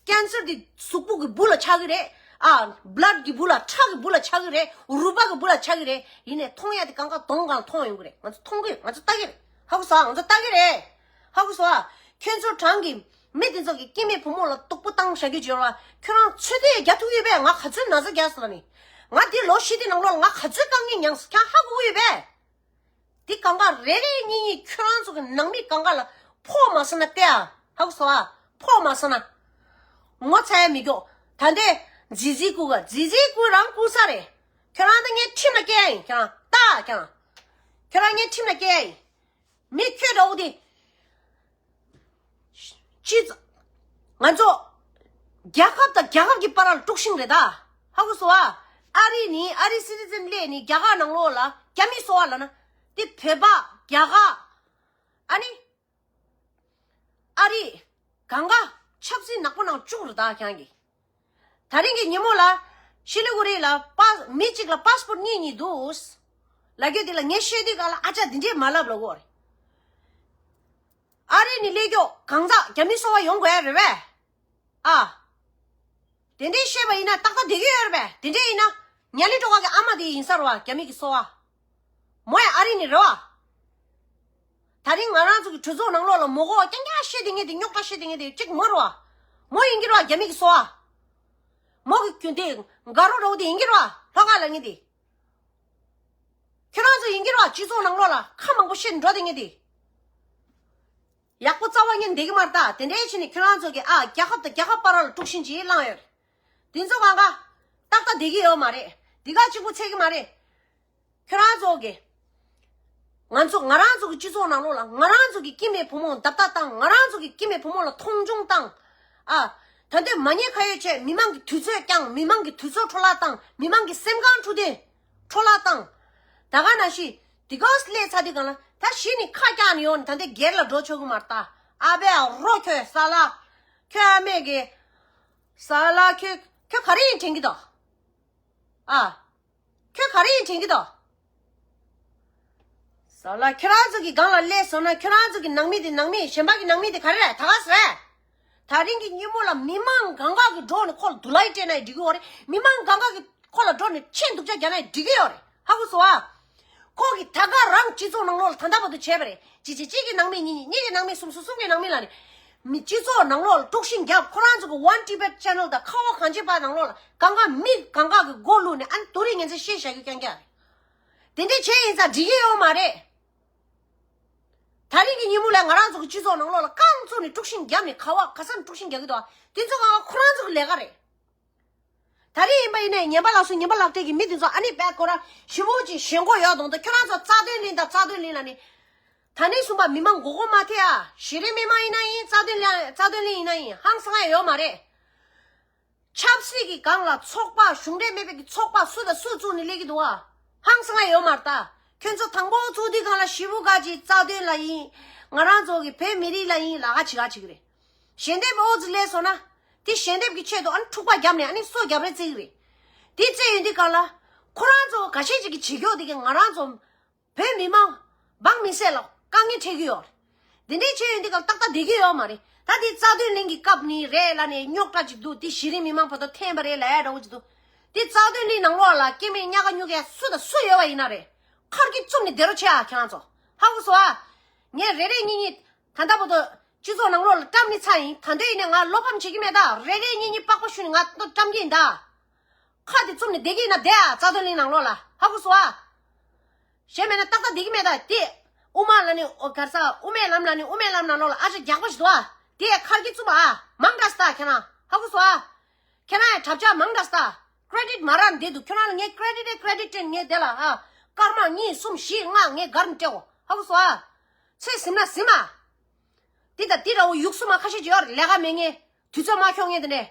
ཀན་སར་འདི་གཟུགས་པོ་གི་སྦུག་ལ་ཆགས་ཀྱི་རེད། ཨ་བླཌ་གི་སྦུག་ལ་ཁྲག་གི་སྦུག་ལ་ཆགས་ཀྱི་རེད། རུས་པ་གི་སྦུག་ལ་ཆགས་ཀྱི་རེད། ཡིན་ནས་མཐོང་ཡ་དེ་གང་ག་གདོང་གང་མཐོང་ཡོང་གི་རེད། ང་ཚོ་མཐོང་གི་ང་ཚོ་ལྟ་གི་རེད། ཧ་གོ་སོང་ཨ། ང་ཚོ་ལྟ་གི་རེད། ཧ་གོ་སོང་ཨ། ཁྱོད་ཚོ་གྲངས་ཀྱི། མི་དེ་ཚོ་གི་སྐྱེ་དམན་བུ་མོ་ལ་སྡུག་པོ་བཏང་བཞག་རྒྱུ་བྱོས་ར། ཁྱོད་རང་ཚོད་ལྟ་རྒྱག་ཐུབ་ཡོད་པས། ང་ག་ཚོད་ན་ཚ་རྒྱག་སོང་ལ་ནི། ང་འདི་ལོ་བཞི་དེ་ནང་ལོགས་ལ་ང་ག་ཚོད་དཀའ་ངལ་མྱངས་སོང་ཁྱེད་རང་ཧ་གོ་གི་ཡོད་པས། འདི་གང་ག་རེ་རེ་གཉིས་གཉིས་ཁྱོད་རང་ཚོ་གི་ནང་མི་གང་ག་ལ་ཕོག་མ་སོང་ན་ལྟ་ཨ། ཧ་གོ་སོང་ཨ། ཕོག་མ་སོང་ན། ངོ་ཚ་ཡ་མི་མགྱོགས། ད་ལྟའི་རྫི་རྫི་རྐུ་ག་རྫི་རྫི་རྐུ་རང་རྐུ་ས་རེད། ཁྱོད་རང་ད་ངའི་ཁྲིམས་ལ་སྐྱེལ་ཡ་ཡིན་ཁྱོད་རང་ལྟ་ཨ་ཁྱོད་རང་། ཁྱོད་རང་ངའི་ཁྲིམས་ལ་སྐྱེལ་ཡ་ཡིན། མི་ཁྱོད་འདྲ་བོ་དེ། སྤྱི་ཚོགས། ང་ཚོ། རྒྱལ་ཁབ་དང་རྒྱལ་ཁབ་ཀྱི་བར་ལ་དཀྲུག་ཤིང་རེད་ད། ཧ་གོ་སོང་ཨ། ཨ་རི་ནི་ཨ་རི་སི་ཊི་ཛན་སླེབས་ནི་རྒྱ་གར་ནང་ལོགས་ལ་རྒྱ་མི་སོང་བ་ལབ་ན། དེ་བོད་པ་རྒྱ་གར། ཨ་ནི། ཨ་རི། གང་ག་ཆབ་སྲིད་ནག་པོ་ནང་བཅུག་རེད་ད་ཁྱེད་རང་གིས། ད་རིང་གི་ཉིན་མོ་ལ། ཤི་ལི་གུ་རི་ལ་པ་མི་གཅིག་ལ་པ་སི་པོར་གཉིས་གཉིས་འདུག་ལབ་རྒྱུ་དེ་ལ་ངས་ཤེས་དུས་ག་ལ་ཨ་ཅག་འདི་འདྲས་མ་ལབ་ལབ་གོ་རེད། ཨ་རི་ནས་སླེབས་མཁན་གང་ཟག་རྒྱ་མི་སོ་བ་ཡོང་དགོས་ཡ་རེད་པས། ཨ། དེ་འདྲའི་བཤད་པ་ཡིན་ན་ཏག་ཏག་བསྡད་ཀྱི་ཡོད་རེད་པས། དེ་འདྲ་ཡིན་ན་ཉ་ལི་ཀྲོ་ག་གི་ཨ་མ་དེ་ཡིན་ས་རེད་པ། རྒྱ་མི་གི་སོ་བ། མོ་ཡང་ཨ་རི་ནས་རེད་པ། ད་རིང་ང་རང་ཚོ་གི་གྲོས་ཚོགས་ནང་ལོགས་ལ་མོ་གོ་རྐྱང་རྐྱང་བཤད་དེ་ངེས་དེ་རྙོག་དྲ་བཤད་དེ་ངེས་དེ་གཅིག་མོ་རེད་པ། མོ་ཡིན་གྱི་རེད་པ། རྒྱ་མི་གི་སོ་བ། མོ་གི་རྒྱུན་དེ་དགའ་རོགས་རོགས་དེ་ཡིན་གྱི་རེད་པ། ལྷོ་ཁ་ལ་ངེས་དེ། ཁྱོད་རང་ཚོ་ཡིན་གྱི་རེད་པ། སྤྱི་ཚོགས་ནང་ལོགས་ལ་ཁ་མང་པོ་བཤད་འགྲོ་དེ་ངེས་དེ། ཡག་པོ་རྩ་བ་ཉིད་བསྡད་ཀྱི་མ་རེད་ད། དེ་འདྲའི་ཕྱིན་ནས་ཁྱོད་རང་ཚོ་གིས་ཨ་རྒྱལ་ཁབ་དང་རྒྱལ་ཁབ་བར་ལ་དཀྲུག་ཤིང་ཅིག་བསླངས་ཡོད་རེད། དེ་ཚོ་གང་ག་ཏག་ཏག་བསྡད་ཀྱི་ཡོད་མ་རེད། འདི་ག་གཅིག་པུ་ཚད་ཀྱི་མ་རེད། ཁྱོད་རང་ཚོ་གིས། ང་ཚོ་ང་རང་ཚོ་གི་སྤྱི་ཚོགས་ནང་ལོགས་ལ་ང་རང་ཚོ་གི་སྐྱེས་མའི་བུ་མོ་བརྡབ་ལྟ་བཏང་། ང་རང་ཚོ་གི་སྐྱེས་མའི་བུ་མོ་ལ་མཐོང་ཆུང་བཏང་། ཨ། ད་འདོད་མ་ཉེས་ཁ་ཡོད་བྱས། མི་མང་གི་དུས་ཚོད་བསྐྱངས། མི་མང་གི་དུས་ཚོད་འཕྲོ་བརླག་བཏང་། མི་མང་གི་སེམས་ཁམས་འཁྲུག་དེ་འཕྲོ་བརླག་བཏང་། ད་ག་ནང་བཞིན་འདི་ག་སླེབས་ཚར་དུས་སྒང་ལ་ད་གཞི་ནས་ཁ་བཀྱག་ནས་ཡོང་ནས་ད་འདི་སྒེར་ལ་འགྲོ་ཆོག་གི་མ་རེད་ད། ཨ་ཕའི་རོ་ཁྱོད་ས་ལ། ཁྱོད་ཨ་མས་གི། ས་ལ་ཁྱོད་ཁྱོད་ག་རེ་ཡིན་དྲན་གི་འདུག་ཨ། ཁྱོད་ག་རེ་ཡིན་དྲན་གི་འདུག་ས་ལ་ཁྱོད་རང་ཚོ་གི་སྒང་ལ་སླེབས་སོང་ན་ཁྱོད་རང་ཚོ་གི་ནང་མི་དེ་ནང་མི་གཞན་པ་གི་ནང་མི་དེ་ག་རེ་རེད། ད་ག་ཟེ་རེད། ད་རིང་གི་ཉིན་མོ་ལ་མི་མང་གང་ག་གི་འགྲོ་ནས་ཁོ་ལ་དུ་ལའི་སྤྲད་ན་ཡང་འགྲིག་གི་ཡོད་རེད། མི་མང་གང་ག་གི་ཁོ་ལ་འགྲོ་ནས་ཆེ་འདུག་ཅག་རྒྱག་ན་ཡང་འགྲིག་གི་ཡོད་རེད། ཧ་གོ་སོང་ཨ། ཁོ་གི་ད་ག་རང་སྤྱི་ཚོགས་ནང་ལོགས་ལ་ད་ལྟ་བར་དུ་བྱས་པ་རེད། གཅིག་གཅིག་གཅིག་གི་ནང་མི་གཉིས་གཉིས་གཉིས་གི་ནང་མི་གསུམ་གསུམ་གསུམ་གི་ནང་མི་ལ་ནི། མི་སྤྱི་ཚོགས་ནང་ལོགས་ལ་དཀྲུག་ཤིང་བརྒྱབ། ཁོ་རང་ཚོ་གི་One Tibet Channel དང་ཁ་བ་གངས་ཅན་པ་ནང་ལོགས་ལ་གང་ག་མི་གང་ག་གི་མགོ་བླུགས་ནས་ཨ་ནི་དུ་རིང་ངན་ཚེ་བཤད་བཞག་རྒྱུ་རྐྱང་རྐྱང་རེད། དེ་འདྲས་བྱས་ཡིན་ཙང་འགྲིག་གི་ཡོད་མ་རེད། ད་རིང་གི་ཉིན་མོ་ལ་ང་རང་ཚོ་གི་སྤྱི་ཚོགས་ནང་ལོགས་ལ་རྐང་བཙུགས་ནས་དཀྲུག་ཤིང་བརྒྱབ་ནས་ག་བ་ག་ས་ནས་དཀྲུག་ཤིང་རྒྱག་གི་འདུག་ཨ། དེ་ཚོ་གང་ག་ཁོ་རང་ཚོ་གི་ལས་ཀ་རེད། ད་རེས་ཡིན་པ་ཡིན་ནའི་ཉན་པ་ལགས་སུ་ཉན་པ་ལག་སྤྲད་ཀྱི་མི་དེ་ཚོ་ཨ་ནི་བད་ཁོ་ར་ཞི་བོ་ཅིག་ཞེན་ཁོག་ཡོད་དང་དུ་ཁྱོད་རང་ཚོ་རྩ་དོན་གླིང་དང་རྩ་དོན་གླིང་ལ་ནི། ད་ནི་གསུམ་པ་མི་མང་མགོ་སྐོར་མ་ཐེ་ཨ། གཞི་རིམ་མི་མང་ཡིན་ན་ཡིན། རྩ་དོན་གླིང་རྩ་དོན་གླིང་ཡིན་ན་ཡིན། ཧང་སང་ཡ་ཡོད་མ་རེད། ཆབ་སྲིད་ཀྱི་སྒང་ལ་ཚོགས་པ་གཞུང་འབྲེལ་མེད་པའི་གི་ཚོགས་པ་སུ་དང་སུ་བཙུགས་ནས་སླེབས་ཀྱི་འདུག་ཨ། ཧང་སང་ཡ་ཡོད་མ་རེད་ད། ཁྱོད་ཚོ་དང་པོ་ཚུགས་དུས་སྒང་ལ་ཞི་བོ་ག་ཅིག་རྩ་དོན་ལ་ཡིན། ང་རང་ཚོ་གི་བོད་མི་རིགས་ལ་ཡིན་ལ་ག་ཅིག་ག་ཅིག་རེད། ཞལ་འདེབས་ཨོ་ཙི་ལས་སོང་ན། དེ་ཞལ་འདེབས་ཀྱི་ཆེད་དུ་ཨ་ནི་འཁྲུག་པ་བརྒྱབ་ནས་ཨ་ནི་སོ་བརྒྱབ་རེ་བརྩི་གི་རེད། དེ་བརྩི་ཡོང་དུས་སྒང་ལ། ཁོ་རང་ཚོ་ཁ་ཤས་ཅིག་གིས་བྱེད་ཀྱོག་དེ་གིས་ང་རང་ཚོ་བོད་མི་མང་འབངས་མི་སེར་ལ་དཀའ་ངལ་འཕྲད་ཀྱི་ཡོད་རེད། དེ་འདྲའི་བྱེད་ཡོང་དུས་སྒང་ཏག་ཏག་བསྡད་ཀྱི་ཡོད་མ་རེད། ད་དེ་རྩ་དོན་གླིང་གི་སྐབས་ནས་རེད་ལ་ནས་རྙོག་དྲ་ཅིག་འདུག་དེ་གཞི་རིམ་མི་མང་བར་དུ་འཐེན་པ་རེད་ལ་ཡ་འདྲ་བོ་ཅིག་འདུག་དེ་རྩ་དོན་གླིང་ནང་ལོགས་ལ་སྐྱེ་དམན་ཉག་ག་སྨྱུ་གུ་སུ་དང་སུ་ཡོད་པ་ཡིན་ན་རེད། ཁར་གྱིས་བཙུམ་ནས་བསྡད་རོགས་བྱེད་ཨ་ཁྱེད་རང་ཚོ། ཧ་གོ་སོང་ཨ། ངས་རེ་རེ་གཉིས་གཉིས། ད་ལྟ་བར་དུ་སྤྱི་ཚོགས་ནང་ལོགས་ལ་བཀྲམ་ནས་ཚར་ཡིན། ད་འདོད་ཡིན་ནའི་ང་བློ་ཕམ་བྱེད་ཀྱི་མེད་ད། རེ་རེ་གཉིས་གཉིས་པགས་པ་བཤུས་ནས་ང་བཀྲམ་གྱི་ཡིན་ད། ཁ་དེ་བཙུམ་ནས་བསྡད་ཀྱི་ཡིན་ན་བསྡད་ཨ། རྩ་དོན་གླིང་ནང་ལོགས་ལ། ཧ་གོ་སོང་ཨ། གཞན་མེད་ན་ཏག་ཏག་བསྡད་ཀྱི་མེད་ད། དེ་དབུ་མ་ལ་ནི་ཨོ་གར་ས་དབུ་མའི་ལམ་ལ་ནི་དབུ་མའི་ལམ་ནང་ལོགས་ལ་ཨ་ཅག་རྒྱགས་པ་ཞིག་འདུག་ཨ། དེ་ཁར་གྱིས་བཙུམ་ཨ། མང་དྲགས་ད་ཁྱེད་རང་། ཧ་གོ་སོང་ཨ། ཁྱེད་རང་ཡང་གྲབས་ཆག་མང་དྲགས་ད། ཀྲེ་ཌིཊ་མ་རག་འདི་འདུག་ཁྱོད་རང་ལ་ངས་ཀྲེ་ཌིཊ་ཀྲེ་ཌིཊ་སྤྲད་ངས་དེ་ལ་ཨ། སྐར་མ་གཉིས་གསུམ་བཞི་ལྔ་ངས་སྒར་ནས་སྤྲད་གོ། ཧ་གོ་སོང་ཨ། ཚེ་ཟིན་ན་ཟིན་མ། འདི་དང་འདི་འདྲ་བོ་ཡུགས་སུ་མ་ཁ་ཤས་ཅིག་ཡོད་རེད། ལས་ཀ་མེད་མཁན། དུས་ཚོད་མ་འཁྱོག་མཁན་དེ་འདྲས།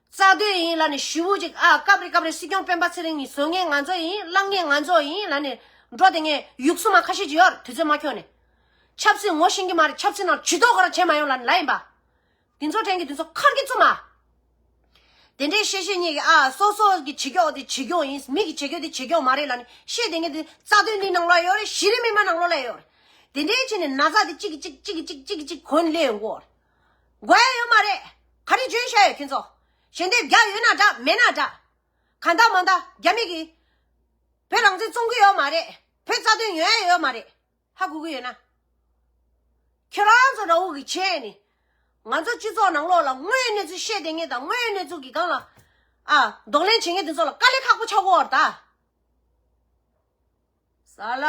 རྩ་དོན་ཡིན་ལབ་ནས་ཞི་བོ་ཅིག་ཨ། སྐབས་རེ་སྐབས་རེ་སྲིད་སྐྱོང་སྤེན་པ་ཚེ་རིང་གཉིས་བཟོ་མཁན་ང་ཚོ་ཡིན། བླངས་མཁན་ང་ཚོ་ཡིན་ལབ་ནས་འགྲོ་བསྡད་མཁན་ཡུགས་སུ་མ་ཁ་ཤས་ཅིག་ཡོད་རེད། དུས་ཚོད་མ་འཁྱོག་ནས། ཆབ་སྲིད་ངོ་ཤེས་ཀྱི་མ་རེད། ཆབ་སྲིད་ནང་ཇུས་གཏོགས་ག་རེ་བྱས་མ་ཡོང་ལབ་ནས་ལབ་ཡིན་པ། དེ་ཚོ་དྲན་གྱི་དེ་ཚོ་ཁར་གྱིས་བཙུམ་མ། དེ་འདྲའི་བཤད་བཤད་ཉེས་ཀྱི་ཨ། སོ་སོ་གི་བྱེད་ཀྱོག་དེ་བྱེད་ཀྱོག་ཡིན། མི་གི་བྱེད་ཀྱོག་དེ་བྱེད་ཀྱོག་མ་རེད་ལབ་ནས་བཤད་བསྡད་མཁན་དེ་རྩ་དོན་གླིང་ནང་ལོགས་ཡོད་རེད། གཞི་རིམ་མི་མང་ནང་ལོགས་ལ་ཡོད་རེད། དེ་འདྲའི་བྱས་ནས་ན་ཚ་དེ་གཅིག་གིས་གཅིག་གཅིག་གིས་གཅིག་གཅིག་གིས་གཅིག་གོན་སླེབས་ཡོང་གི་ཡོད་རེད། དགོས་ཡ་ཡོད་མ་རེད། ག་རེ་འཇོན་བྱ་ཡོད་ཁྱེད་ཚོ། ཞལ་འདེབས་རྒྱག་ཡོད་ན་འདྲ་མེད་ན་འདྲ། གང་ལྟར་མ་ལྟར་རྒྱ་མི་གིས་བོད་རང་བཙན་བཙོང་གི་ཡོད་མ་རེད། བོད་རྩ་དོན་ཡོང་ཡ་ཡོད་མ་རེད། ཧ་གོ་གི་ཡོད་ན། ཁྱོད་རང་ཚོ་འདྲ་བོ་གི་བྱས་ནས། ང་ཚོ་སྤྱི་ཚོགས་ནང་ལོགས་ལ་དངོས་ཡོད་གནས་ཚུལ་བཤད་བསྡད་མཁན་དང་དངོས་ཡོད་གནས་ཚུལ་གྱི་སྒང་ལ། ཨ། གདོང་ལེན་བྱེད་མཁན་དེ་ཚོ་ལ་དཀའ་ལས་ཁག་པོ་ཆགས་ཀྱི་ཡོད་རེད་ད། ས་ལ།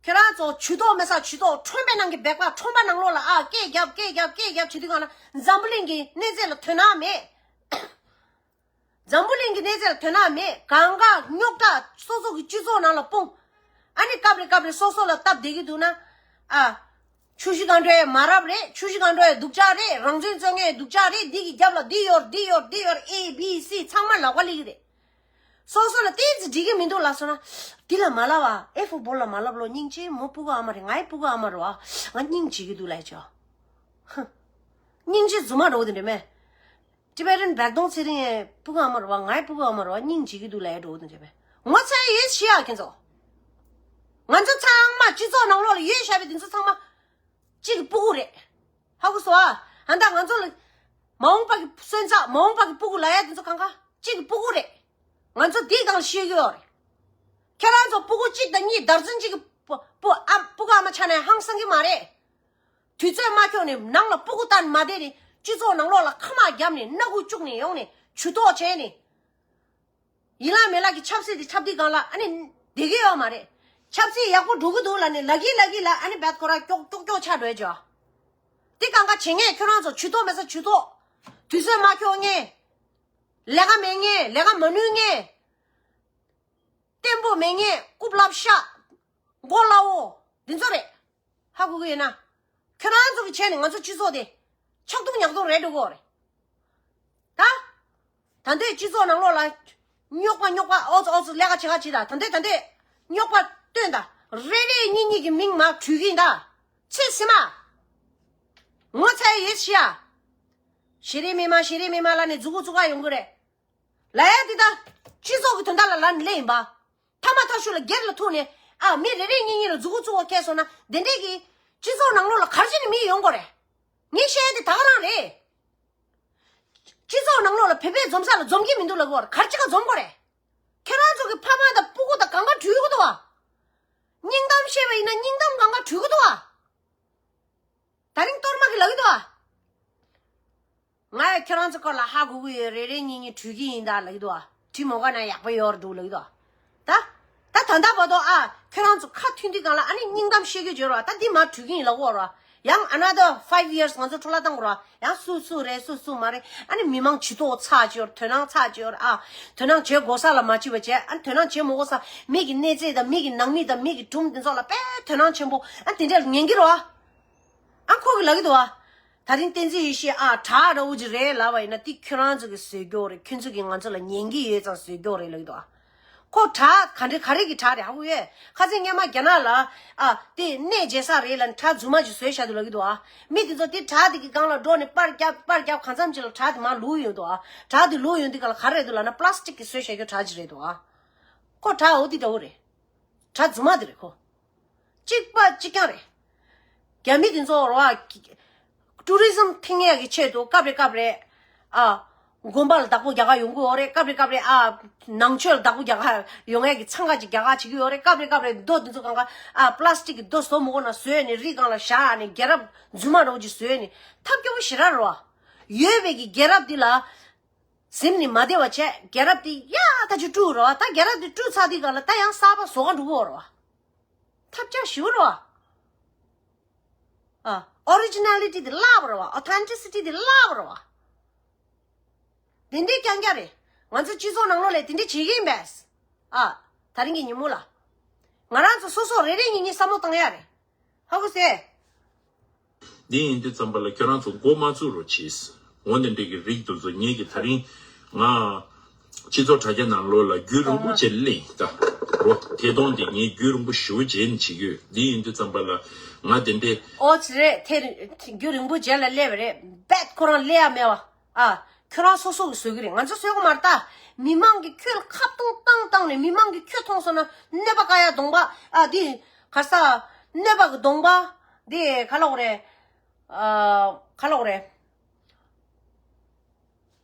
ཁྱོད་རང་ཚོ་ཇུས་གཏོགས་མེད་ས་ཇུས་གཏོགས། ཁྲོན་པའི་ནང་གི་སྦལ་པ་ཁྲོན་པ་ནང་ལོགས་ལ་ཨ། སྐད་རྒྱབ་སྐད་རྒྱབ་སྐད་རྒྱབ་བྱེད་དུས་སྒང་ལ་འཛམ་བུ་གླིང་གི་གནས་ཚད་ལ་དོ་སྣང་མེད། འཛམ་བུ་གླིང་གི་གནས་ཚད་ལ་དོ་སྣང་མེད། གང་ག་རྙོག་དྲ་སོ་སོ་གི་སྤྱི་ཚོགས་ནང་ལ་སྤུངས། ཨ་ནི་སྐབས་རེ་སྐབས་རེ་སོ་སོ་ལ་སྟབས་བདེ་གི་འདུག་ན། ཨ། ཆུ་བཞི་སྒང་དྲུག་མ་རབས་རེད། ཆུ་བཞི་སྒང་དྲུག་སྡུག་ཅག་རེད། རང་བཙན་རྩོད་མཁན་སྡུག་ཅག་རེད། འདི་གི་རྒྱབ་ལ་འདི་ཡོད་འདི་ཡོད་འདི་ཡོད། ཨེ་བི་སི་ཚང་མ་ལབ་ག་སླེབས་ཀྱི་རེད། སོ་སོ་ལ་ཏོག་ཙམ་འགྲིག་གི་མི་འདུག་ལབ་སོང་ན། འདི་ལ་མ་ལབ་ཨ། ཨེ་ཧྥུ་བོ་ལ་མ་ལབ་ལོ། སྙིང་རྗེ། མོ་སྤུ་གུ་ཨ་མ་རེད། ང་ཡི་སྤུ་གུ་ཨ་མ་རེད་བ། ང་སྙིང་རྗེ་གི་འདུག་ལབ་ཡ་ཅིག་ཧ། སྙིང་རྗེ་རྫུན་མ་འདྲ་བོ་དེ་འདྲ་མེད། ཊི་བེ་ཊན་བལ་སྟོང་ཚེ་རིང་སྤུ་གུ་ཨ་མ་རེད་བ། ང་ཡི་སྤུ་གུ་ཨ་མ་རེད་བ། སྙིང་རྗེ་གི་འདུག་ལབ་ཡ་འདྲ་བོ་དེ་འདྲ་མེད། ངོ་ཚ་ཡོད་ཤི་ཡ་ཁྱེད་ཚོ། ང་ཚོ་ཚང་མ་སྤྱི་ཚོགས་ནང་ལོགས་ལ་ཡོད་བཞག་པའི་དེ་ཚོ་ཚང་མ། གཅིག་གི་སྤུ་གུ་རེད། ཧ་གོ་སོང་ཨ། ཨ་ད་ང་ཚོ་ལ་མ་འོངས་པ་གི་སོན་རྩ་མ་འོངས་པ་གི་སྤུ་གུ་ལ་ཡ་དེ་ཚོ་གང་ག་གཅིག་གི་སྤུ་གུ་རེད། ང་ཚོ་འདིའི་སྒང་ལ་ཤེས་ཀྱི་ཡོད་རེད། ཁྱེད་རང་ཚོ་སྤུ་གུ་གཅིག་དང་གཉིས་དར་ཚོན་གཅིག་གི་སྤུ་སྤུ་ཨ་སྤུ་གུ་ཨ་མ་ཆགས་ནས་ཧང་སང་གི་མ་རེད། དུས་ཚོད་མ་འཁྱོག་ནས་ནང་ལ་སྤུ་གུ་བཏང་མ་བསྡད་ནས་སྤྱི་ཚོགས་ནང་ལོགས་ལ་ཁ་མ་བརྒྱབ་ནས་སྣ་ཁུག་བཅུག་ནས་ཡོང་ནས་ཇུས་གཏོགས་བྱས་ནས། ཡིན་ལ་མེད་ལ་གི་ཆབ་སྲིད་དེ་ཆབ་དུས་སྒང་ལ་ཨ་ནི་བསྡད་ཀྱི་ཡོད་མ་རེད། ཆབ་སྲིད་ཡག་པོ་འགྲོ་གི་འདུག་ལ་ནི་ལ་གི་ལ་གི་ལ་ཨ་ནི་བད་ཁོ་ར་ཀྱོག་ཀྱོག་ཀྱོག་ཆགས་འགྲོ་ཡ་ཅོ། དེ་གང་ག་བྱེད་ངེས་ཁྱོད་རང་ཚོ་ཇུས་གཏོགས་མེད་ས་ཇུས་གཏོགས། དུས་ཚོད་མ་འཁྱོག་ངེས། ལས་ཀ་མེད་ངེས་ལས་ཀ་མ་ནུས་ངེས། བརྟན་པོ་མེད་ངེས་རྐུབ་ལབ་ཤ། མགོ་ལ་འོ། འདི་ཚོ་རེད། ཧ་གོ་གི་ཡོད་ན། ཁྱོད་རང་ཚོ་གི་བྱས་ནས་ང་ཚོ་སྤྱི་ཚོགས་དེ། ཆག་ཐུག་ཉག་ཐུག་རེད་འགྲོ་གི་ཡོད་རེད། ད། ད་འདོད་སྤྱི་ཚོགས་ནང་ལོགས་ལ། རྙོག་པ་རྙོག་པ་ཨོ་ཙི་ཨོ་ཙི་ལས་ཀ་བྱེད་ག་བྱེད་ད་ད་འདོད་ད་འདོད། རྙོག་པ་སྟོན་ད། རེ་རེ་གཉིས་གཉིས་ཀྱི་མིང་མ་བྲུས་གིན་ད། ཚེ་སྲིད་མ། ངོ་ཚ་ཡི་ཡོད་ཤི་ཡ། ཞེ་རེ་མི་མ་ཞེ་རེ་མི་མ་ལ་ནས་མཛུ་གུ་བཙུགས་ག་ཡོང་གི་རེད། ལ་ཡ་དེ་ད། སྤྱི་ཚོགས་ཀྱི་དོན་དག་ལ་ལ་ནི་ལས་ཡིན་པ། ཐ་མ་ཐག་ཤུ་ལ་སྒེར་ལ་ཐུག་ནས་ཨ་མི་རེ་རེ་གཉིས་གཉིས་ལ་མཛུ་གུ་བཙུགས་པ་ཁས་སོང་ན་དེ་འདྲས་ཀྱི། སྤྱི་ཚོགས་ནང་ལོགས་ལ་གར་ཅི་ནས་མི་ཡོང་དགོས་རེད། ངས་བཤད་ཡ་དེ་ད་ག་རང་རེད། སྤྱི་ཚོགས་ནང་ལོགས་ལ་བོད་པའི་འཛོམས་ས་ལ་འཛོམས་ཀྱི་མི་འདུག་ལབ་དགོས་རེད་གར་ཅི་ག་འཛོམས་དགོས་རེད། ཁྱེད་རང་ཚོ་གི་ཕ་མ་དང་སྤུ་གུ་དང་གང་ག་བྲུས་གི་འདུག་བ། སྙིང་གཏམ་བཤད་པ་ཡིན་ན་སྙིང་གཏམ་གང་ག་བྲུས་གི་འདུག་བ། ད་རིང་གཏོར་མ་གི་ལབ་གི་འདུག་བ། ང་ཡང་ཁྱོད་རང་ཚོ་སྐོར་ལ་ཧ་གོ་གི་ཡོད་རེ་རེ་གཉིས་གཉིས་བྲུས་ཀྱི་ཡིན་ད་ལབ་ཀྱི་འདུག་ཨ། བྲིས་མ་དགོས་ན་ཡག་པོ་ཡོད་རེད་འདུག་ལབ་ཀྱི་འདུག་ཨ། ད། ད་ད་ལྟ་བར་དུ་ཨ། ཁྱོད་རང་ཚོ་ཁ་མཐུན་དུས་སྒང་ལ་ཨ་ནི་སྙིང་གཏམ་བཤད་རྒྱུ་བརྗོད་རོགས་ཨ། ད་འདི་མར་བྲུས་ཀྱི་ཡིན་ལབ་དགོས་རོགས་ཨ། ཡང་another five years ང་ཚོ་འཕྲོ་བརླག་བཏང་དགོས་རོགས་ཨ། ཡང་སུ་སུ་རེད་སུ་སུ་མ་རེད་ཨ་ནི་མི་མང་ཇུས་གཏོགས་ཚར་གཅིག་ཡོད་རེད། དོ་སྣང་ཚར་གཅིག་ཡོད་རེད་ཨ། དོ་སྣང་བྱེད་དགོས་ས་ལ་མ་བྱེད་པ་བྱས་ཨ་ནི་དོ་སྣང་བྱེད་མ་དགོས་ས་མི་གི་གནས་ཚད་དང་མི་གི་ནང་མི་དང་མི་གི་སྒྲུང་འདི་ཚོ་ལ་དཔེ་དོ་སྣང་ཆེན་པོ་ཨ་དེ་འདྲ་ཉན་གྱི་རོགས་ཨ། ཨ་ཁོ་གི་ལབ་ཀྱི་འདུག་ཨ། ད་རིང་བསྟན་འཛིན་ཡེ་ཤེས་ཨ་དྲག་འདྲ་བོ་ཅིག་རེད་ལབ་པ་ཡིན་ན་དེ་ཁྱོད་རང་ཚོ་གི་བཟོས་རྒྱུ་རེད། ཁྱོད་ཚོ་གི་ང་ཚོ་ལ་ཉན་གྱི་ཡོད་ཙང་བཟོས་རྒྱུ་རེད་ལབ་ཀྱི་འདུག་ཨ། ཁོ་དྲག་ག་འདྲ་ག་རེ་གི་དྲག་རེད་ཧ་གོ་ཡོད། ཁ་སང་སྔོན་མ་རྒྱ་ནག་ལ་ཨ་དེ་གནས་མཇལ་ས་རེད་ལབ་ནས་དྲག་རྫུན་མ་ཅིག་བཟོས་བཞག་འདུག་ལབ་ཀྱི་འདུག་ཨ། མི་དེ་ཚོ་དེ་དྲག་དེ་གི་སྒང་ལ་འགྲོ་ནས་པར་རྒྱབ་པར་རྒྱབ་གང་འཚམ་ཅིག་ལ་དྲག་དེ་མར་ལུག་ཡོང་འདུག་ཨ། དྲག་དེ་ལུག་ཡོང་དུས་ག་ལ་ག་རེ་རེད་འདུག་ལབ་ན་པ་ལ་སི་ཊིག་གི་བཟོས་བཞག་རྒྱུ་དྲག་ཅིག་རེད་འདུག་ཨ། ཁོ་དྲག་འོ་དེ་འདྲ་བོ་རེད། དྲག་རྫུན་མ་དེ་རེད་ཁོ། གཅིག་པ་གཅིག་རྐྱང་རེད། རྒྱ་མི་དེ་ཚོ་རོ་ཨ། ཊུ་རི་ཛམ་ཐེངས་ཡག་གི་ཆེད་དུ་སྐབས་རེ་སྐབས་རེ་ཨ། དགོན་པ་ལ་བདག་པོ་རྒྱག་ག་ཡོང་གི་ཡོད་རེད། སྐབས་རེ་སྐབས་རེ་ཨ། ནང་ཆོས་ལ་བདག་པོ་རྒྱག་ག་ཡོང་ཡག་གི་འཚང་ཁ་ཅིག་རྒྱག་ག་བྱེད་ཀྱི་ཡོད་རེད། སྐབས་རེ་སྐབས་རེ་རྡོ་དེ་ཚོ་གང་ག་ཨ་པ་ལ་སི་ཊིག་གི་རྡོ་བཟོ་མ་དགོས་ན་བཟོས་ནས་རི་སྒང་ལ་བཞག་ནས་རྒྱལ་རབས་རྫུན་མ་འདྲ་བོ་ཅིག་བཟོས་ནས་ཐབས་སྐྱོ་པོ་ཞེ་དྲག་རེད་བ། ཡོད་པའི་གི་རྒྱལ་རབས་འདི་ལ། གཟིམ་ནས་མ་བདེ་བ་བྱས་རྒྱལ་རབས་དེ་ཡ་ད་ཅིག་དཀྲུགས་རོ། ད་རྒྱལ་རབས་དེ་དཀྲུགས་ཚར་དུས་ག་ལ་ད་ཡང་གསར་པ་བཟོ་ག་འགྲོ་གི་ཡོད་རོ། ཐབས་ཆག་ཞེ་པོ་རོ། ཨ། ཨོ་རི་ཇི་ན་ལི་ཊི་དེ་བརླག་པ་རོ། ཨོ་ཐེན་ཊི་སི་ཊི་དེ་བརླག་པ་རོ། དེ་འདྲའི་རྐྱང་རྐྱང་རེད། ང་ཚོ་སྤྱི་ཚོགས་ནང་ལོགས་ལ་དེ་འདྲ་བྱེད་ཀྱི་ཡིན་པས། ཨ། ད་རིང་གི་ཉིན་མོ་ལ། ང་རང་ཚོ་སོ་སོ་རེ་རེ་གཉིས་གཉིས་བསམ་བློ་བཏང་ཡ་རེད། ཧ་གོ་སོང་། འདི་ཡིན་དུས་ཙམ་པ་ལ་ཁྱོད་རང་ཚོ་མགོ་མ་ཚོས་རོགས་བྱེད། འོ་འདི་འདྲའི་གི་རིགས་དེ་ཚོ་ངེད་ཀྱི་ད་རིང་ང་སྤྱི་ཚོགས་དྲ་རྒྱ་ནང་ལོགས་ལ་རྒྱུན་རིང་པོ་བྱས་ལས་ད་རོ་ཐད་གཏོང་དེ་ངས་རྒྱུན་རིང་པོ་ཞེ་པོ་བྱས་ནས་བྱེད་ཀྱི་ཡོད། འདི་ཡིན་དུས་ཙམ་པ་ལ་ང་དེ་འདྲའི། ཨོ་ཙི་རེད། དེ་རྒྱུན་རིང་པོ་བྱས་ལ་སླེབས་པ་རེད། རྦད་ཁོ་རང་སླེབས་ཡ་མེད་བ། ཨ། ཁྱོད་རང་སོ་སོ་གི་བཟོ་གི་རེད། ང་ཚོ་བཟོ་གི་མ་རེད་ད། མི་མང་གིས་ཁྱོད་ལ་ཁ་བཏང་བཏང་བཏང་ནས་མི་མང་གིས་ཁྱོད་མཐོང་སོང་ན་གནོད་པ་བཀག་ཡ་གདོང་པ་ཨ་འདི་ག་ས་གནོད་པ་གི་གདོང་པ་འདི་ག་ལབ་དགོས་རེད། ཨ། ག་ལབ་དགོས་རེད།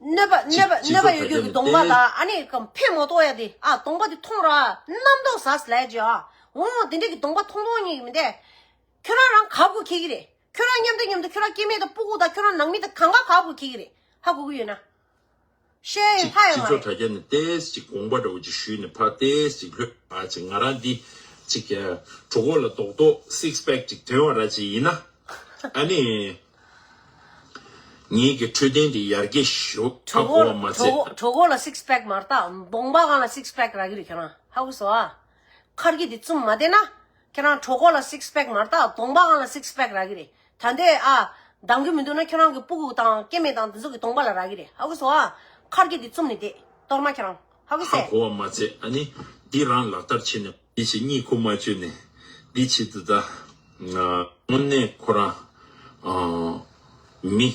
གནོད་པ་གནོད་པ་གནོད་པ་ཡོད་རྒྱུ་གི་གདོང་པ་ལ་ཨ་ནི་ཕན་མ་ཐོགས་ཡ་དེ་ཨ་གདོང་པ་དེ་མཐོང་ར་རྣམ་རྟོག་ཟ་ཟ་ལས་ཀྱི་ཨ། འོ་དེ་འདྲ་གི་གདོང་པ་མཐོང་མཐོང་ཉིད་ཀྱི་མི་འདས། ཁྱོད་རང་རང་གབ་དགོས་ཁེལ་གི་རེད། ཁྱོད་རང་མཉམ་དུ་མཉམ་དུ་ཁྱོད་རང་སྐྱེ་དམན་དང་སྤུ་གུ་དང་ཁྱོད་རང་ནང་མི་དང་གང་ག་གབ་དགོས་ཁེལ་གི་རེད། ཧ་གོ་གི་ཡོད་ན། བཤད་ཡ་ཅིག་ལྷག་ཡོད་སྤྱི་མ་ཚོགས་རེད། དྲ་རྒྱ་ནས་ཏོག་ཙམ་ཅིག་དགོངས་པ་འདྲ་བོ་ཅིག་ཞུས་ནས་ཕར་ཏོག་ཙམ་ཅིག་ལྷོད་ཨ་ཅིག་ང་རང་འདི་ཅིག་གྲོད་ཁོག་ལ་རྡོག་རྡོག་སིགས་པེག་ཅིག་ཐོན་པ་ར་ཅིག་ཡིན་ན་ཨ་ནི་ངེད་ཀྱི་འཕྲོད་བསྟེན་འདི་ཡར་རྒྱས་ཞུ་ཧ་གོ་བ་མ་ཚད། གྲོད་ཁོག་གྲོད་ཁོག་ལ་སིགས་པེག་མ་རེད་ད། གདོང་པ་སྒང་ལ་སིགས་པེག་རག་གི་རེད། ཁྱོད་རང་ཧ་གོ་སོང་ཨ། ཁར་གི་འདི་བཙུམ་མ་བསྡད་ན། ཁྱེད་རང་གྲོད་ཁོག་ལ་སིགས་པེག་མ་རེད་ད། གདོང་པ་སྒང་ལ་སིགས་པེག་རག་གི་རེད། ད་འདོད་ཨ། འདང་གི་མི་འདུག་ན་ཁྱེད་རང་གི་སྤུ་གུ་དང་སྐྱེ་དམན་དང་འདི་ཚོ་གི་གདོང་པ་ལ་རག་གི་རེད། ཧ་གོ་སོང་ཨ། ཁར་གི་འདི་བཙུམ་ནས་བསྡད། གཏོར་མ་ཁྱེད་རང་ཧ་གོ་ཧ་སོང་། གོ་བ་མ་ཚད་ཨ་ནི་འདི་རང་ལག་བསྟར་བྱས་ནས་འདི་བྱེད་གཉིད་ཁུག་མ་བཅུག་ནས་འདི་བྱེད་དུ་ད། དངོས་གནས་ཁོ་རང་ཨ། མི་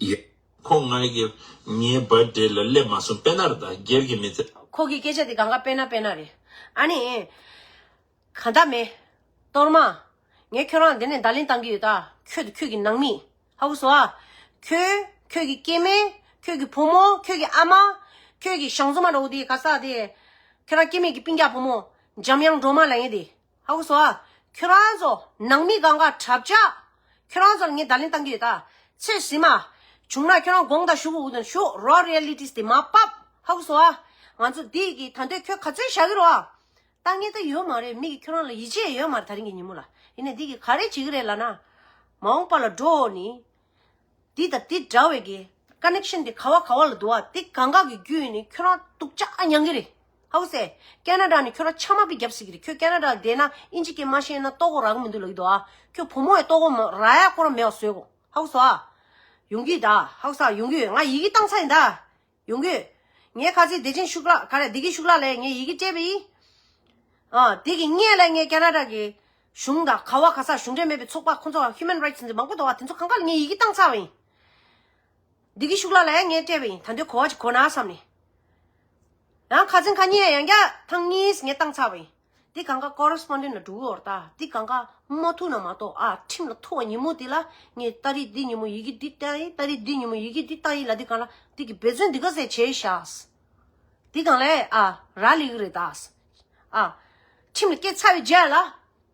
ཡ། ཁོ་ང་གི་ངའི་བར་ཌེ་ལ་སླེབས་མ་སོང་། དཔེར་ན་རེད་ད། སྒེར་གྱི་མི་ཚེ། ཁོ་གི་སྐད་ཆ་དེ་གང་ག་དཔེར་ན་དཔེར་ན་རེད། ཨ་ནི། གང་ལྟར་མེད། གཏོར་མ། ངས་ཁྱོད་རང་འདི་ནས་བརྡ་ལན་བཏང་གི་ཡོད་ད། ཁྱོད་དང་ཁྱོད་ཀྱི་ནང་མི། ཧ་གོ་སོང་ཨ། ཁྱོད། ཁྱོད་ཀྱི་སྐྱེ་དམན། ཁྱོད་ཀྱི་བུ་མོ། ཁྱོད་ཀྱི་ཨ་མ། ཁྱོད་ཀྱི་ཞང་བཙུན་མ་འདྲ་བོ་དེ་ག་ས་དེ། ཁྱོད་རང་སྐྱེ་དམན་གྱི་སྤུན་ཀྱག་བུ་མོ། འཇམ་དབྱངས་སྒྲོལ་མ་ལབ་མཁན་དེ། ཧ་གོ་སོང་ཨ། ཁྱོད་རང་ཚོ་ནང་མི་གང་ག་གྲབས་ཆག་ཁྱོད་རང་ཚོ་ལ་ངས་བརྡ་ལན་བཏང་གི་ཡོད་ད། ཚེ་ཟིན་མ། བྱུང་ན་ཁྱོད་རང་དགོངས་དག་ཞུ་དགོས་ཀྱི་དོན་ཞུ། རོ་རི་ཡ་ལི་ཊིས་དེ་མ་ཕབ། ཧ་གོ་སོང་ཨ། ང་ཚོ་འདི་གི་ད་འདོད་ཁྱོད་ག་ཚོད་བཞག་གི་རོ་ཨ། ལྟ་ངན་ད་ཡོད་མ་རེད། མི་གི་ཁྱོད་རང་ལ་ཡིད་ཆེས་ཡོད་མ་རེད། ད་རིང་གི་ཉིན་མོ་ལ། ཡིན་ནའི་འདི་གི་ག་རེ་བྱེད་ཀྱི་རེད་ལབ་ན། མ་འོངས་པ་ལ་འགྲོ་ནི། འདི་དང་འདི་འདྲ་བའི་གི་ཀ་ནེག་ཤན་དེ་ག་བ་ག་བ་ལ་འདུག་བ། དེ་གང་ག་གི་བརྒྱུད་ནི་ཁྱོད་རང་སྡུག་ཅག་མྱང་གི་རེད། ཧ་གོ་སོང་ཨ། ཀེ་ན་ཌ་ནི་ཁྱོད་རང་ཆ་མ་པི་རྒྱབ་སྲིད་ཀྱི་རེད། ཁྱོད་ཀེ་ན་ཌ་བསྡད་ན་ཨིན་ཇི་སྐད་མ་ཤེས་ན་ལྟོ་གོས་རག་གི་མི་འདུག་ལབ་ཀྱི་འདུག་ཨ། ཁྱོད་བུ་མོ་ཡི་ལྟོ་གོས་མ་རག་ཡ་ཁོ་རང་མེད་པ་བཟོས་གོ། ཧ་གོ་སོང་ཨ། ཡོང་གི་ད། ཧ་གོ་སོང་ཨ། ཡོང་གི་ཡོད། ང་ཡི་གེ་བཏང་ཚར་ཡིན་ད། ཡོང་གི་ཡོད། ངའི་ཁ་ཚིག་བདེ་ཆེན་ཤུག་ལགས། ག་རེ། བདེ་སྐྱིད་ཤུག་ལགས་ལ་ངས་ཡི་གེ་སྤྲད་པ་ཡིན། ཨ། དེ་གི་སྔོན་ལ་ངས་ཀེ་ན་ཌ་གི་གཞུང་དང་ག་བ་ག་ས་གཞུང་འབྲེལ་མེད་པའི་ཚོགས་པ་ཁོང་ཚོ་ལ་ཧིའུ་མན་རའིཊ་ཟེར་འདི་མང་པོ་འདུག་བ། དེ་ཚོ་གང་ག་ལ་ངས་ཡི་གེ་བཏང་ཚར་བ་ཡིན། བདེ་སྐྱིད་ཤུག་ལགས་ལ་ངས་སྤྲད་པ་ཡིན། ད་འདོད་གོ་བ་ཅིག་གོ་ན་བསམ་ནས། ཡང་ཁ་ཚིག་ཁ་ཉིན་ཡང་བསྐྱར་ཐེངས་གཉིས་ངས་བཏང་ཚར་བ་ཡིན། འདི་གང་ག་ཀོ་རེ་སི་པོན་ཌེན་ཊི་ལ་འགྲོ་གི་ཡོད་རེད་ད། འདི་གང་ག་མ་ཐུག་ན་མ་གཏོགས། ཨ། ཁྲིམས་ལ་ཐུག་པ་ཉིན་མོ་འདི་ལ་ངས་ཏ་རིག་འདི་ཉིན་མོ་ཡི་གེ་འདི་བཏང་ཡིན། ཏ་རིག་འདི་ཉིན་མོ་ཡི་གེ་འདི་བཏང་ཡིན་ལབ། འདི་གང་ལ་འདི་གི་འབད་བརྩོན་འདི་ག་ཚད་བྱས་ཤག་འདི་གང་ལ་ཨ་རག་ལས་ཀྱི་རེད་ད། ཨ། ཁྲིམས་ལ་སྐྱེལ་ཚར་བའི་རྗེས་ལ་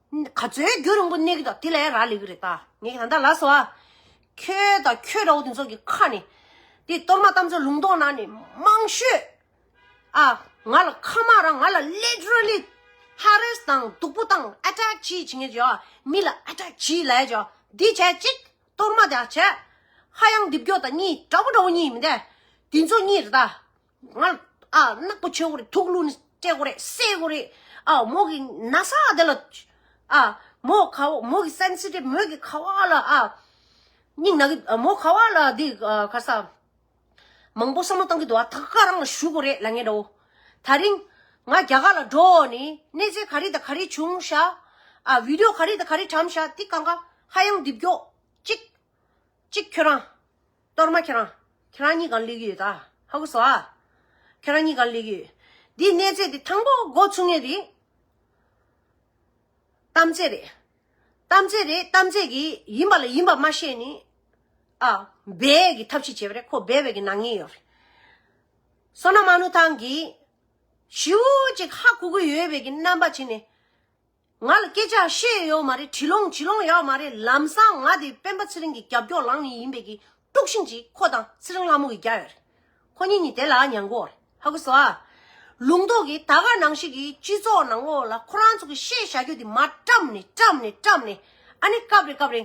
ག་ཚོད་རྒྱུན་རིང་པོ་གནས་ཀྱི་འདུག་དེ་ལ་རག་ལས་ཀྱི་རེད་ད། ངས་ད་ལྟ་ལབ་སོང་ཨ། ཁྱོད་དང་ཁྱོད་འདྲ་བོ་དེ་ཚོ་གི་ཁ་ནས་འདི་གཏོར་མ་རྟ་མཚོ་ལུང་རྟོགས་ནང་ནས་མང་ཤོས། ཨ། ང་ལ་ཁ་མ་རང་ང་ལ་ལི་ཊི་ར་ལི་ཧ་རེ་སི་དང་སྡུག་པོ་བཏང་། ཨ་ཊེག་བྱེད་བྱེད་མཁན་ཅིག་ཡོད། མི་ལ་ཨ་ཊེག་བྱེད་ལབ་ཡ་ཅིག་ཡོད། འདི་བྱས་གཅིག་གཏོར་མ་དེ་བྱས། ཧ་ཡང་འདི་བརྒྱོ་དང་གཉིས་འདྲ་པོ་འདྲ་པོ་གཉིས་མི་འདུག་དེ་ཚོ་གཉིས་རེད་ད། ང་ལ་ཨ་ནག་པོ་བྱེད་དགོས་རེད། དུག་བླུགས་ནས་སྤྲད་དགོས་རེད། བསད་དགོས་རེད། ཨ། མོ་གི་ན་ཚ་དེ་ལ། ཨ། མོ་ག་བ། མོ་གི་སེན་སི་ཊིབ། མོ་གི་ག་བ་ལ། ཨ། སྙིང་ན་གི། མོ་ག་བ་ལ་འདི་ག་ས། མང་པོ་བསམ་བློ་བཏང་གི་འདུག་ཨ། ད་ག་རང་ལ་ཞུ་དགོས་རེད་ལབ་མཁན་འདྲ་བོ། ད་རིང་ང་རྒྱ་གར་ལ་འགྲོ་ནས་གནས་ཚུལ་ག་རེ་དང་ག་རེ་བྱུང་ཤག་ཨ། བི་ཌི་ཡོ་ག་རེ་དང་ག་རེ་བཀྲམ་ཤག་འདི་གང་ག་ཧ་ཡང་འདི་བརྒྱོ། གཅིག་གཅིག་ཁྱོད་རང་། གཏོར་མ་ཁྱོད་རང་། ཁྱོད་རང་གཉིས་གང་སླེབས་ཀྱི་ཡོད་ད། ཧ་གོ་སོང་ཨ། ཁྱོད་རང་གཉིས་གང་སླེབས་ཀྱི་ཡོད། འདི་གནས་ཚུལ་འདི་དང་པོ་འགོ་ཚུགས་མཁན་འདི། གཏམ་ཚེ་རེད། གཏམ་ཚེ་རེད། གཏམ་ཚེ་གིས་ཡིན་པ་ལ་ཡིན་པ་མ་བཤད་ནི། ཨ། སྦས་གི་ཐབས་ཤེས་བྱས་པ་རེད། ཁོ་སྦས་པའི་གི་ནག་ཉེས་ཡོད་རེད། བསོད་ནམས་དམར་ནུ་ཐང་གིས་ཞེ་པོ་ཅིག་ཧ་གོ་གི་ཡོད་པའི་གི་རྣམ་པ་བྱས་ནས། ང་ལ་སྐད་ཆ་བཤད་ཡོད་མ་རེད། དྲི་ལོང་བྱི་ལོང་ཡོད་མ་རེད། ལམ་སང་ང་དེ་སྤེན་པ་ཚེ་རིང་གི་རྒྱབ་སྐྱོར་ལངས་ནི་ཡིན་པའི་གི་དཀྲུག་ཤིང་ཅིག་ཁོ་དང་ཚེ་རིང་ལྷ་མོ་གིས་རྒྱག་ཡོད་རེད། ཁོ་གཉིས་གཉིས་དེ་ལ་མྱང་གོ་རེད། ཧ་གོ་སོང་ཨ། ལུང་རྟོགས་ཀྱིས་ད་ག་ནང་བཞིན་གྱི་སྤྱི་ཚོགས་ནང་ལོགས་ལ་ཁོ་རང་ཚོ་གི་བཤད་བཞག་རྒྱུ་དེ་མར་བཀྲམ་ནས་བཀྲམ་ནས་བཀྲམ་ནས། ཨ་ནི་སྐབས་རེ་སྐབས་རེ་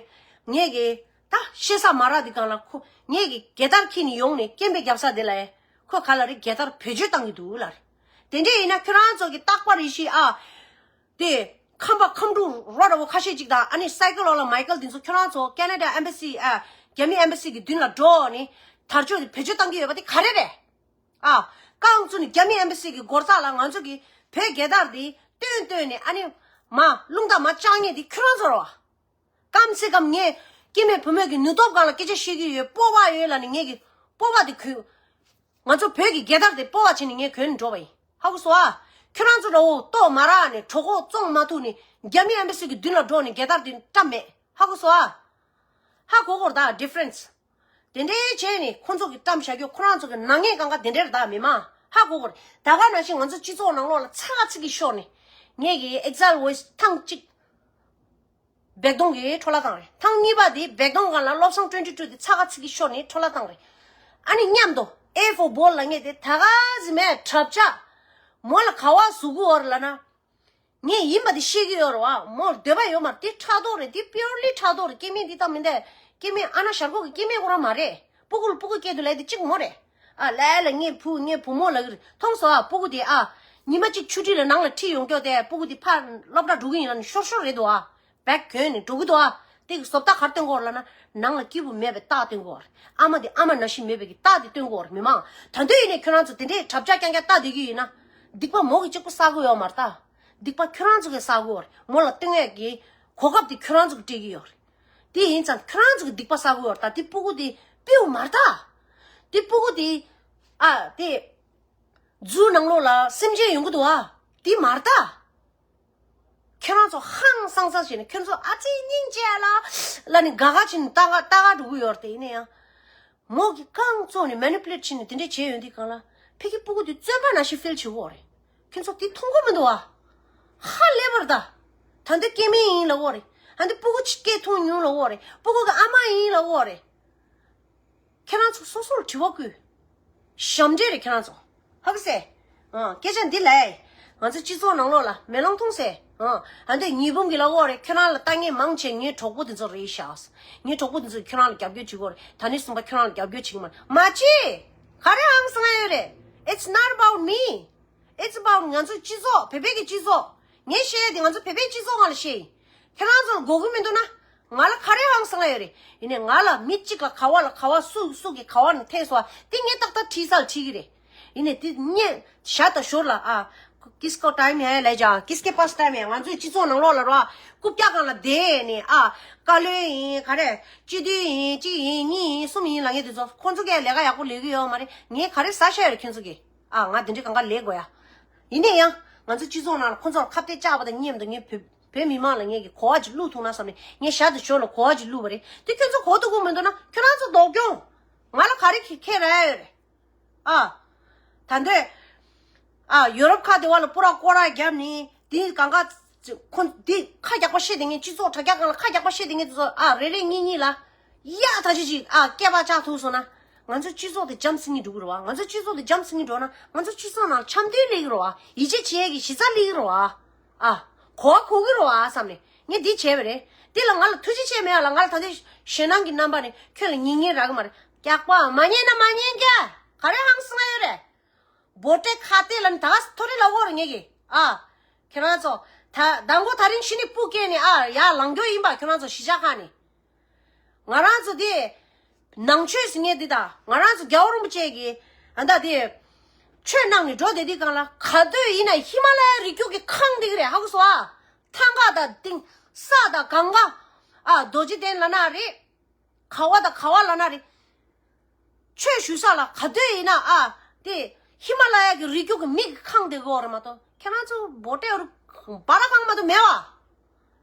ངས་གི་ད་བཤད་ས་མ་རག་དེ་གང་ལ་ཁོ་ངས་གི་རྒྱལ་དར་འཁྱེར་ནས་ཡོང་ནས་སྐད་འབོད་རྒྱབ་ས་དེ་ལ་ཡ། ཁོ་ག་ལ་རེད། རྒྱལ་དར་བེད་སྤྱོད་བཏང་གི་འདུག་ལ་རེད། དེ་འདྲ་ཡིན་ན་ཁྱོད་རང་ཚོ་གི་རྟག་པར་རེ་ཞིག་ཨ། དེ། ཁམས་པ་ཁམས་ཕྲུག་རོ་འདྲ་བོ་ཁ་ཤས་ཅིག་དང་། ཨ་ནི་སའི་ཀལ་འོག་ལ་མའི་ཀལ་འདི་ཚོ་ཁྱོད་རང་ཚོ་ཁེ་ན་ཌ་ཨེམ་བྷ་སི། ཨ། རྒྱ་མི་ཨེམ་བྷ་སི་གི་མདུན་ལ་འགྲོ་ནི་དར་ལྕོག་དེ་བེད་སྤྱོད་བཏང་གི་ཡོད་པ་དེ་ག་རེ་རེད། ཨ། རྐང་བཙུགས་ནས་རྒྱ་མི་ཨེམ་བྷ་སི་གི་སྒོ་རྩ་ལ་ང་ཚོ་གི་བོད་རྒྱལ་དར་དེ་སྟོན་སྟོན་ནས། ཨ་ནི་མ་རླུང་རྟ་མ་བཅག་མཁན་དེ་ཁྱོད་རང་ཚོ་རེད་བ། སྐམ་སེ་སྐམ་ངས་སྐྱེ་དམན་བུ་མོ་གི་ནུས་སྟོབས་སྒང་ལ་སྐད་ཆ་བཤད་ཀྱི་ཡོད། སྤོབས་པ་ཡོད་ལབ་ནས་ངས་གི་སྤོབས་པ་དེ་གོན། ང་ཚོ་བོད་ཀྱི་རྒྱལ་དར་དེ་སྤོབས་པ་བྱས་ནས་ངས་གོན་འགྲོ་བ་ཡིན། ཧ་གོ་སོང་ཨ། ཁྱོད་རང་ཚོ་འདྲ་བོ་ལྟོ་མ་རག་ནས་གྲོད་ཁོག་བཙོང་མ་ཐུབ་ནས་རྒྱ་མི་ཨེམ་བྷ་སི་གི་མདུན་ལ་འགྲོ་ནས་རྒྱལ་དར་དེ་བཀྲམ་མེད། ཧ་གོ་སོང་ཨ། ཧ་གོ་གོ་རེད་ད། ཌི་ཕ་རེན་སི། དེ་འདྲའི་བྱས་ནས་ཁོ་ཚོ་གི་བཀྲམ་བཞག་རྒྱུ་ཁོ་རང་ཚོ་གི་ནག་ཉེས་གང་ག་དེ་འདྲ་རེད་ད། མི་མང་ཧ་གོ་གོ་རེད། ད་ག་ནང་བཞིན་ང་ཚོ་སྤྱི་ཚོགས་ནང་ལོགས་ལ་ཚ་ག་ཚིག་གི་ཤོར་ནས་ངས་གི་ཨེག་ཟལ་ཝོ་ཡིས་ཐེངས་གཅིག་བེག་དོང་གི་འཕྲོ་བརླག་བཏང་རེད། ཐེངས་གཉིས་པ་དེ་བེག་དོང་སྒང་ལ་བློ་བཟང་ཊུ་ཝེན་ཊི་ཊུ་དེ་ཚ་ག་ཚིག་གི་ཤོར་ནས་འཕྲོ་བརླག་བཏང་རེད། ཨ་ནི་མཉམ་དུ་ཨེ་ཕོར་བྷོལ་ལབ་མཁན་དེ་ད་ག་ཟེ་མེད་གྲབས་ཆག་མོ་ལ་ག་བ་ཟུག་གི་ཡོད་རེད་ལབ་ན། ངས་ཡིན་པ་དེ་ཤེས་ཀྱི་ཡོད་རེད་བ། མོར་འདོད་པ་ཡོད་མ་རེད། དེ་ཕྲག་དོག་རེད། དེ་པིའུར་ལི་ཕྲག་དོག་རེད། སྐྱེ་དམན་འདི་ལྟ་མི་འདྲ། སྐྱེ་དམན་ཨ་ན་ཞར་ཁོག་གི་སྐྱེ་དམན་ཁོ་རང་མ་རེད། སྤུ་གུ་ལ་སྤུ་གུ་སྐྱེ་དུས་ལབ་དེ་གཅིག་མོ་རེད། ཨ་ལས་ལ་ངའི་བུ་ངའི་བུ་མོ་ལབ་ཀྱི་རེད། མཐོང་སོང་ཨ། སྤུ་གུ་དེ་ཨ། ཉི་མ་གཅིག་ཆུ་ཁྲིད་ལ་ནང་ལ་ཁྲིད་ཡོང་སྐྱོ་དེ་སྤུ་གུ་དེ་ཕར་སློབ་གྲྭ་འགྲོ་གི་ཡིན་ལབ་ནས་ཤོར་ཤོར་རེད་འདུག་ཨ། བེག་གྱོན་ནས་འགྲོ་གི་འདུག་ཨ། དེ་གི་བཟོ་ལྟ་ག་རེ་སྟོན་གྱི་ཡོད་རེད་ལབ་ན། ནང་ལ་སྐྱིད་པོ་མེད་པའི་རྟགས་སྟོན་གྱི་ཡོད་རེད། ཨ་མ་དེ་ཨ་མ་ནང་བཞིན་མེད་པའི་གི་རྟགས་དེ་སྟོན་གྱི་ཡོད་རེད། མི་མང་ད་དུང་ཡིན་ནའི་ཁྱོད་རང་ཚོ་དེ་འདྲའི་གྲབས་ཆག་རྐྱང་རྐྱང་ལྟ་བསྡད་ཀྱི་ཡིན་ན། སྡིག་པ་མོ་གིས་གཅིག་པོ་བསགས་ཀྱི་ཡོད་མ་རེད་ད། སྡིག་པ་ཁྱོད་རང་ཚོ་གིས་བསགས་ཀྱི་ཡོད་རེད། མོ་ལ་སྟོན་ཡས་ཀྱི་གོ་སྐབས་དེ་ཁྱོད་རང་ཚོ་གིས་སྤྲད་ཀྱི་ཡོད་རེད། དེ་ཡིན་ཙང་ཁྱོད་རང་ཚོ་གིས་སྡིག་པ་བསགས་ཀྱི་ཡོད་རེད་ད། དེ་སྤུ་གུ་དེ་སྤྲེའུ་མ་རེད་ད། དེ་སྤུ་གུ་དེ། ཨ། དེ། རྫུ་ནང་ལོགས་ལ་སེམས་ཅན་ཡོང་གི་འདུག་ཨ། དེ་མ་རེད་ད། ཁྱེད་རང་ཚོ་ཧང་སང་སང་བྱས་ནས་ཁྱོད་ཚོ་ཨ་ཙི་སྙིང་རྗེ་ལ་ལ་ནི་དགའ་དགའ་བྱས་ནས་ལྟ་ག་ལྟ་ག་འགྲོ་གི་ཡོད་རེད། དེ་ཡིན་ན་ཡང་མོ་གི་རྐང་བཙུགས་ནས་མེ་ནི་པུ་ལེ་ཊི་བྱས་ནས་དེ་འདྲས་བྱས་ཡོང་དུས་གང་ལ་ཕ་གི་སྤུ་གུ་དེ་བཙོན་པ་ནང་བཞིན་ཕིལ་བྱེད་འོ་རེད། ཁྱོད་ཚོ་དེ་མཐོང་གི་མི་འདུག་ཨ། ཧ་ལས་པར་ད། ད་འདི་སྐྱེ་དམན་ཡིན་ལབ་འོ་རེད། ད་འདི་སྤུ་གུ་ཆ་སྐྱེས་ཐུང་ཉུང་ལབ་འོ་རེད། སྤུ་གུ་གི་ཨ་མ་ཡིན་ལབ་འོ་རེད། ཁྱེད་རང་ཚོ་སོ་སོར་དྲི་བ་བཀོད། ཞབས་འདྲེན་རེད་ཁྱེད་རང་ཚོ། ཧ་གི་སེ། ཨ། སྐད་ཆ་འདི་ལས། ང་ཚོ་སྤྱི་ཚོགས་ནང་ལོགས་ལ་མེ་ལོང་མཐོང་སེ། ཨ། ཨ་འདི་ཉི་འབུམ་གྱི་ལ་འོ་རེད། ཁྱེད་རང་ལ་ལྟ་ངན་མང་ཆེ་ངའི་གྲོགས་པོ་དེ་ཚོ་རེད་ཤག་ངའི་གྲོགས་པོ་དེ་ཚོ་ཁྱེད་རང་ལ་རྒྱབ་སྐྱོར་བྱེད་གོ་རེད། ད་ནི་གསུམ་པ་ཁྱེད་རང་ལ་རྒྱབ་སྐྱོར་བྱེད་ཀྱི་མ་རེད། མ་བྱེད། ག་རེ་ཧང་སང་ཡོད་རེད། It's not about me. It's about ང་ཚོ་སྤྱི་ཚོགས། བོད་པའི་གི་སྤྱི་ཚོགས། ངས་བཤད་ཡ་དེ་ང་ཚོ་བོད་པའི་སྤྱི་ཚོགས་སྒང་ལ་བཤད་ཡིན། ཁྱེད་རང་ཚོར་དགོས་ཀྱི་མི་འདུག་ན། ང་ལ་ག་རེ་ཧང་སང་ཡོད་རེད། ཡིན་ནའི་ང་ལ་མི་གཅིག་ལ་ག་བ་ལ་ག་བ་སུ་སུ་གི་ག་བ་ནས་ཐེབས་སོང་བ་དེ་ངས་ཏག་ཏག་ཁྲིད་ས་ལ་ཁྲིད་ཀྱི་རེད། ཡིན་ནའི་དེ་ངས་ཞར་དང་ཞོར་ལ་ཨ། किसको टाइम है ले जा, किसके पास टाइम है། ང་ཚོའི་སྤྱི་ཚོགས་ནང་ལོགས་ལ་རོ། རྐུབ་བཀྱག་སྒང་ལ་བསྡད་ནས་ཨ། བཀའ་བློན་ཡིན་ག་རེ། སྤྱི་འཐུས་ཡིན། གཅིག་ཡིན་གཉིས་ཡིན་གསུམ་ཡིན་ལབ་མཁན་དེ་ཚོ་ཁོང་ཚོ་གས་ལས་ཀ་ཡག་པོ་ལས་ཀྱི་ཡོད་མ་རེད། ངས་ག་རེ་ཟ་བཞག་ཡོད་རེད་ཁྱོད་ཚོ་གིས། ཨ། ང་དེ་འདྲའི་གང་ག་ལས་དགོས་ཡ། ཡིན་ནའི་ཡང་ང་ཚོ་སྤྱི་ཚོགས་ནང་ལ་ཁོང་ཚོར་ཁ་གཏད་བཅག་པ་དང་མཉམ་དུ་ངས་བོད་བོད་མི་མང་ལ་ངས་ཀྱི་གོ་བ་ཅིག་བླུག་ཐུབ་ན་བསམ་ནས་ངས་ཞར་དང་ཞོར་ལ་གོ་བ་ཅིག་བླུགས་པ་རེད། དེ་ཁྱོད་ཚོ་གོ་ཐུབ་ཀྱི་མི་འདུག་ན་ཁྱོད་རང་ཚོ་ལྡོག་སྐྱོང་། ང་ལ་ག་རེ་ཁྱེད་ཁྱེད་ར་ཡོད་རེད། ཨ། ད་འདོད། ཨ། ཡོ་རོབ་ཁག་དེ་བ་ལ་སྤུ་ར་སྐོར་ར་བརྒྱབ་ནས་དེ་གང་ག་ཁོ་དེ་ཁ་རྒྱག་པ་བཤད་དེ་ངས་སྤྱི་ཚོགས་དྲ་རྒྱ་སྒང་ལ་ཁ་རྒྱག་པ་བཤད་དེ་ངས་དེ་ཚོ་ཨ་རེ་རེ་གཉིས་གཉིས་ལ་ཡ་ད་ཅི་ཅིག་ཨ་སྐད་པ་ཆག་ཐུག་སོང་ན་ང་ཚོ་སྤྱི་ཚོགས་དེ་འཇམ་སིང་ངེ་འགྲོ་གི་རེད་བ། ང་ཚོ་སྤྱི་ཚོགས་དེ་འཇམ་སིང་ངེ་འགྲོ་ན་ང་ཚོ་སྤྱི་ཚོགས་ནང་འཆམ་མཐུན་སླེབས་ཀྱི་རེད་བ། ཡིད་ཆེས་བྱེད་ཡས་ཀྱི་གཞི་རྩ་སླེབས་ཀྱི་རེད་བ། ཨ། གོ་བ་གོ་གི་རེད་བ་བསམ་ནས་ངས་འདི་བྱས་པ་རེད། འདི་ལ་ང་ལ་ཐུགས་རྗེ་ཆེ་མེད་ཡ་ལ་ང་ལ་ད་ལྟའི་ཞེད་སྣང་གི་རྣམ་པ་ནས་ཁྱོད་ལ་ཉན་ཉན་རག་གི་མ་རེད། སྐྱག་པ་མ་ཉན་ན་མ་ཉན་རྒྱ། ག་རེ་ཧང་སང་ཡོད་རེད། བོ་ཊེ་ཁ་ཏེ་ལ་ནི་ད་ག་ཐོ་རེ་ལ་འོ་རེ་ངེད་ཀྱི་ཨ། ཁྱེད་རང་ཚོ་ད་མདང་དགོང་དེ་རིང་ཕྱི་ནས་སྤུ་སྐྱེས་ནས་ཨ་ཡར་ལངས་རྒྱུ་ཡིན་པ། ཁྱེད་རང་ཚོ་གཞིས་ཆགས་ཁག་ནས། ང་རང་ཚོ་དེ་ནང་ཆོས་ཟེར་མཁན་འདི་དང་ང་རང་ཚོ་རྒྱལ་བ་རིན་པོ་ཆེ་གི་ཨ་ད་དེ་ཆོས་གནང་ནས་འགྲོ་བསྡད་དུས་སྒང་ལ་ག་དུས་ཡིན་ན་ཧི་མ་ལ་ཡའི་རི་རྒྱུད་ཀྱི་ཁང་འདི་གི་རེད། ཧ་གོ་སོང་ཨ། ཐང་ག་དང་སྟེང་ས་དང་གངས་ག་ཨ་རྡོ་རྗེ་གདན་ལ་ན་རེད། ག་བ་དང་ག་བ་ལ་ན་རེད། ཆོས་ཞུ་ས་ལ་ག་དུས་ཡིན་ན་ཨ་དེ་ཧི་མ་ལ་ཡ་གི་རི་རྒྱུད་ཀྱི་མི་གི་ཁང་དེ་གི་འོ་རེད་མ་གཏོགས་ཁྱེད་རང་ཚོ་བོ་ཊེ་རུ་བ་ར་ཁང་མ་གཏོགས་མེད་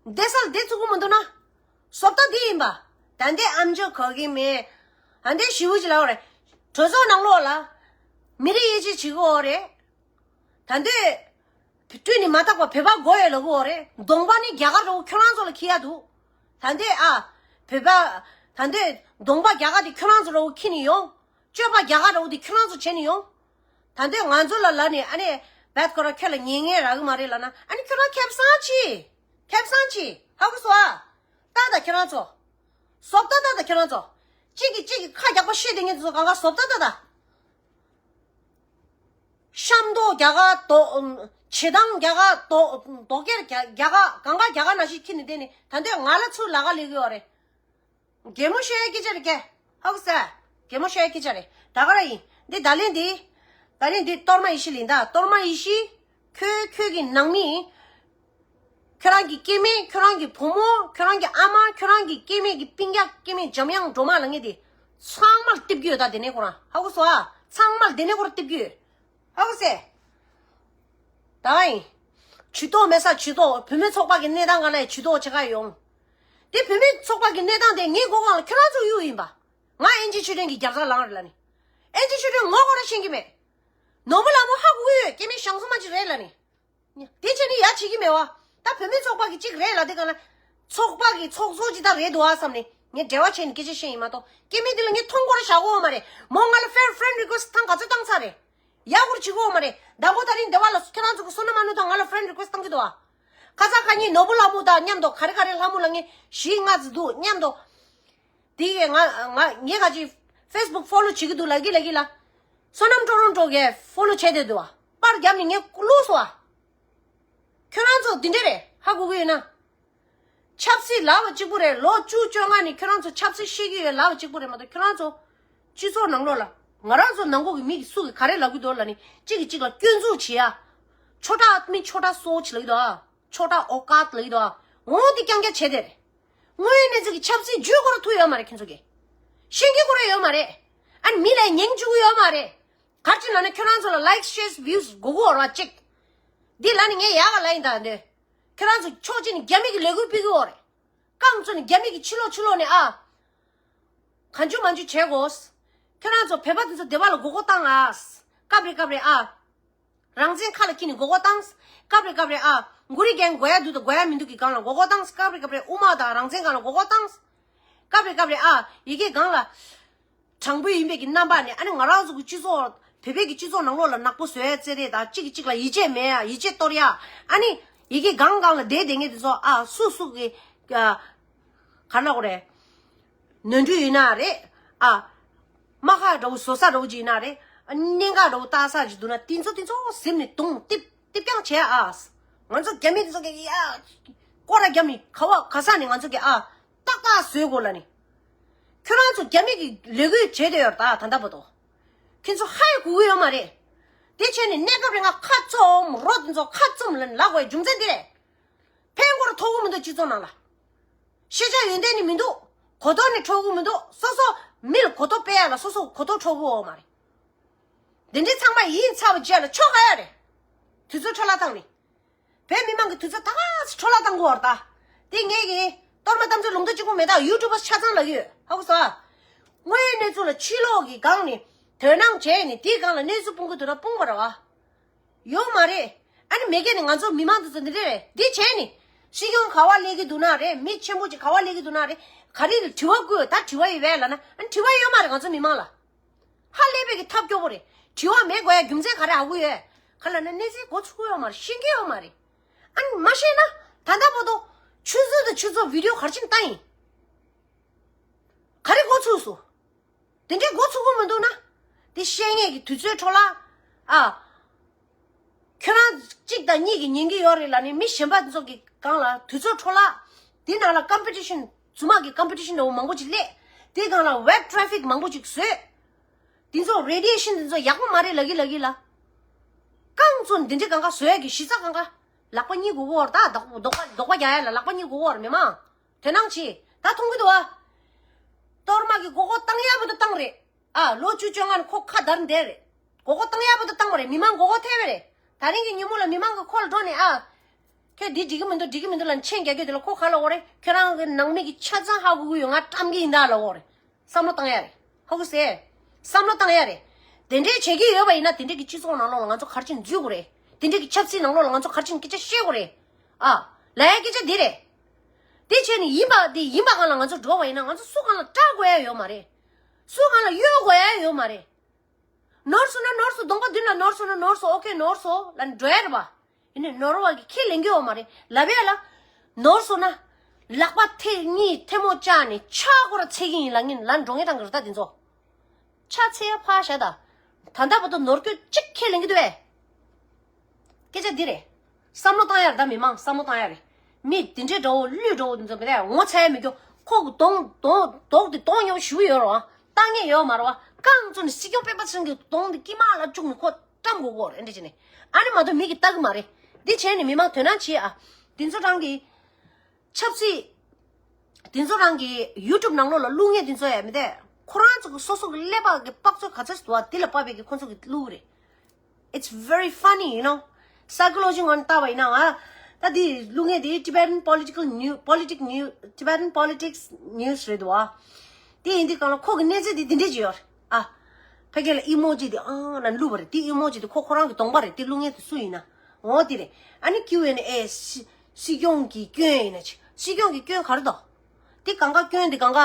བ། བསྡད་ས་ལ་བསྡད་ཚུགས་ཀྱི་མི་འདུག་ན། བཟོ་ལྟ་འདི་ཡིན་པ། ད་འདི་ཨམ་ཅོག་གོ་གི་མེད། ཨ་འདི་ཞི་བོ་ཅིག་ལབ་པ་རེད། གྲོས་ཚོགས་ནང་ལོགས་ལ་མི་རིགས་དབྱེ་འབྱེད་བྱེད་ཀྱི་ཡོད་རེད། ད་འདི་སྤྲུལ་ནས་མ་དག་པ་བོད་པ་དགོས་ཡོད་ལབ་ཀྱི་ཡོད་རེད། གདོང་པ་ནི་རྒྱ་གར་འདྲ་བོ་ཁྱོད་རང་ཚོ་ལ་འཁྱེར་ཡ་འདུག་ད་འདི་ཨ་བོད་པ་ད་འདི་གདོང་པ་རྒྱ་གར་དེ་ཁྱོད་རང་ཚོ་འདྲ་བོ་འཁྱེར་ནས་ཡོང་། སྤྱོད་པ་རྒྱ་གར་འདྲ་བོ་དེ་ཁྱོད་རང་ཚོ་བྱས་ནས་ཡོང་། ད་འདོད་ང་ཚོ་ལ་ལབ་ནས་ཨ་ནི་བད་ཁོ་ར་ཁྱོད་ལ་ཉན་ངེས་རག་གི་མ་རེད་ལབ་ན་ཨ་ནི་ཁྱོད་རང་ཁེ་བཟང་ཆེ། ཁེ་བཟང་ཆེ། ཧ་གོ་སོང་ཨ། ལྟ་ད་ཁྱོད་རང་ཚོ། བཟོ་ལྟ་ལྟ་ད་ཁྱོད་རང་ཚོ། གཅིག་གིས་གཅིག་གི་ཁ་རྒྱག་པ་བཤད་དེ་ངེད་ཚོ་གང་ག་བཟོ་ལྟ་ལྟ་ད། ཤ་མདོག་རྒྱ་གར་དོ། བྱེ་ཐང་རྒྱ་གར་དོ། དོ་ཀེར་རྒྱ་རྒྱ་གར་གང་ག་རྒྱ་གར་ནང་བཞིན་ཁྱེར་ནས་བསྡད་ནས་ད་འདོད་ང་ལ་ཚུར་ལ་ག་ལས་གི་ཡོད་རེད། གད་མོ་ཤོར་ཡའི་སྐད་ཆ་རེད་ཀྱེ། ཧ་གོ་སོང་། གད་མོ་ཤོར་ཡའི་སྐད་ཆ་རེད། ད་ག་རང་ཡིན། འདི་ད་ལན་འདི། ད་ལན་འདི་གཏོར་མ་ཡེ་ཤེས་ལིན་ད། གཏོར་མ་ཡེ་ཤེས། ཁྱོད་ཁྱོད་ཀྱི་ནང་མི། ཁྱོད་རང་གི་སྐྱེ་དམན། ཁྱོད་རང་གི་བུ་མོ། ཁྱོད་རང་གི་ཨ་མ། ཁྱོད་རང་གི་སྐྱེ་དམན་གྱི་སྤུན་ཀྱག་སྐྱེ་དམན་འཇམ་དབྱངས་སྒྲོལ་མ་ལབ་མཁན་དེ། ཚང་མ་ལ་སྟེར་གྱི་ཡོད་ད། དེ་ནས་ཁོ་རང་ཧ་གོ་སོང་ཨ། ཚང་མ་ལ་དེ་ནས་ཁོ་རང་སྟེར་གྱི་ཡོད། ཧ་གོ་སོང་། ད་ཡིན། ཇུས་གཏོགས་མེད་ས་ཇུས་གཏོགས། བུད་མེད་ཚོགས་པ་གི་གནས་སྟངས་ག་ལ་ཇུས་གཏོགས་བྱེད་ག་ཡོང་། དེ་བུད་མེད་ཚོགས་པ་གི་གནས་སྟངས་དེ་ངའི་མགོ་སྒང་ལ་ཁྱོད་རང་ཚོ་གཡུག་ཡིན་པ། ང་ཨེན་ཅི་ཆོས་སྒྲོན་གྱི་རྒྱབ་རྩ་ལངས་རེད་ལབ་ནི། ཨེན་ཅི་ཆོས་སྒྲོན་ངོ་ཁོ་རང་ཤེས་ཀྱི་མེད། ནོར་བུ་ལྷ་མོ་ཧ་གོ་གི་ཡོད། སྐྱེ་དམན་ཞང་སོ་མ་ཅིག་རེད་ལབ་ནི། དེ་བྱས་ནི་ཡ་བྱེད་ཀྱི་མེད་བ། ད་བུད་མེད་ཚོགས་པ་གི་གཅིག་རེད་ལབ་དུས་ག་ལ། ཚོགས་པ་གི་ཚོགས་གཙོ་ཅིག་ད་རེད་འདུག་ཨ་བསམ་ནས་ངས་འབྲེལ་བ་བྱས་ནས་སྐད་ཆ་བཤད་ཡིན་མ་གཏོགས་སྐྱེ་དམན་དེ་ལ་ངས་མཐོང་ཁོ་རང་བཞག་གོ་མ་རེད། མོ་ང་ལ་ཕེར་ཕེ་རེན་ཌི་རི་ཀུ་ཨེ་སི་ཊི་ཐེངས་ག་ཚོད་བཏང་ཚར་རེད། ཡག་པོ་བྱེད་གོ་མ་རེད། མདང་དགོང་དེ་རིང་འདི་བ་ལ་ཁྱེད་རང་ཚོ་གི་བསོད་ནམས་མ་ནུ་དང་ང་ལ་ཕེར་ཕེ་རེན་ཌི་རི་ཀུ་ཨེ་སི་ཊི་བཏང་གི་འདུག་ཨ། ཁ་ཚ་ཁ་ཉིན་ནོར་བུ་ལྷ་མོ་དང་མཉམ་དུ་ག་རེ་ག་རེ་ལྷ་མོ་ལ་ངས་བཞི་ལྔ་ཙམ་འདུག་མཉམ་དུ། དེ་གས་ང་ང་ངས་ག་ཅིག་ཕེ་སི་བུག་ཕོ་ལོ་བྱེད་ཀྱི་འདུག་ལབ་ཀྱི་ལབ་ཀྱི་ལ། བསོད་ནམས་ཀྲོ་རོན་ཀྲོ་གས་ཕོ་ལོ་བྱས་བསྡད་འདུག་བ། པར་བརྒྱབ་ནས་ངས་བླུགས་སོང་བ། ཁྱོད་རང་ཚོ་འདི་འདྲས་རེད། ཧ་གོ་གི་ཡོད་ན། ཆབ་སྲིད་ལབ་པ་གཅིག་པུ་རེད། ལོ་བཅུ་བཅོ་ལྔ་ནས་ཁྱོད་རང་ཚོ་ཆབ་སྲིད་ཤེས་ཀྱི་ཡོད་ལབ་པ་གཅིག་པུ་རེད་མ་གཏོགས་ཁྱོད་རང་ཚོ་སྤྱི་ཚོགས་ནང་ལོགས་ལ་ང་རང་ཚོ་ནང་ཁུལ་གྱི་མི་གིས་སུ་གིས་ག་རེ་ལབ་ཀྱི་འདུག་ལབ་ནས་གཅིག་གིས་གཅིག་ལ་སྐྱོན་འཛུགས་བྱེད་ཡ། ཆོ་གྲ་མི་ཆོ་གྲ་སོ་ཆེ་ལབ་ཀྱི་འདུག་ཨ། ཆོ་གྲ་ཨོ་ཀ་ལབ་ཀྱི་འདུག་ཨ། འོ་འདི་རྐྱང་རྐྱང་བྱས་ཏེ་རེད། དངོས་ཡོད་གནས་ཚུལ་གྱི་ཆབ་སྲིད་བརྗོད་ཁོ་རང་ཐུབ་ཡོད་མ་རེད་ཁྱོད་ཚོ་གིས། ཤེས་ཀྱི་ཁོ་རང་ཡོད་མ་རེད། ཨ་ནི་མི་ལ་ཉན་བཅུག་གི་ཡོད་མ་རེད། ག་རེ་བྱས་ལབ་ན་ཁྱོད་རང་ཚོ་ལ་ལའིག་ཤེར་བིའུ་དགོས་ཀྱི་ཡོད་རེད་བ་གཅིག་འདི་ལབ་ནས་ངས་ཡག་ག་ལབ་ཡིན་ད་འདི། ཁྱེད་རང་ཚོ་ཕྱོགས་གཅིག་ནས་རྒྱ་མི་གི་ལས་འགུལ་སྤེལ་གི་ཡོད་རེད། རྐང་བཙུགས་ནས་རྒྱ་མི་གི་ཕྱི་ལོགས་ཕྱི་ལོགས་ནས་ཨ། གང་བྱུང་མང་བྱུང་བྱེད་དགོས། ཁྱེད་རང་ཚོ་བོད་པ་དེ་ཚོ་སྡེ་བ་ལ་མགོ་སྐོར་བཏང་ཨ། སྐབས་རེ་སྐབས་རེ་ཨ། རང་བཙན་ཁ་ལ་འཁྱེར་ནས་མགོ་སྐོར་བཏང་། སྐབས་རེ་སྐབས་རེ་ཨ། མགོ་རིལ་རྒྱག་དགོས་ཡ་འདུག་དང་དགོས་ཡ་མི་འདུག་གི་སྒང་ལ་མགོ་སྐོར་བཏང་། སྐབས་རེ་སྐབས་རེ་དབུ་མ་དང་རང་བཙན་སྒང་ལ་མགོ་སྐོར་བཏང་། སྐབས་རེ་སྐབས་རེ་ཨ། ཡི་གེ་སྒང་ལ། དྲང་པོ་ཡིན་པའི་གི་རྣམ་པ་ནས་ཨ་ནི་ང་རང་ཚོ་གི་སྤྱི་ཚོགས། བོད་པའི་གི་སྤྱི་ཚོགས་ནང་ལོགས་ལ་ནག་པོ་བཟོ་ཡ་རྩེད་རེས་དང་གཅིག་གིས་གཅིག་ལ་ཡིད་ཆེས་མེད་ཡ་ཡིད་ཆེས་གཏོར་ཡ། ཨ་ནི་ཡི་གེ་སྒང་སྒང་ལ་བསྡད་བསྡད་མཁན་དེ་ཚོ་ཨ་སུ་སུ་གི་ཨ་ག་ལབ་དགོས་རེད། ནོར་འཁྲུལ་ཡིན་ན་རེད་ཨ། རྨ་ཁ་འདྲ་བོ་བཟོ་ས་འདྲ་བོ་ཅིག་ཡིན་ན་རེད། ཨ་གནད་འགག་འདྲ་བོ་བཏགས་ས་ཅིག་འདུག་ན་དེ་ཚོ་དེ་ཚོ་གཟིམ་ནས་རྡུང་རྡེབ་རྡེབ་རྐྱང་བྱས་ཨ། ང་ཚོ་རྒྱ་མི་དེ་ཚོ་གི་ཨ། སྐོར་ར་རྒྱབ་ནས་ག་བ་ག་ས་ནས་ང་ཚོ་གི་ཨ། ཏག་ཏག་བཟོས་དགོས་ལབ་ནས། ཁྱོད་རང་ཚོ་རྒྱ་མི་གི་ལས་འགུལ་བྱས་བསྡད་ཡོད་རེད་ད་ད་ལྟ་བར་དུ། ཁྱེད་ཚོ་ཧ་ཡང་གོ་གི་ཡོད་མ་རེད། དེ་བྱས་ནས་གནས་སྐབས་རིང་ང་ཁ་བཙུམ་རོ་དེ་ཚོ་ཁ་བཙུམ་ལབ་ནས་ལབ་དགོས་རྒྱུ་མཚན་འདི་རེད། ཕན་སྐོར་ཐོགས་གི་མི་འདུག་སྤྱི་ཚོགས་ནང་ལ། ཤེས་བྱ་ཡོན་ཏན་ནི་མི་འདུག་གོ་རྟོགས་ནི་འཕྲོད་གི་མི་འདུག་སོ་སོ་མི་ལ་གོ་རྟོགས་སྤེལ་ཡ་ལ་སོ་སོ་གོ་རྟོགས་འཕྲོད་གི་ཡོད་མ་རེད། འདི་འདྲའི་ཚང་མ་ཡིན་ཚར་བ་རྗེས་ལ་ཆོ་ག་ཡ་རེད། དུས་ཚོད་འཕྲོ་བརླག་བཏང་ནི། བོད་མི་མང་གི་དུས་ཚོད་ད་ག་སེ་འཕྲོ་བརླག་བཏང་གི་ཡོད་རེད་ད། དེ་ངས་ཀྱི་གཏོར་མ་གཏམ་ཚོད་ལུང་དུ་གཅིག་པོ་མེད་ད་ཡུ་ཊུབ་པ་ཆ་ཚང་ལབ་ཀྱི་ཡོད་ཧ་གོ་སོང་ཨ། དངོས་ཡོད་གནས་ཚུལ་ལ་ཕྱི་ལོགས་ཀྱི་སྒང་ནས་དོ་སྣང་བྱས་ནས་དེའི་སྒང་ལ་གནས་ཚུལ་སྤུངས་གི་འདུག་ན་སྤུངས་པ་རེད་བ། ཡོད་མ་རེད། ཨ་ནི་མེད་མཁན་ནི་ང་ཚོ་མི་མང་དེ་ཚོ་འདི་འདྲ་རེད། འདི་བྱས་ནི། སྲིད་སྐྱོང་ག་བ་སླེབས་ཀྱི་འདུག་ན་རེད། མི་ཆེན་པོ་ཅིག་ག་བ་སླེབས་ཀྱི་འདུག་ན་རེད། ག་རེ་ལ་དྲི་བ་བཀོད་ད་དྲི་བ་ཡོད་པས་ལབ་ན་ཨ་ནི་དྲི་བ་ཡོད་མ་རེད་ང་ཚོ་མི་མང་ལ། ཧ་ལས་པའི་གི་ཐབས་སྐྱོ་པོ་རེད། དྲི་བ་མེད་དགོས་ཡ་རྒྱུ་མཚན་ག་རེ་ཧ་གོ་ཡོད། ག་ལབ་ན་གནས་ཚུལ་མགོ་ཚོས་ཡོད་མ་རེད། ཤེས་ཀྱི་ཡོད་མ་རེད། ཨ་ནི་མ་ཤེས་ན་ད་ལྟ་བར་དུ་ཆུ་ཚོད་དང་ཆུ་ཚོད་བི་ཌིའོ་ག་རེ་བྱས་ནས་བཏང་ཡིན། ག་རེ་མགོ་ཚོས་སོང་། དེ་འདྲའི་མགོ་ཚོས་ཀྱི་མི་འདུག་ན། དེ་བཤད་མཁན་གྱི་དུས་ཚོད་འཕྲོ་བརླག་ཨ། ཁྱོད་རང་གཅིག་དང་གཉིས་ཀྱིས་ཉན་གྱི་ཡོད་རེད་ལབ་ནས་མི་གཞན་པ་དེ་ཚོ་གི་སྒང་ལ་དུས་ཚོད་འཕྲོ་བརླག་དེ་ནང་ལ་ཀམ་པི་ཊི་ཤན་རྫུན་མ་གི་ཀམ་པི་ཊི་ཤན་འདྲ་བོ་མང་པོ་ཅིག་སླེབས། དེ་སྒང་ལ་ཝེབ་ཊ་རེ་ཕིག་མང་པོ་ཅིག་བཟོས། དེ་ཚོ་རེ་ཌི་ཡེ་ཤན་དེ་ཚོ་ཡག་པོ་མ་རེད་ལབ་ཀྱི་ལབ་ཀྱི་ལ། རྐང་བཙུགས་འདི་འདྲའི་སྒང་ག་བཟོ་ཡ་གི་གཞི་རྩ་སྒང་ག་ལག་པ་གཉིས་དགོས་ཀྱི་ཡོད་རེད་ད། རྡོག་རྡོག་པ་རྡོག་པ་རྒྱག་ཡ་ལ་ལག་པ་གཉིས་དགོས་ཀྱི་ཡོད་རེད་མི་མང་། དོ་སྣང་བྱེད། ད་མཐོང་གི་འདུག་ཨ། གཏོར་མ་གི་མགོ་སྐོར་བཏང་ཡག་པོ་དེ་བཏང་རེད། ཨ་ལོ་བཅུ་བཅོ་ལྔ་ནས་ཁོ་ཁ་བརྡར་བསྡད་རེད། མགོ་སྐོར་བཏང་ཡག་པོ་དེ་བཏང་བ་རེད། མི་མང་མགོ་སྐོར་ཐེབས་པ་རེད། ད་རིང་གི་ཉིན་མོ་ལ་མི་མང་གི་ཁོ་ལ་འགྲོ་ནས་ཨ། ཁྱོད་འདི་འགྲིག་གི་མི་འདུག་འགྲིག་གི་མི་འདུག་ལབ་མཆན་རྒྱག་རྒྱུ་དེ་ལ་ཁོ་ག་ལབ་ཀྱི་ཡོད་རེད། ཁྱོད་རང་གི་ནང་མི་གི་ཆ་ཚང་ཧ་གོ་གི་ཡོད། ང་བཀྲམ་གི་ཡིན་ད་ལབ་ཀྱི་ཡོད་རེད། བསམ་བློ་བཏང་ཡ་རེད། ཧ་གོ་སོང་། བསམ་བློ་བཏང་ཡ་རེད། དེ་འདྲའི་བྱེད་ཀྱི་ཡོད་པ་ཡིན་ན་དེ་འདྲའི་གི་སྤྱི་ཚོགས་ནང་ལོགས་ལ་ང་ཚོ་ག་རེ་བྱས་ནས་འཛུལ་དགོས་རེད། དེ་འདྲའི་གི་ཆབ་སྲིད་ནང་ལོགས་ལ་ང་ཚོ་ག་རེ་བྱས་ནས་སྐད་ཆ་བཤད་དགོས་རེད། ཨ། ལབ་ཡ་སྐད་ཆ་འདི་རེད། དེ་བྱས་ནས་ཡིན་པ་དེ་ཡིན་པ་སྒང་ལ་ང་ཚོ་འགྲོ་བ་ཡིན་ན་ང་ཚོ་སུ་སྒང་ལ་སྐྲག་དགོས་ཡ་ཡོད་མ་རེད། སུ་སྒང་ལ་གཡོལ་དགོས་ཡ་ཡོད་མ་རེད། ནོར་སོང་ན་ནོར་སོང་། གདོང་པ་མདུན་ལ་ནོར་སོང་ན་ནོར་སོང་། ཨོ་ཁེ་ནོར་སོང་ལབ་ནས་འགྲོ་ཡ་རེད་པ། ཡིན་ནའི་ནོར་བ་གི་ཁས་ལེན་གྱི་ཡོད་མ་རེད། ལབ་ཡ་ལ། ནོར་སོང་ན། ལག་པ་ཐེ་གཉིས་ཐལ་མོ་སྦྱར་ནས་ཕྱག་སྐོར་ར་འཚལ་གྱི་ཡིན་ལབ་མཁན་ལབ་འགྲོ་མཁན་དང་གི་རེད་ད་དེ་ཚོ། ཕྱག་འཚལ་ཡ་ཕར་བཞག་ད། ད་ལྟ་བར་དུ་ནོར་སྐྱོན་གཅིག་ཁས་ལེན་གྱི་འདུག་པས། སྐད་ཆ་འདི་རེད། བསམ་བློ་བཏང་ཡ་རེད་ད་མི་མང་བསམ་བློ་བཏང་ཡ་རེད། མི་འདི་འདྲའི་འདྲ་བོ་གླུད་འདྲ་བོ་འདི་ཚོ་མི་རེད་ངོ་ཚ་ཡ་མི་སྐྱོ། ཁོ་གི་གདོང་གདོང་མདོག་འདི་གདོང་ཉེ་བོ་ཞེ་པོ་ཡོད་རེད་བ། བཏང་མཁན་ཡོད་མ་རེད་བ། རྐང་བཙུགས་ནས་སྲིད་སྐྱོང་སྤེན་པ་ཚེ་རིང་གི་གདོང་འདི་དཀྱིལ་མ་ལ་བཅུག་ནས་ཁོ་བཀྲམ་དགོས་ཀྱི་རེད་འདྲ་བྱས་ནས། ཨ་ནི་མ་གཏོགས་མི་གིས་ལྟ་གི་མ་རེད། འདི་བྱས་ནས་མི་མང་དོ་སྣང་བྱེད་ཨ། འདི་ཚོ་རང་གི་ཆབ་སྲིད། དེ་ཚོ་རང་གི་ཡུ་ཊུབ་ནང་ལོགས་ལ་བླུག་མཁན་དེ་ཚོ་ཡ་མི་དེ། ཁོ་རང་ཚོ་གི་སོ་སོ་གི་ཀླད་པ་གི་དཔག་ཚོད་ག་ཚོད་ཞིག་འདུག་བ་དེ་ལ་དཔག་པའི་གི་ཁོ་ཚོ་གི་བླུག་གི་རེད། It's very funny, you know. Psychology ངོས་ནས་བལྟས་པ་ཡིན་ན་ང་ད་དེ་བླུག་མཁན་དེ་Tibetan political news, politic news, Tibetan politics news རེད་འདུག་བ། དེ་ཡིན་དུས་གང་ལ་ཁོ་གི་གནས་ཚུལ་དེ་དེ་འདྲས་ཅིག་ཡོད་རེད་ཨ། ཕ་གི་ལ་ཨི་མོ་ཇི་དེ་ཨང་ལ་བླུགས་པ་རེད། དེ་ཨི་མོ་ཇི་དེ་ཁོ་ཁོ་རང་གི་གདོང་པ་རེད། དེ་བླུག་མཁན་དེ་སུ་ཡིན་ན། འོ་དེ་རེད། ཨ་ནི་ཀིའུ་ཨེན་ཨེ་སྲིད་སྲིད་སྐྱོང་གི་སྐྱོན་ཡིན་ན་ཆི། སྲིད་སྐྱོང་གི་སྐྱོན་ག་རེ་འདུག་དེ་གང་ག་སྐྱོན་དེ་གང་ག་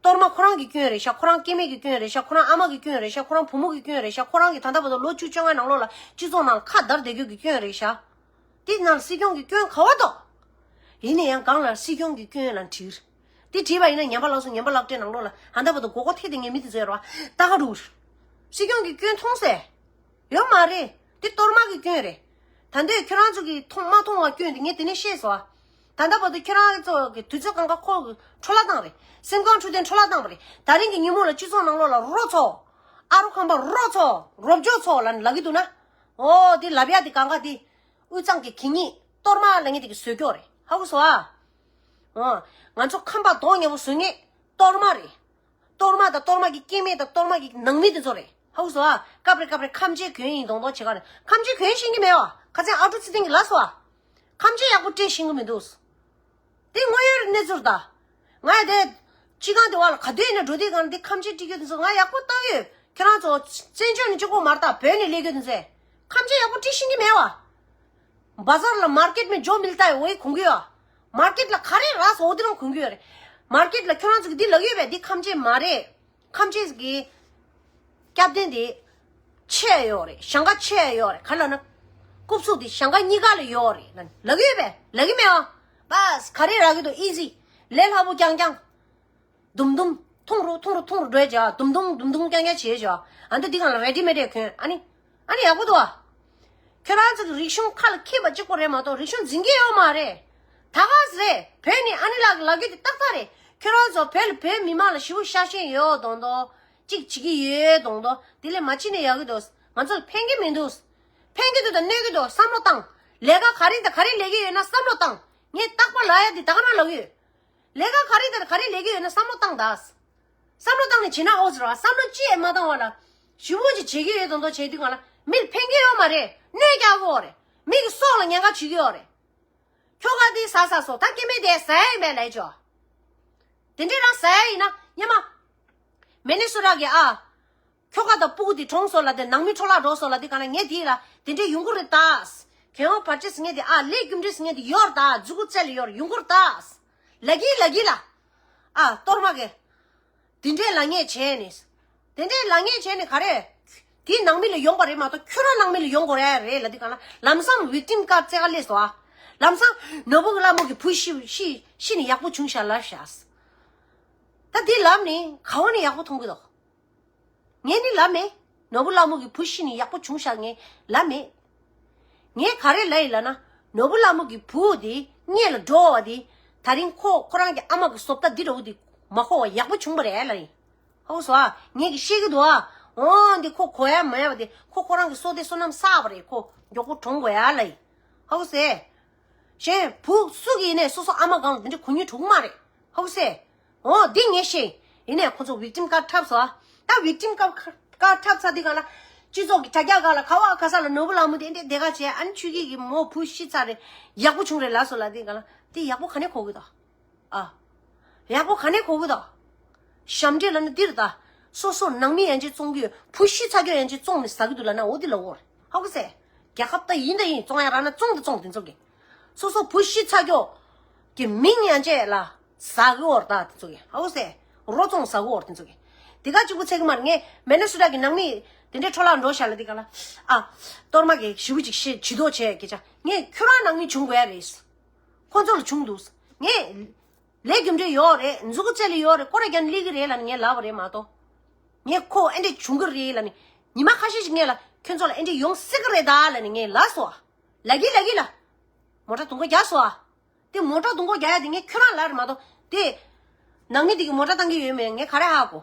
གཏོར་མ་ཁོ་རང་གི་སྐྱོན་རེད་ཤག་ཁོ་རང་སྐྱེ་དམན་གྱི་སྐྱོན་རེད་ཤག་ཁོ་རང་ཨ་མ་གི་སྐྱོན་རེད་ཤག་ཁོ་རང་བུ་མོ་གི་སྐྱོན་རེད་ཤག་ཁོ་རང་གི་ད་ལྟ་བར་དུ་ལོ་བཅུ་བཅོ་ལྔ་ནང་ལོགས་ལ་སྤྱི་ཚོགས་ནང་ལ་ཁ་བརྡར་བསྡད་རྒྱུ་གི་སྐྱོན་རེད་ཤག་དེ་ནང་སྲིད་སྐྱོང་གི་སྐྱོན་ག་བ་འདུག་ཡིན་ན་ཡང་གང་ལ་སྲིད་སྐྱོང་གི་སྐྱོན་ལ་བྲིས། དེ་བྲིས་པ་ཡིན་ན་ཉན་པ་ལགས་སོ་ཉན་པ་ལགས་བཀྲས་ནང་ལོགས་ལ་ད་ལྟ་བར་དུ་མགོ་སྐོར་ཐེབས་བསྡད་མཁན་མི་དེ་ཚོ་ཡོད་རེད་བ། ད་ག་འགྲོ་གི་རེད། སྲིད་སྐྱོང་གི་སྐྱོན་མཐོང་སེ། ཡོད་མ་རེད། དེ་གཏོར་མ་གི་སྐྱོན་རེད། ད་འདོད་ཁྱོད་རང་ཚོ་གིས་མཐོང་མ་མཐོང་བ་སྐྱོན་དེ་ངས་དེ་ནས་ཤེས་སོང་ཨ། ད་ལྟ་བར་དུ་ཁྱོད་རང་ཚོ་གི་དུས་ཚོད་གང་ག་ཁོ་གི་འཕྲོ་བརླག་བཏང་རེད། སེམས་ཁམས་འཕྲོད་བསྟེན་འཕྲོ་བརླག་བཏང་བ་རེད། ད་རིང་གི་ཉིན་མོ་ལ་སྤྱི་ཚོགས་ནང་ལོགས་ལ་རོ་ཚོ། ཨ་རོ་ཁམས་པ་རོ་ཚོ། རོ་བཅོ་ཚོ་ལ་ལབ་གི་འདུག་ན། འོ་དེ་ལབ་ཡ་དེ་གང་ག་དེ། དབུས་གཙང་གི་གད་སྙིགས་གཏོར་མ་ལབ་མཁན་དེ་གི་བཟོས་ཀྱོག་རེད། ཧ་གོ་སོང་ཨ། འོ། ང་ཚོ་ཁམས་པ་གདོང་ཉེ་བོ་བཟོ་མཁན་གཏོར་མ་རེད། གཏོར་མ་དང་གཏོར་མ་གི་སྐྱེ་དམན་དང་གཏོར་མ་གི་ནང་མི་དེ་ཚོ་རེད། ཧ་གོ་སོང་ཨ། སྐབས་རེ་སྐབས་རེ་ཁམས་ཆེན་གྱོན་ཡིན་མདོག་མདོག་བྱེད་ག་རེ། ཁམས་ཆེན་གྱོན་ཤེས་ཀྱི་མེད་བ། ཁ་སང་ཨ་ཀྲུག་ཚེ་བརྟན་གྱིས་ལབ་སོང་ཨ། ཁམས་ཆེན་ཡག་པོ་སྤྲད་ཤེས་ཀྱི་མི་འདུག་དེ་དངོས་ཡོད་གནས་ཚུལ་ད། ང་ཡ་དེ་སྤྱི་ཁང་དེ་བ་ལ་ག་དུས་ཡིན་ན་འགྲོ་དུས་གང་དེ་ཁམས་ཆེན་སྤྲད་རྒྱུ་དེ་ཚོ་ང་ཡག་པོ་བཏང་ཡོད། ཁྱེད་རང་ཚོ་བཙན་བྱོལ་ནས་གཅིག་པོ་མ་རེད་ད། བོད་ནས་སླེབས་རྒྱུ་དེ་ཚོས་ཁམས་ཆེན་ཡག་པོ་སྤྲད་ཤེས་ཀྱི་མེད་བ། बाजार ལ་मार्केट में जो मिलता है वही གོན་གྱི་ཡོད། मार्केट ལ་ག་རེ་རག་སོང་འོ་དེ་རང་གོན་གྱི་ཡོད་རེད། मार्केट ལ་ཁྱོད་རང་ཚོ་གི་འདི་ལབ་ཀྱི་ཡོད་པས། འདི་ཁམས་ཆེན་མ་རེད། ཁམས་ཆེན་གྱི་སྐྱབས་རྟེན་དེ་ཆེ་ཡོད་རེད། ཞང་ཀ་ཆེ་ཡོད་རེད། ག་ལ་ན་རྐུབ་ཚུགས་དེ་ཞང་ཀ་གཉིས་ཀ་ལ་ཡོད་རེད་ལབ་ཀྱི་ཡོད་པས། ལབ་ཀྱི་མེད་ཨ། པས་ག་རེ་རག་གི་འདུག་ཨི་ཟི། ལས་སླ་པོ་རྐྱང་རྐྱང་། དུམ་དུམ་ཐུང་རུ་ཐུང་རུ་ཐུང་རུ་འགྲོ་བྱ། དུམ་དུམ་དུམ་དུམ་རྐྱང་རྐྱང་བྱེད་བྱ། ཨ་འདི་འདི་གང་ལ་རེ་ཌི་མེ་ཌི་གོན་ཨ་ནི། ཨ་ནི་ཡག་པོ་འདུག་ཨ། ཁྱོད་རང་ཚོ་གི་རིག་གཞུང་ཁ་ལ་འཁྱེར་བ་གཅིག་པོ་རེད་མ་གཏོགས་རིག་གཞུང་འཛིན་གྱི་ཡོད་མ་རེད། ད་ག་ཟེ་རེད། བོད་ནི་ཨ་ནི་ལགས་ལབ་རྒྱུ་དེ་ཏག་ཏག་རེད། ཁྱོད་རང་ཚོ་བོད་ལ་བོད་མི་མང་ལ་ཞེ་པོ་ཤ་ཞེན་ཡོད་མདོག་མདོག་གཅིག་བྱེད་ཀྱི་ཡོད་མདོག་མདོག་དེ་ལས་མ་བྱེད་ནས་ཡག་གི་འདུག་ང་ཚོ་ལ་ཕན་གྱི་མི་འདུག་ཕན་གྱི་འདུག་དང་གནོད་ཀྱི་འདུག་བསམ་བློ་བཏང་། ལས་ཀ་ག་རེ་དང་ག་རེ་ལས་ཀྱི་ཡོད་ན་བསམ་བློ་བཏང་། ངས་རྟག་པར་ལབ་ཡ་དེ་ད་ག་རང་ལབ་ཡོད། ལས་ཀ་ག་རེ་དང་ག་རེ་ལས་ཀྱི་ཡོད་ན་བསམ་བློ་བཏང་ད། བསམ་བློ་བཏང་ནས་བྱེད་ན་ཨོ་ཟེར་བ། བསམ་བློ་ཅི་ཡང་མ་བཏང་བ་ལ། ཞེ་པོ་ཅིག་བྱེད་ཀྱི་ཡོད་མདོག་མདོག་བྱེད་དུས་གང་ལ་མི་ལ་ཕན་གྱི་ཡོད་མ་རེད། གནོད་རྒྱག་གི་ཡོད་རེད། མི་གི་སྲོག་ལ་ཉེན་ཁ་བྱེད་ཀྱི་ཡོད་རེད། ཁྱོ་ག་དེ་ཟ་ཟ་སོང་ད་སྐྱེ་དམན་དེ་ཟ་ཡ་ཡིན་པས་ལབ་ཆོག་དེ་འདྲས་རང་ཟ་ཡ་ཡིན་ན་སྙམ་མ། མེ་ནེ་སོ་ཊ་གི་ཨ། ཁྱོ་ག་དང་སྤུ་གུ་དེ་གྲོངས་སོང་ལབ་དེ་ནང་མི་འཕྲོ་བརླག་འགྲོ་སོང་ལབ་དེ་གང་ལ་ངས་དེ་ལ་དེ་འདྲས་ཡོང་གི་རེད་ད། གལ་ཡོང་བར་ཆད་ངས་དེ་ཨ་ལས་རྒྱུ་འབྲས་ངས་དེ་ཡོད་རེད་ད། མཛུ་གུ་རྩེ་ལ་ཡོད་རེད། ཡོང་གི་རེད་ད། ལབ་ཀྱི་ལབ་ཀྱི་ལ། ཨ་གཏོར་མ་གི། དེ་འདྲས་ལབ་མཁན་བྱས་ནས། དེ་འདྲས་ལབ་མཁན་བྱས་ནས་ག་རེ། དེའི་ནང་མི་ལ་ཡོང་པ་རེད་མ་གཏོགས་ཁྱོད་རང་ནང་མི་ལ་ཡོང་དགོས་རེད་རེད་ལབ་དུས་གང་ལ་ལམ་སང་victim card རྩེ་ག་སླེབས་སོང་ཨ། ལམ་སང་ནོར་བུ་གི་ལྷ་མོ་གི་བུ་ཤི་ཤི་ཤི་ནས་ཡག་པོ་བྱུང་ཤག་ལབ་ཤག་ད་འདི་ལབ་ནས་ག་བ་ནས་ཡག་པོ་མཐོང་གི་འདུག་ངས་ནི་ལབ་མེད། ནོར་བུ་ལྷ་མོ་གི་བུ་ཤི་ནས་ཡག་པོ་བྱུང་ཤག་ངས་ལབ་མེད། ངས་ག་རེ་ལབ་ཡིན་ལབ་ན། ནོར་བུ་ལྷ་མོ་གི་བུ་དེ་སྔོན་ལ་འགྲོ་བ་དེ། ད་རིང་ཁོ་ཁོ་རང་གི་ཨ་མ་གི་བཟོ་ལྟ་འདི་འདྲ་བོ་དེ་མ་གོ་བ་ཡག་པོ་བྱུང་བ་རེད་ལབ་ཡིན། ཧ་གོ་སོང་ཨ། ངས་ཀྱི་ཤེས་ཀྱི་འདུག་ཨ། འོ་འདི་ཁོ་གོ་ཡ་མ་ཡ་བ་དེ་ཁོ་ཁོ་རང་གི་བསོད་བདེ་བསོད་ནམས་བསགས་པ་རེད། ཁོ་མགྱོགས་པོ་གྲོངས་དགོས་ཡ་ལབ་ཡིན། ཧ་གོ་སོང་ཨེ། གཞན་བུ་སུ་གི་ཡིན་ནས་སོ་སོ་ཨ་མ་སྒང་ལ་འདི་འདྲ་གོ་མྱོང་བྱུང་མ་རེད། ཧ་གོ་སོང་ཨེ། འོ་འདི་ངས་ཤེས། ཡིན་ནས་ཁོ་ཚོ་victim card འཁྲབ་སོང་ཨ། ད་victim card འཁྲབ་ཚར་དུས་གང་ལ། སྤྱི་ཚོགས་ཀྱི་དྲ་རྒྱ་སྒང་ལ་ག་བ་ག་ས་ལ་ནོར་བུ་ལྷ་མོ་དེ་འདྲས་དེ་ག་བྱས། ཨ་ནི་ཆོས་སྐྱིད་ཀྱི་མོ་བུ་ཤི་ཚར་རེད། ཡག་པོ་བྱུང་རེད་ལབ་སོང་ལབ་དུས་གང་ལ། དེ་ཡག་པོ་ག་ནས་གོ་གི་ད། ཨ། ཡག་པོ་ག་ནས་གོ་གི་ད། ཞབས་འདྲེན་ལབ་ན་འདིར་ད། སོ་སོ་ནང་མི་ཡན་ཆད་བཙོང་གི་ཡོད། བུ་ཤི་ཚར་རྒྱུ་ཡན་ཆད་བཙོང་ནས་ཟ་གི་འདུག་ལབ་ན་འོ་དེ་ལབ་དགོས་རེད། ཧ་གོ་སོང་ཨེ། རྒྱལ་ཁབ་ད་ཡིན་ད་ཡིན། བཙོང་ཡ་རག་ན་བཙོང་དེ་བཙོང་དེ་ཚོ་གི། སོ་སོ་བུ་ཤི་ཚར་རྒྱུ་གི་མིང་ཡན་ཆད་ལ་ཟ་གི་འོ་རེད་ད་དེ་ཚོ་གི། ཧ་གོ་སོང་ཨེ། རོ་བཙོང་ཟ་གི་འོ་རེད་དེ་ཚོ་གི། དེ་ག་གཅིག་པུ་ཚད་གི་མ་རེད། ངས་མེ་ནེ་སོ་ཊ་གི་ནང་མི་དེ་འདྲའི་འཕྲོ་བརླག་འགྲོ་ཤག་ལབ་དུས་གང་ལ། ཨ། གཏོར་མ་གི་ཞེ་པོ་ཅིག་ཤེས་ཇུས་གཏོགས་བྱས་གི་ཅག་ངས་ཁྱོད་རང་ནང་མི་བྱུང་དགོས་ཡ་རེད། ཁོ་ཚོ་ལ་བྱུང་འདུག་ངས། ལས་རྒྱུ་འབྲས་ཡོད་རེད། མཛུ་གུ་རྩེ་ལ་ཡོད་རེད། སྐོར་ར་རྒྱག་ནས་སླེབས་ཀྱི་རེད་ལབ་ནས་ངས་ལབ་པ་རེད་མ་གཏོགས། ངས་ཁོ་ཨེ་འདྲས་བྱུང་གི་རེད་ལབ་ནས་ཉི་མ་ཁ་ཤས་ཤིག་སྔོན་ལ་ཁྱོད་ཚོ་ལ་ཨེ་འདྲས་ཡོང་སྲིད་ཀྱི་རེད་ད་ལབ་ནས་ངས་ལབ་སོང་ཨ། ལབ་ཀྱི་ལབ་ཀྱི་ལ། མོ་ཊ་དུང་དཀར་རྒྱག་སོང་ཨ། དེ་མོ་ཊ་དུང་དཀར་རྒྱག་ཡ་དེ་ངས་ཁྱོད་རང་ལབ་རེད་མ་གཏོགས་དེ། ནང་མི་དེ་གི་མོ་ཊ་བཏང་གི་ཡོད་མེད་ངས་ག་རེ་ཧ་གོ།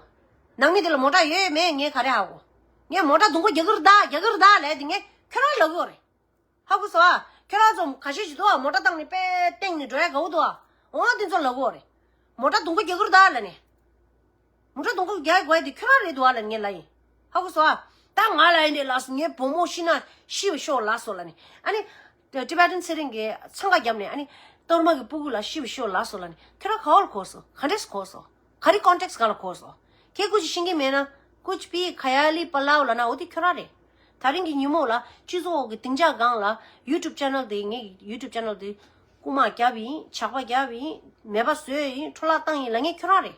ནང་མི་དེ་ལ་མོ་ཊ་ཡོད་མེད་ངས་ག་རེ་ཧ་གོ། ངས་མོ་ཊ་དུང་དཀར་རྒྱག་གི་རེད་ད་རྒྱག་གི་རེད་ད་ལབ་དེ་ངས་ཁྱོད་རང་ལབ་གི་ཡོད་རེད། ཧ་གོ་སོང་ཨ། ཁྱོད་རང་ཚོ་ཁ་ཤས་ཤིག་འདུག་ཨ། མོ་ཊ་བཏང་ནས་པེ་སྟེང་ནས་འགྲོ་ཡ་དགའ་བོ་འདུག་ཨ། འོ་དེ་ཚོ་ལབ་གོ་རེད། མོ་ཊ་དུང་དཀར་རྒྱག་གི་རེད་ད་ལབ་ནས། མོ་ཊ་དུང་དཀར་རྒྱག་དགོས་ཡ་དེ་ཁྱོད་རང་རེད་འདུག་ཨ་ལབ་ངས་ལབ་ཡིན། ཧ་གོ་སོང་ཨ། ད་ང་ལ་ཡིན་དེ་ལབ་སོང་། ངའི་བུ་མོ་ཤི་ན་ཤི་བ་ཤོག་ལབ་སོང་ལབ་ནས། ཨ་ནི། ཊི་བེ་ཊན་ཚེ་རིང་གིས་འཚང་ཁ་བརྒྱབ་ནས། ཨ་ནི། གཏོར་མ་གི་སྤུ་གུ་ལ་ཤི་བ་ཤོག་ལབ་སོང་ལབ་ནས། ཁྱོད་རང་ག་བར་གོ་སོང་། ག་འདྲས་གོ་སོང་། ག་རེ་ཀོན་ཊེག་སི་སྒང་ལ་གོ་སོང་། ཁྱེད་སྐུ་ཅི་ཤེས་ཀྱི་མེད་ན། ཀུཆ་བི་ཁ་ཡ་ལི་པ་ལའོ་ལབ་ན་འོ་དེ་ཁྱོད་རང་རེད། ད་རིང་གི་ཉིན་མོ་ལ་སྤྱི་ཚོགས་ཀྱི་སྡིངས་ཆ་སྒང་ལ་ཡུ་ཊུབ་ཅེ་ནལ་དེ། ངའི་ཡུ་ཊུབ་ཅེ་ནལ་དེ་རྐུ་མ་བརྒྱབ་ཡིན། ཇག་པ་བརྒྱབ་ཡིན། མེད་པ་བཟོས་ཡིན། འཕྲོ་བརླག་བཏང་ཡིན་ལབ་མཁན་ཁྱོད་རང་རེད།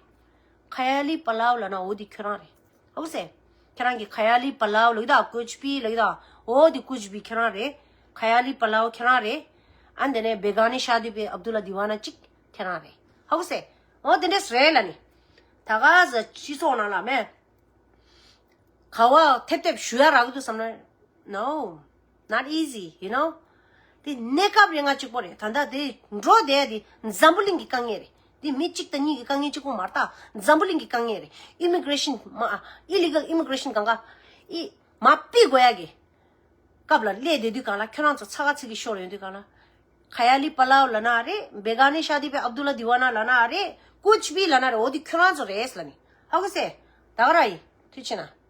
ཁ་ཡ་ལི་པ་ལའོ་ལབ་ན་འོ་དེ་ཁྱོད་རང་རེད། ཧ་གོ་སོང་། ཁྱེད་རང་གི་ཁ་ཡ་ལི་པ་ལའོ་ལབ་ཀྱི་ད། ཀུཆ་བི་ལབ་ཀྱི་ད། འོ་དེ་ཀུཆ་བི་ཁྱེད་རང་རེད། ཁ་ཡ་ལི་པ་ལའོ་ཁྱེད་རང་རེད། ཨ་འདི་ནས་བེ་ག་ནི་ཤ་དི་པེ་ཨབ་དུ་ལ་དི་ཝ་ན་གཅིག་ཁྱེད་རང་རེད། ཧ་གོ་སོང་། འོ་དེ་འདྲས་རེད་ལབ་ནི། ད་ག་ཟེ་སྤྱི་ཚོགས་ནང་ལ་མེད། ག་བ་ཐེབས་ཐེབས་ཞུ་ཡ་རག་གི་འདུག་བསམ་ན། No, not easy, you know. དེ་གནས་སྐབས་རེ་ང་གཅིག་པོ་རེད། ད་ལྟ་དེ་འགྲོ་བསྡད་དེ་འཛམ་བུ་གླིང་གི་དཀའ་ངལ་རེད། དེ་མི་གཅིག་དང་གཉིས་ཀྱི་དཀའ་ངལ་གཅིག་པོ་མ་རེད་ད། འཛམ་བུ་གླིང་གི་དཀའ་ངལ་རེད། ཨི་མི་གི་རེ་ཤན་མ། ཨི་ལི་གལ་ཨི་མི་གི་རེ་ཤན་གང་ག་ཨི་མ་ཕུད་དགོས་ཡ་གི་སྐབས་ལ་སླེབས་བསྡད་དུས་གང་ལ། ཁྱོད་རང་ཚོ་ཚ་ཁ་ཚིག་གི་ཤོར་ཡོང་དུས་གང་ལ། ཁ་ཡ་ལི་པ་ལའོ་ལབ་ན་རེད། བེ་ག་ནི་ཤ་དི་པེ་ཨབ་དུ་ལ་དི་ཝ་ན་ལབ་ན་རེད། ཀུཆ་བི་ལབ་ན་རེད། འོ་དེ་ཁྱོད་རང་ཚོ་རེད་ལབ་ནི། ཧ་གོ་སོང་། ད་ག་རང་ཡིན། ཐུགས་རྗེ་ཆེ་གནང་།